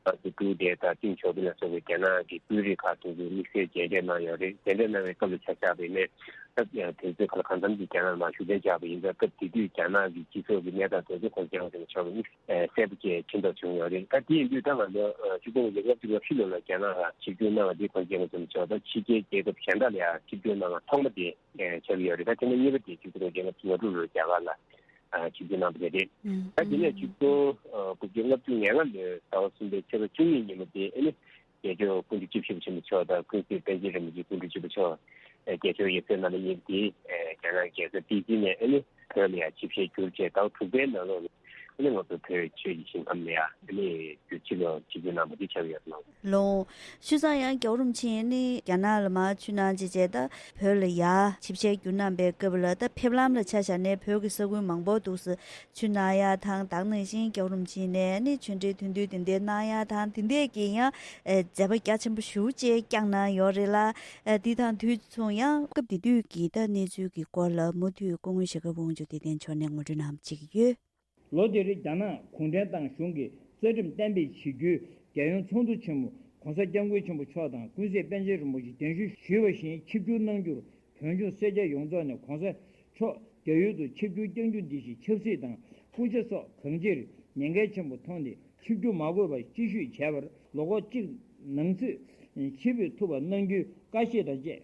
ང་ཚོ་ཀྲུའུ་ཏེ་དང་ཏེང་ཞའོ་ཕིང་ལ་སོགས་པའི་རྒྱ་ནག་གི་དཔོན་རིགས་ཁག་དེ་ཚོ་དམིགས་བསལ་མཇལ་འཕྲད་གནང་ཡོད་རེད། མཇལ་འཕྲད་གནང་བའི་སྐབས་ལ་ཆ་བཞག་པ་ཡིན་ན་སྐབས་དེ་ཚོའི་ཁ་ལ་གང་འཚམ་གྱི་རྒྱ་ནག་ལ་མར་བཞུགས་གདན་འཇགས་པ་ཡིན་ཙང་། སྐབས་དེ་དུས་རྒྱ་ནག་གི་སྤྱི་ཚོགས་ཀྱི་གནས་སྟངས་དེ་ཚོ་ཁོང་སྐྱབས་མགོན་ཆེན་པོ་མཆོག་གིས་གསལ་པོ་བྱས་མཁྱེན་རྟོགས་བྱུང་ཡོད་རེད། ད་དེ་ཡིན་དུས་ད་ང་ཚོ་ཆིག་སྟོང་དགུ་བརྒྱ་ལྔ་བཅུ་ང་བཞི་ལོ་ལ་རྒྱ་ནག་ལ་ཆིབས་བསྒྱུར་གནང་བ་དེ་ཁོང་སྐྱབས་མགོན་ཆེན་པོ་མཆོག་ད་ཕྱི་རྒྱལ་རྒྱལ་ཁབ་གཞན་དག་ལ་ཡང་ཆིབས་བསྒྱུར་གནང་བ་ཐོག་མ་དེ་ཆགས་ཀྱི་ཡོད་རེད། ད་ཐེངས་མ་གཉིས་པ་དེ་ཆིག་སྟོང་དགུ་བརྒྱ་ལྔ་བཅུ་ང་དྲུག་ལོར་རྒྱ་གར་ལ་ཨ་ཆིབས་བསྒྱུར་གནང་བ་དེ་རེད། ད་དེ་ནས་ཆིག་སྟོང་དགུ་བརྒྱ་ལྔ་བཅུ་ང་ལྔ་ལོའི་ཟླ་བ་གསུམ་པའི་ཚེས་པ་བཅུ་གཉིས་ཉིན་མོ་དེ་ཨ་ནི་རྒྱལ་མཆོག་སྐུ་ཕྲེང་བཅུ་བཞི་པ་ཆེན་པོ་མཆོག་དང་ཀུན་གཟིགས་པཎ་ཆེན་རིན་པོ་ཆེ་སྐུ་ཕྲེང་བཅུ་པ་མཆོག་རྒྱལ་མཆོག་ཡབ་སྲས་རྣམ་པ་གཉིས་དེ་རྒྱ་ནག་རྒྱལ་ས་པེ་ཅིན་ནས་ཨ་ནི་བོད་ལ་ཡང་ཆིབས་ཞལ་བསྒྱུར་བྱས་ཟླ་བ་དྲུག་པའི་ནང་ལོགས་ལ་ཨ་ནི་ང་ཚོ་བོད་ཆོས་ཀྱི་ཞིང་ཁམས་ལ་ཡང་ཨ་ནི་ཕྱི་ལོགས་ཆིབས་བསྒྱུར་གནང་བ་དེ་ཆགས་ཡོད་ལགས། ལོ། བྱས་ཙང་ཡང་རྒྱལ་བ་རིན་པོ་ཆེ་ནི་རྒྱ་ནག་ལ་མར་ཆིབས་གནང་བྱས་རྗེས་ད་བོད་ལ་ཡར་ཆིབས་ཞལ་བསྒྱུར་གནང་པའི་སྐབས་ལ་ད་ཕེབས་ལམ་ལ་ཆ་བཞག་ནས་བོད་ཀྱི་ས་ཁུལ་མང་པོ་འདུག་སེ་ཆིབས་གནང་ཡ་དང་། ད་ག་ནང་བཞིན་རྒྱལ་བ་རིན་པོ་ཆེ་ནས་ནི་ཆོས་འབྲེལ་མཐུན་འབྲེལ་དེ་འདྲ་གནང་ཡ་དང་། དེ་འདྲས་ཀྱི་ཡང་ཨེ་མཛད་པ་རྒྱ་ཆེན་པོ་ཞེ་པོ་ཅིག་བསྐྱངས་གནང་ཡོད་རེད་ལ། ཨེ་འདི་དང་དུས་མཚུངས་ཡང་སྐབས་དེ་དུས་ཀྱི་ད་གནས་ཚུལ་གྱི་སྐོར་ལ་མུ་མཐུད་སྐུ་ངོ་ཞྭ་སྒབ་དབང་ཕྱུག་བདེ་ལྡན་མཆོག་ནས་ངོ་སྤྲོད་གནང་བྱེད་ཀྱི་ཡོད། ལོ་དེར་རྒྱ་ནག་གུང་ཁྲན་ཏང་གཞུང་གི་རྩ་ཁྲིམས་གཏན་འབེབས་བྱེད་རྒྱུའི་རྒྱལ་ཡོངས་ཚོགས་འདུ་ཆེན་མོ་༸གོང་ས་༸སྐྱབས་མགོན་ཆེན་པོ་མཆོག་དང་ཀུན་གཟིགས་པཎ་ཆེན་རིན་པོ་ཆེ་གདན་ཞུ་ཞུས་པ་བཞིན་ཆིབས་བསྒྱུར་གནང་རྒྱུར་བོད་ལྗོངས་སེར་སྐྱ་ཡོངས་རྫོགས་ནས་༸གོང་ས་མཆོག་རྒྱ་ཡུལ་དུ་ཆིབས་བསྒྱུར་བསྐྱང་རྒྱུ་འདི་བཞིན་ཆབ་སྲིད་དང་སྐུ་ཕྱྭ་སོགས་གང་ཅིར་ཉེན་ཁ་ཆེན་པོ་མཐོང་སྟེ་ཆིབས་བསྒྱུར་མ་དགོས་པར་སྐྱིད་ཤོས་བྱས་པར་ལོ་འཁོར་གཅིག་ནང་ཚུད་ཆིབས་བསྒྱུར་ཐུབ་པ་གནང་རྒྱུའི་བཀའ་བཞེས་དང་བཅས།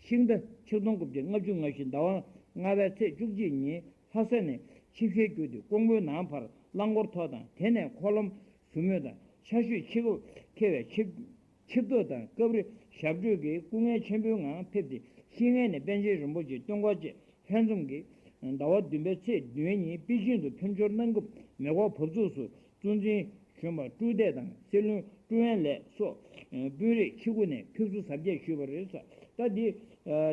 ཤིང་རྟ་ཆིག་སྟོང་དགུ་བརྒྱ་ལྔ་བཅུ་ང་བཞི་ཟླ་བ་ལྔ་པའི་ཚེས་བཅུ་གཅིག་ཉིན་ལྷ་ས་ནས་ཆིབས་ཞལ་བསྒྱུར་ཏེ་ཀོང་པོའི་ནང་ཕར་རླངས་འཁོར་ཐོག་དང་། དེ་ནས་འཁོར་ལམ་ཟུར་མོས་དང་ཆར་ཞོད་ཆེ་སྐབས་འཁེལ་བའི་ཆིབས་ཆིབས་ཐོག་དང་སྐབས་རེ་ཞབས་བྲོ་གིས་སྐུ་ངལ་ཆེན་པོའི་ངང་ཕེབས་ཏེ་ཤེས་ངལ་ནས་པཎ་ཆེན་རིན་པོ་ཆེ་སྟོན་ཁ་བཅས་ལྷན་འཛོམས་ཀྱིས་ཟླ་བ་བདུན་པའི་ཚེས་བདུན་ཉིན་པེ་ཅིང་དུ་ཕེབས་འབྱོར་གནང་སྐབས་མེ་འཁོར་བབས་ཚུགས་སུ་གཙོ་འཛིན་གཞོན་པ་ཀྲུའུ་ཏེ་དང་སྲིད་བློན་ཀྲུའུ་ཨེན་ལེ་སོགས་དཔོན་རིགས་ཆེ་ཁུར་ནས་ཕེབས་བསུ་གཟབ་རྒྱས་ཞུས་པ་རེད། ད་འདི་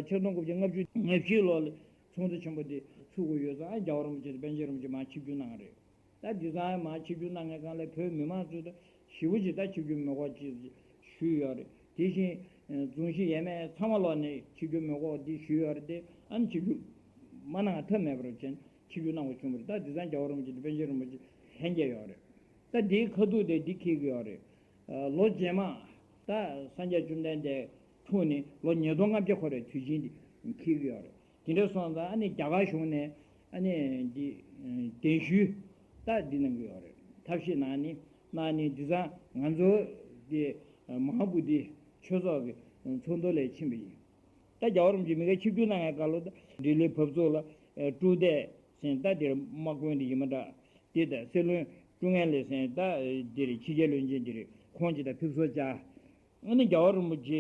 ཆིག་སྟོང་དགུ་བརྒྱ་ལྔ་བཅུ་ང་བཞི་ལོ་ལ་ཚོགས་འདུ་ཆེན་པོ་འདི་ཚུགས་ཀྱི་ཡོད་ཙང་རྒྱལ་བ་རིན་པོ་ཆེ་དང་པཎ་ཆེན་རིན་པོ་ཆེ་མར་ཆིབས་བསྒྱུར་གནང་བ་རེད། ད་འདི་ཚང་མར་ཆིབས་བསྒྱུར་གནང་མཁན་སྒང་ལ་བོད་མི་མང་ཚོས་ད་ཞེ་པོ་ཅིག་ད་ཆིབས་བསྒྱུར་མེ་འཁོར་ཅིག་ཞུས་ཡོད་རེད། དེ་བཞིན་རྫོང་གཞི་ཡས་མས་ཚང་མ་ལོག་ནས་ཆིབས་བསྒྱུར་མེ་འཁོར་འདི་ཞུས་ཡོད་རེད་དེ། ཨ་ནི་ཆིབས་བསྒྱུར་མ་གནང་ཐབས་མེད་པར་བྱས་ཆིབས་བསྒྱུར་གནང་དགོས་བྱུང་བ་རེད། ད་འདི་ཚང་རྒྱལ་བ་རིན་པོ་ཆེ་དང་པཎ་ཆེན་རིན་པོ་ཆེ་ལྷན་རྒྱས་ཡོད་རེད། ད་འདིའི་ཁ་ཐུག་དེ་འདི་འཁེལ་གྱི་ཡོད་རེད། ལོ་རྗེས་མ་ད་སངས་རྒྱས་བཅོམ་ལྡན་འདས་འཁྲུངས་ནས་ལོ་ཉིས་སྟོང་ལྔ་བརྒྱ་འཁོར་བའི་དུས་ཆེན་འདི་འཁེལ་གྱི་ཡོད་རེད། དེ་འདྲ་སོང་ཙང་ཨ་ནི་རྒྱ་གར་གཞུང་ནས་ཨ་ནི་འདི་གདན་ཞུ་ད་འདི་གནང་གི་ཡོད་རེད། ཐབས་ཤེས་གནང་ནི་གནང་ནི་འདི་ཚང་ང་ཚོ་འདི་མ་ཧཱ་བོ་དྷི་ཆོས་ཚོགས་ཀྱི་ཚོགས་འདུ་ལ་ཕྱིན་པ་ཡིན། ད་རྒྱལ་བ་རིན་པོ་ཆེ་མི་སྒེར་ཆིབས་བསྒྱུར་གནང་བའི་སྐབས་ལ་ད་ལྡི་ལི་བབས་ཚུགས་ལ་ཀྲུའུ་ཏེ་ཟེར་ད་འདིར་དམག་དཔོན་འདི་ཡིན་པ་འདྲ། དེ་ད་སྲིད་བློན་ཀྲུའུ་ཨེན་ལེ་ཟེར་ད་འདིར་ཕྱི་རྒྱལ་བློན་ཆེན་འདིར་ཁོང་ཅིག་ད་ཕེབས་བསུ་བྱ། ཨ་ནི་རྒྱལ་བ་རིན་པོ་ཆེ་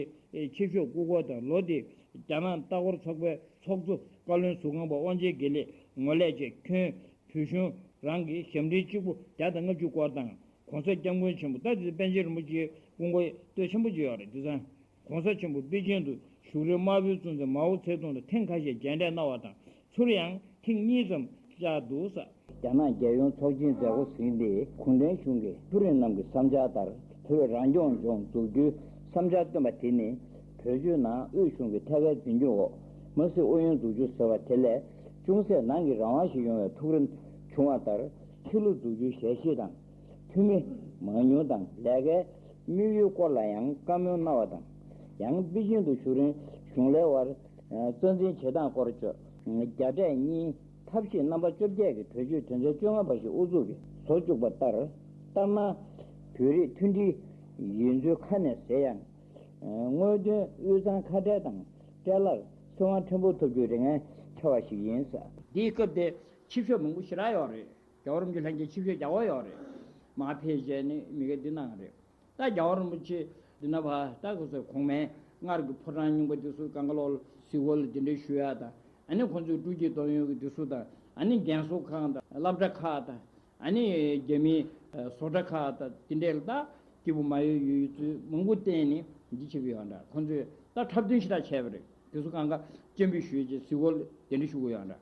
ཆེ་ཤོས་སྐུ་འཁོར་དང་ལོ་དེ་རྒྱ་ནག་ལྟ་སྐོར་ཚོགས་པའི་ཚོགས་གཙོ་བཀའ་བློན་ཟུར་ཁང་པ་དབང་ཆེན་དགེ་ལེགས་ངོས་ལེགས་བཅས་ཁྱོན་བོད་གཞུང་རང་གི་ཞབས་འདྲེན་གཅིག་པུ་བརྒྱ་དང་ལྔ་བཅུ་སྐོར་དང་༸གོང་ས་༸སྐྱབས་མགོན་ཆེན་པོ་ད་དེ་པཎ་ཆེན་རིན་པོ་ཆེའི་སྐུ་འཁོར་སྟོད་ཆེན་པོ་ཅིག་ཡོད་རེད། དེ་ཚང་༸གོང་ས་ཆེན་པོ་པེ་ཅིང་དུ་བཞུགས་རིང་དམར་པོའི་གཙོ་འཛིན་མའོ་ཙེ་ཏུང་དང་ཐེངས་ཁ་ཤས་མཇལ་འཕྲད་གནང་བ་དང་། ཚུར་ཡང་ཐེངས་གཉིས་ཙམ་བཅར་འདུག་ས། རྒྱ་ནག་རྒྱལ་ཡོངས་ཚོགས་ཆེན་མཛད་སྒོ་ཟིན་ཏེ་གུང་ཁྲན་གཞུང་གི་སྐུ་རིམ་རྣམས་ཀྱི་བསམ་འཆར་ལྟར་བོད་རང་སྐྱོང་ལྗོངས་འཛུགས་རྒྱུའི་ བསམ་འཆར་བཏོན་པ་དེ་ནི། བོད་བརྒྱུད་ནང་དབུས་གཞུང་གི་ཐད་ཀའི་འཛིན་སྐྱོང་འོག་མ་སྲིད་ཨུ་ཡོན་འཛུགས་རྒྱུ་ཟེར་བ་དེ་ལས་ཅུང་ཟད་ནང་གི་རང་དབང་ཞིག་ཡོང་བའི་ཐུགས་རེ་བྱུང་བ་ལྟར། ཕྱི་ལོགས་འཛུགས་རྒྱུའི་ཞལ་བཞེས་དང་། འཐུས་མི་མང་ཉུང་དང་ལས་ཀའི་དམིགས་ཡུལ་སྐོར་ལ་ཡང་བཀའ་མོལ་གནང་བ་དང་། ཡང་པེ་ཅིང་དུ་བཞུགས་རིང་གཞུང་ལས་དབར་རྩ་འཛིན་བྱེད་སྟངས་སྐོར་བརྗོད། རྒྱ་འབྲས་གཉིས་ཐབས་ཤེས་རྣམ་པ་བཅོ་བརྒྱད་ཀྱི་གྲོས་ཆོད་དོན་ཚན་བཅོ་ལྔ་པ་ཞིག་དབུ་འཛུགས་ཀྱིས་བཟོ་བཅུག་པ་ལྟར། ལྟར་སྣང་བོད་རིགས་མཐུན་སྒྲིལ་ཡིན་ཚུལ་ཁ་ནས་ཟེར་ཡང་། དངོས་དོན་དབུས་གཙང་ཁ་བྲལ་དང་བྲལ་ལར་ཚེ་དབང་ཕྲན་བུ་ཐོབ་རྒྱུའི་རེ་ངན་ཆེ་བ་ཞིག་ཡིན་ཟེར། འདིའི་སྐབས་དེ་ཆིབས་ཞབས་མང་པོ་ཞེ་དྲག་ཡོད་རེད། རྒྱལ་བ་རིན་པོ་ཆེ་ལྷན་རྒྱས་ཆིབས་ཞབས་རྒྱག་པ་ཡོད་རེད། མར་ཕེབས་བྱས་ནས་མི་སྒེར་འདི་གནང་རེད། ད་རྒྱལ་བ་རིན་པོ་ཆེ་འདི་ན་བ་ད་ག་ཚོད་གོང་མའི་སྔར་གྱི་ཕོ་བྲང་རྙིང་པ་འདི་ཚོ་གང་ག་ལོག་ལ་གཟིགས་སྐོར་ལ་གདན་འདྲེན་ཞུ་ཡ་དང་། ཨ་ནི་ཁོང་ཚོའི་སྤྲོ་སྐྱིད་གཏོང་ཡུལ་གྱི་འདི་ཚོ་དང་། ཨ་ནི་རྒན་གསོ་ཁང་དང་སློབ་གྲྭ་ཁག་དང་། ཨ་ནི་རྒྱ་མིའི་བཟོ་གྲྭ་ཁག་དང་དེ་འདྲས་ལ་ད་སྐྱིད་པོ་མ་ཡོད་ཡོད་ཚུལ་མང་པོ་བསྟན་ནས་འདི་བྱེད་ཀྱི་ཡོད་འདྲ། ཁོང་ཚོས་ད་འཁྲབ་སྟོན་ཞེ་དྲག་བྱས་པ་རེད། དེ་ཚོ་གང་ག་སྤྱན་འབུལ་ཞུས་རྗེས་གཟིགས་སྐོར་གདན་འདྲེན་ཞུ་གི་ཡོད་འདྲ།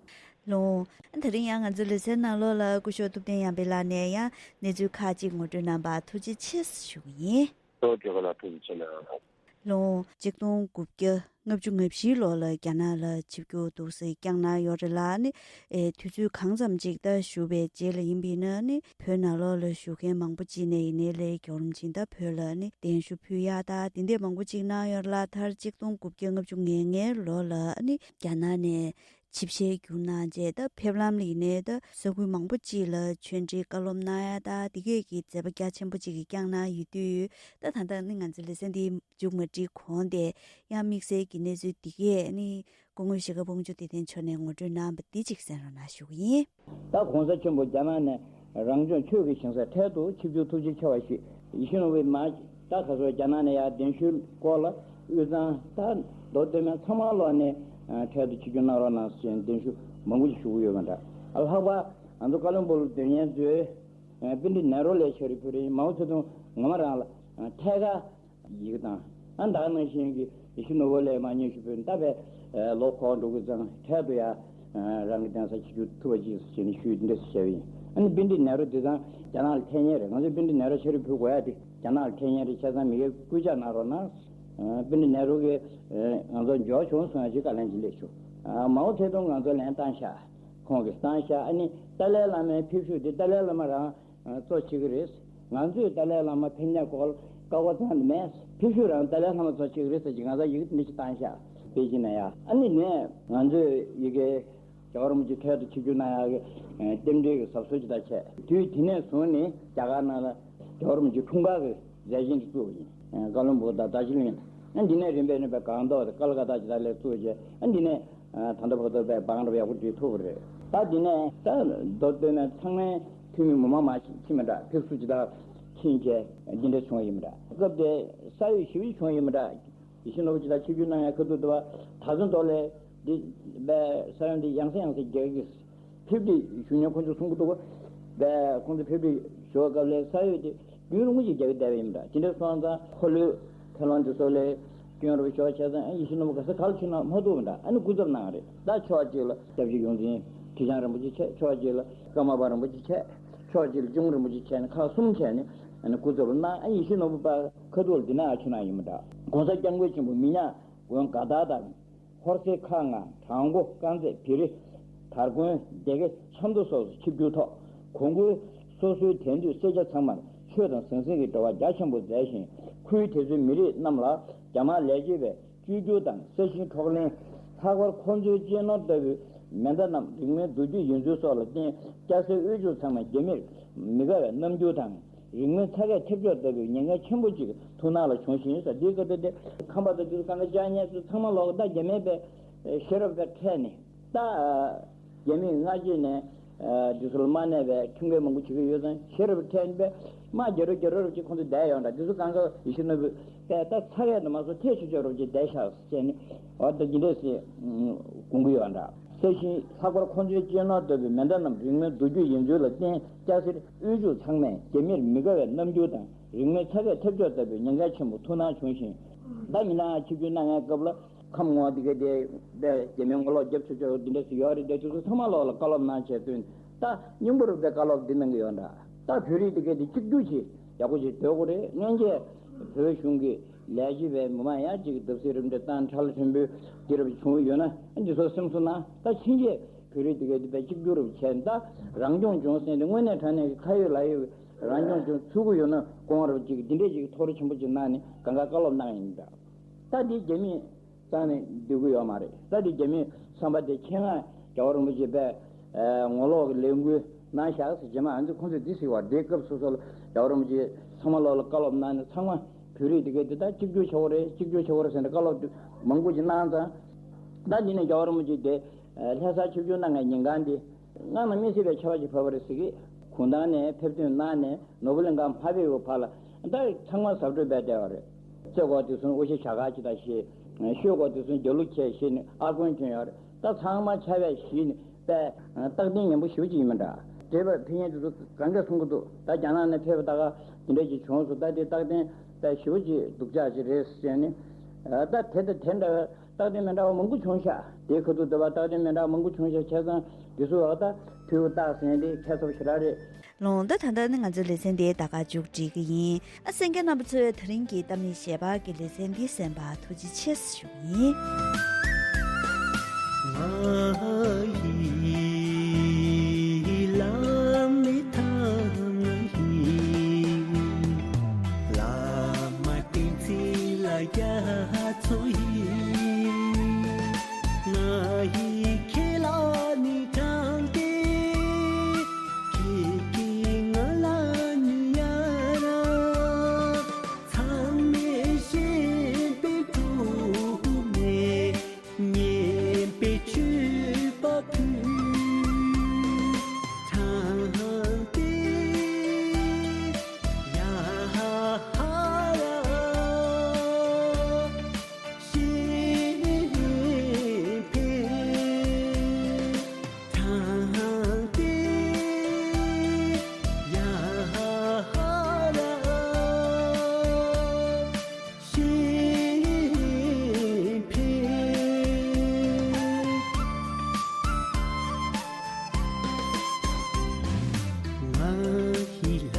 ལོ། དེ་རིང་ཡང་ང་ཚོའི་ལེ་ཚན་ནང་ལོགས་ལ་སྐུ་ཞབས་ཐུབ་བསྟན་ཡར་འཕེལ་ལགས་ནས་ཡང་གནས་ཚུལ་ཁག་ཅིག་ངོ་སྤྲོད་གནང་བར་ཐུགས་རྗེ་ཆེ་ཞུ་གི་ཡིན། ལོ། གྲོས་ཁ་ལ་ཐུགས་རྗེ་ཆེ་གནང་། ལོ། ཆིག་སྟོང་དགུ་བརྒྱ་ལྔ་བཅུ་ང་བཞི་ལོ་ལ་རྒྱ་ནག་ལ་ཆིབས་བསྒྱུར་འདུག་སེ་བསྐྱངས་གནང་ཡོད་རེད་ལ་ནི། ཨེ། དུས་ཚོད་གང་ཙམ་ཅིག་ད་བཞུགས་པའི་རྗེས་ལ་ཡིན་པས་ན་ནི། བོད་ནང་ལོགས་ལ་བཞུགས་མཁན་མང་པོ་ཅིག་ནས་ཡིན་ནའི་ལས་རྒྱུན་རིང་ཅིག་ད་བོད་ལ་ནི་གདན་ཞུ་ཕུལ་ཡག་ད་དེ་འདྲས་མང་པོ་ཅིག་གནང་ཡོད་རེད་ལ། མཐར་ཆིག་སྟོང་དགུ་བརྒྱ་ལྔ་བཅུ་ང་ལྔ་ལོ་ལ་ནི་རྒྱ་ནག་ནས་ཆིབས་ཞལ་བསྒྱུར་གནང་རྗེས་ད་ཕེབས་ལམ་ལ་ཡིན་ནའི་ད་ས་ཁུལ་མང་པོ་ཅིག་ལ་ཆོས་འབྲེལ་བཀའ་སློབ་གནང་ཡག་ད་དེ་གས་ཀྱི་མཛད་པ་རྒྱ་ཆེན་པོ་ཅིག་གི་བསྐྱངས་གནང་ཡོད་དུས། ད་ད་ལྟ་ནི་ང་ཚོའི་ལེ་ཚན་འདི་མཇུག་མ་སྒྲིལ་གོང་དེ་ཡང་དམིགས་བསལ་གྱི་གནས་ཚུལ་འདི་གས་ནི་སྐུ་ངོ་ཞྭ་སྒབ་དཔལ་འབྱོར་བདེ་ལྡན་མཆོག་ནས་ངོ་སྤྲོད་གནང་བ་འདི་གཅིག་གསན་རོགས་གནང་ཞུ་གི་ཡིན། ད་གོང་ས་ཆེན་པོ་རྒྱ་ནག་ནས་རང་སྐྱོང་ཆོས་ཀྱི་ཞིང་ས་འཕྲལ་དུ་ཆིབས་བསྒྱུར་ཐུགས་རྗེ་ཆེ་བ་ཞུས། ཡིད་བཞིན་ནོར་བུའི་མ་ད་ག་ཚོད་རྒྱ་ནག་ནས་ཡར་གདན་ཞུའི་སྐོར་ལ་དབུས་གཙང་ད་མདོ་སྟོད་སྨད་ཚང་མ་ལོག་ནས་འཕྲལ་དུ་ཆིབས་བསྒྱུར་གནང་རོགས་གནང་ཟེར་གདན་ཞུ་མང་པོ་ཞིག་ཞུ་གི་ཡོད་པ་འདྲ། ལྷག་པར་ང་ཚོ་ཀ་ལོན་སྦུག་ལ་སྡོད་མཁན་ཚོས་དཔེ་འདི་ནེ་རོ་ལས་ཆེ་རུ་ཕུལ་རིང་མའོ་ཙེ་ཏུང་ངོ་མ་རང་ལ་ཐད་ཀར་ཡི་གེ་དང་། ཨ་ད་ག་ནང་བཞིན་གྱི་ཡིད་བཞིན་ནོར་བུ་ལས་མ་སྙན་ཞུ་ཕུལ་ད་བས་ལོ་འཁོར་འགྲོ་དགོས་ཙང་འཕྲལ་དུ་ཡ་རང་གི་གདན་ས་ཆིབས་བསྒྱུར་ཐུབ་པ་ཅིག་ཟེར་ནས་ཞུས་འདི་འདྲ་ཞུ་བ་ཡིན། ཨ་ནི་དཔེ་འདི་ནེ་རོ་འདི་ཙང་རྒྱ་ནག་ལ་ཐད་མཁན་རེད། ང་ཚོས་དཔེ་འདི་ནེ་རོ་ཆེ་རུ་ཕུལ་དགོས་ཡ་དེ་རྒྱ་ནག་ལ་ཐད་མཁན་རེད། བྱས་ཙང་མི་སྒེར་སྐུལ་ལྕག་གནང་རོགས་གནང་། དཔེ་འདི་ནེ་རོ་གིས་ང་ཚོ་འབྱོར་བྱུང་སོང་ཡ་ཅིག་བཀའ་ལན་ཅིག་སླེབས་བྱུང་། མའོ་ཙེ་ཏུང་ང་ཚོ་ལན་བཏང་ཤག་ཁོང་གིས་བཏང་ཤག་ཨ་ནི་ཏཱ་ལའི་བླ་མའི་ཕེབས་བཞུགས་དེ་ཏཱ་ལའི་བླ་མ་རང་གཙོ་བྱེད་ཀྱི་རེད། ང་ཚོས་ཏཱ་ལའི་བླ་མ་ཕེབས་མཁན་སྐོར་བཀའ་བསྒོ་ཚང་དུ་མེད། ཕེབས་བཞུགས་རང་ཏཱ་ལའི་བླ་མ་གཙོ་བྱེད་ཀྱི་རེད་ཟེར་གྱི་ང་ཚོ་ཡི་གེ་འདི་ཞིག་བཏང་ཤག་པེ་ཅིན་ན་ཡ། ཨ་ནི་ནས་ང་ཚོས་ཡི་གེ་རྒྱལ་བ་རིན་པོ་ཆེ་འཕྲལ་དུ་ཆིབས་བསྒྱུར་གནང་ཡག་གི་རྟེན་འབྲེལ་གྱི་གཟབ་གསོལ་ཅིག་ད་བྱས། དུས་དེ་ནས་བཟུང་ནས་རྒྱ་གར་ནང་ལ་རྒྱལ་བ་རིན་པོ་ཆེ་འཁྲུངས་སྐར་གྱི་མཛད་ཆེན་དེ་བཙུགས་པ་ཡིན། ཀ་ལོན་སྦུག་དང་དར་ཇི་ལིང་། ཨ་འདི་ནས་རིམ་པས་རིམ་པས་སྒང་ཏོག་དང་ཀལ་ཀ་ཏ་ཅིག་ད་ལས་བཙུགས་རྗེས། ཨ་འདི་ནས་ད་ལྟ་བར་དུ་དཔེ་བང་རབ་ཡག་པོ་བྲིས་ཐུབ་པ་རེད། ད་འདི་ནས་ད་མདོ་སྟོད་སྨད་ཚང་མའི་འཐུས་མི་མི་མང་མང་ཕྱིན་མི་འདྲ། ཕེབས་བསུ་ཅིག་ད་ཕྱིན་བྱས་འདི་འདྲ་བྱུང་ཡིན་མི་འདྲ། སྐབས་དེ་ས་ཡོད་ཞི་བ་བྱུང་ཡིན་མི་འདྲ། ཡིད་བཞིན་ནོར་བུ་ཅིག་ད་ཆིབས་བསྒྱུར་གནང་ཡ་ཁ་ཐུག་དུ་བ་ད་ཚོད་མདོ་ལས་འདི་དཔེ་ས་ཡོམ་འདི་ཡང་སེ་ཡང་སེ་རྒྱག་གི། ཕེབས་སྒྲིག་ཞུ་མཁན་ཁོང་ཚོས་གསུང་གི་འདུག་ག་ཁོང་ཚོ་ཕེབས་སྒྲིག་ཞུ་བ་སྐབས་ལ་ས་ཡོམ་དེ་རྒྱུན་རིང་པོ་ཞིག་རྒྱག་གི་བསྡད་པ་ཡིན་པ་འདྲ། དེ་འདྲ་སོང་ཙང་འཁོར་ལོའི་ཁ་རླངས་དེ་ཚོ་ལ་སྐྱོན་རུ་ཤོར་བྱས་ཙང་ཡིད་བཞིན་ནོར་བུ་ག་ས་ག་ལ་ཕྱིན་ན་མ་ཐུབ་པ་འདྲ། ཨ་ནི་སྐུ་ཚབ་གནང་རེད། ད་ཕྱོགས་གཅིག་ལ་སྐྱབས་རྗེ་ཡོངས་འཛིན་ཁྲི་བྱང་རིན་པོ་ཆེ་བྱས། ཕྱོགས་གཅིག་ལ་ཀརྨ་པ་རིན་པོ་ཆེ་བྱས། ཕྱོགས་གཅིག་ལ་གཅུང་རིན་པོ་ཆེ་བྱས་ནས་ཁག་གསུམ་བྱས་ནས་ཨ་ནི་སྐུ་ཚབ་ལ་གནང་། ཨ་ཡིད་བཞིན་ནོར་བུ་པ་ཁ་ཐུག་ལ་འདི་ན་ཡང་ཕྱིན་ན་ཡིན་པ་འདྲ། ༸གོང་ས་༸སྐྱབས་མགོན་ཆེན་པོ་མི་ཉག་དགོན་དགའ་ཐང་དང་། ཧོར་སེ་ཁ་ང་བྲག་མགོ་དཀར་མཛེས་བེ་རི་དར་དགོན་སྡེ་དགེ་ཆབ་མདོ་སོགས་སུ་ཆིབས་བསྒྱུར་ཐོག་གོང་བཀུར་སོ་སོའི་དད་འདུས་སེར་སྐྱ་ཚང་མར་ཆོས་དང་ཟང་ཟིང་གི་འབྲེལ་བ་རྒྱ་ཆེན་པོ་མཛད་ཅིང་། ཁུལ་དེ་ཚོའི་མི་རིགས་རྣམས་ལ་རྒྱ་དམར་ལས་བྱེད་པས་བཅོས་བསྒྱུར་དང་ས་ཞིང་འཕྲོག་ལེན། ལྷག་པར་ཁོ་ཚོའི་གཅེས་ནོར་ལྟ་བུའི་མེ་མདའ་རྣམས་རིན་མེད་མདོ་རྒྱུད་ཡིན་ཚུལ་སོགས་ལ་བརྟེན། སྐྱ་སེར་དབུལ་ཕྱུག་ཚང་མས་རྒྱ་མིར་མི་དགའ་བའི་རྣམ་འགྱུར་དང་། རིང་མིན་ཚ་གྱང་ཐེབས་འཇོག་ལྟ་བུའི་ཉེན་ཁ་ཆེན་པོ་ཅིག་ཐུགས་སྣང་ལ་བྱུང་ཞིང་ཟེར། འདིའི་སྐབས་དེ་ཁམས་པ་དང་དེ་ཚོ་གང་ག་བཅར་མཁན་ཚོ་ཚང་མ་ལོག་ད་རྒྱ་མིའི་པའི་ཤེས་རབ་པའི་ཁྲལ་ནི་ད་རྒྱ་མིས་སྔ་རྗེས་ནས་འདི་ཚོ་ལ་དམག་གནས་པའི་ཁྲིམས་འགལ་མང་པོ་བྱེད་ཀྱི་ཡོད་ཙང་ཤེས་རབ་ཁྲལ་ནི་པའི་དམག་རྒྱག་རོགས་རྒྱག་རོགས་ཅིག་ཁོང་ཚོ་བསྡད་ཡོད་འདྲ། འདི་ཚོ་གང་ག་ཡིད་བཞིན་ནོར་བུ་པས་ད་ཚ་གྱང་དུ་མ་སོང་ཐེ་ཆུ་ཆོ་རོགས་ཅིག་བསྡད་ཤག་ཟེར་ནས་འོ་ད་འདི་འདྲས་སེ་དགོངས་ཀྱི་ཡོད་འདྲ། ས་ཞིང་ལྷག་པར་ཁོང་ཚོའི་གཅེས་ནོར་ལྟ་བུའི་མེ་མདའ་རྣམས་རིན་མེད་མདོ་རྒྱུད་ཡིན་ཚུལ་ལ་བརྟེན། སྐྱ་སེར་དབུལ་ཕྱུག་ཚང་མས་རྒྱ་མིར་མི་དགའ་བའི་རྣམ་འགྱུར་དང་རིང་མིན་ཚ་གྱང་ཐེབས་འཇོག་ལྟ་བུའི་ཉེན་ཁ་ཆེན་པོ་ཐུགས་སྣང་བྱུང་ཞིང་། ཟླ་ཉི་ལང་ཆིབས་བསྒྱུར་གནང་མཁན་སྐབས་ལ་ཁམས་ངོ་དེ་གའི་དེ་དེ་རྒྱ་མིའི་ངོ་ལོག་རྒྱབ་ཆོག་ཆོག་འདི་འདྲ་ཞིག་ཡོད་རེད། དེ་དུས་ཚོད་ཚང་མ་ལོག་ལ་བཀའ་སློབ་གནང་བྱས་དུས་ད་སྙིང་པོ་རུ་དེ་བཀའ་སློབ་འདི་གནང་གི་ཡོད་འདྲ། ད་བོད་རིགས་དེ་གའི་དེ་གཅིག་གྱུར་གྱིས་ཡག་པོ་ཞིག་སྡོད་དགོས་རེད། སྔོན་ཆད་བོད་གཞུང་གིས་ ལས་བྱེད་པའི་མི་མང་ཡང་ཅིག་བརྡབ་གསིག་རབ་འདྲ་བཏང་ཁྲ་ལ་ཕྲན་བུ་འདི་རབ་བྱུང་ཡོད་ན་འདི་ཚོ་སེམས་གསོ་གནང་། ད་ཕྱིན་ཆད་བོད་རིགས་དེ་གའི་དེ་བས་གཅིག་གྱུར་རབ་བྱས། ད་རང་སྐྱོང་ལྗོངས་ཟེར་ནས་དངོས་གནས་དྲང་གནས་ཀྱི་ཁ་ཡོད་ལག་ཡོད་རང་སྐྱོང་ལྗོངས་ཚུགས་ཀྱི་ཡོད་ན་དགོངས་རབ་ཅིག་འདི་འདྲས་ཅིག་ཐུགས་རེ་ཆེན་པོ་ཅིག་གནང་ནས་གང་ག་བཀའ་སློབ་གནང་ཡིན་འདྲ། ད་འདི་རྒྱ་མིས་རྩ་ནས་འདོད་ཀྱི་ཡོད་མ་རེད། ད་དེ་རྒྱ་མིའི་བསམ་པ་དེ་ཆེད་མངགས་རྒྱལ་བ་རིན་པོ་ཆེ་པས་ངོ་ལོག་གི་ལས་འགུལ་གནང་བཞག་ཟེར། རྗེས་མ་ང་ཚོས་ཁོང་ཚོས་འདི་ཟེར་བ་དེའི་སྐབས་སོ་སོ་ལ་རྒྱལ་བ་རིན་པོ་ཆེ་ཚང་མ་ལོག་ལ་བཀའ་སློབ་གནང་ནས་ཚང་མ་བོད་རིགས་དེ་གའི་དེ་ད་གཅིག་གྱུར་བྱ་བ་རེད། གཅིག་གྱུར་བྱ་བ་རེད་ཟེར་ནས་བཀའ་སློབ་མང་པོ་ཅིག་གནང་ཙང་། ད་འདི་ནས་རྒྱལ་བ་རིན་པོ་ཆེ་དེ་ལྷ་སར་ཆིབས་བསྒྱུར་གནང་མཁན་ཉིན་གང་འདི། སྔ་ན་མི་སྲིད་པའི་ཆར་པ་ཞིག་བབས་པ་རེད་ཟེར་གི། གུང་ཐང་ནས་ཕེབས་ཐོན་གནང་ནས་ནོར་བུ་གླིང་ག་མ་ཕེབས་པའི་བར་ལ་ད་ཚང་མ་གཟབ་སྤྲོས་འབད་བསྡད་པ་རེད། རྩེ་གོག་དེ་ཚོ་འུ་ཤི་བྱ་ག་ཅིག་ད་ཤེས། ཤོད་གོག་དེ་ཚོ་རྒྱ་ལུག་ཁྱེད་ཤེས་ནས་ཨ་དཀོན་བྱོན་ཡོད་རེད། ད་ཚང་མ་ཆར་པ་ཞིག་ནས་པས་རྟག་བརྟན་ངན་པོ་ཞེ་པོ་ཅིག་ཡིན་མི་འདྲ། འདྲེས་པ་ཕེབས་མཁན་དེ་ཚོ་གང་ག་གསུང་གི་འདུག་ད་རྒྱ་ནག་ནས་ཕེབས་པ་ད་ག་དེ་འདྲ་ཅིག་བྱུང་སོང་། ད་དེ་རྟག་བརྟན་པས་ཞེ་པོ་ཅིག་སྡུག་ཅག་ཅིག་རེད་ཟེར་ནས། ད་དེ་ད་དེ་འདྲ། རྟག་བརྟན་མི་འདྲ་བ་མང་པོ་བྱུང་ཤག་དེའི་ཁ་ཐུག་འདྲ་བ་རྟག་བརྟན་མི་འདྲ་བ་མང་པོ་བྱུང་ཤག་བྱས་ཙང་འདི་ཚོ་བ་ད་ཕུལ་བ་རྟགས་ཟིན་དེ་ཁྱད་མཚར་ཞེ་དྲག་རེད། ལོང་ད་ད་ལྟ་ནི་ང་ཚོའི་ལེ་ཚན་དེ་ད་ག་མཇུག་སྒྲིལ་གི་ཡིན། ཨ་གསན་མཁན་རྣམ་པ་ཚོས་ད་རིང་གི་གཏམ་གླེང་ཞལ་པར་གྱི་ལེ་ཚན་འདི་གསན་པར་ཐུགས་རྗེ་ཆེ་ཞུ་གི་ཡིན། ང་ཡི་བླ་མའི་ཐང་ཡིན། བླ་མ་བསྟན་འཛིན་ལ་རྒྱ་མཚོ་ཡིན། ང་ཡི་ཁྱེད་ལ་ནི་དྲངས་ཏེ། ཁྱེད་ཀྱིས་ང་ལ་ནི་ཡ་རབས། ཚང་མས་བཞེས་པའི་ཐུགས་ནས། སྙན་པའི་མཆོད་པ་ཕུལ། དྲངས་ཏེ་ཡ་ཧ་ར་གཤེགས་ཕེབས། དྲངས་ཏེ་ཡ་ཧ་ར་གཤེགས་ཕེབས། ང་ཡི་བླ་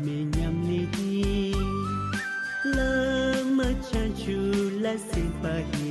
མའི་ཉམས་ལེན་འདི། བླ་མ་བྱང་ཆུབ་ལ་གསན་པ་ཡིན།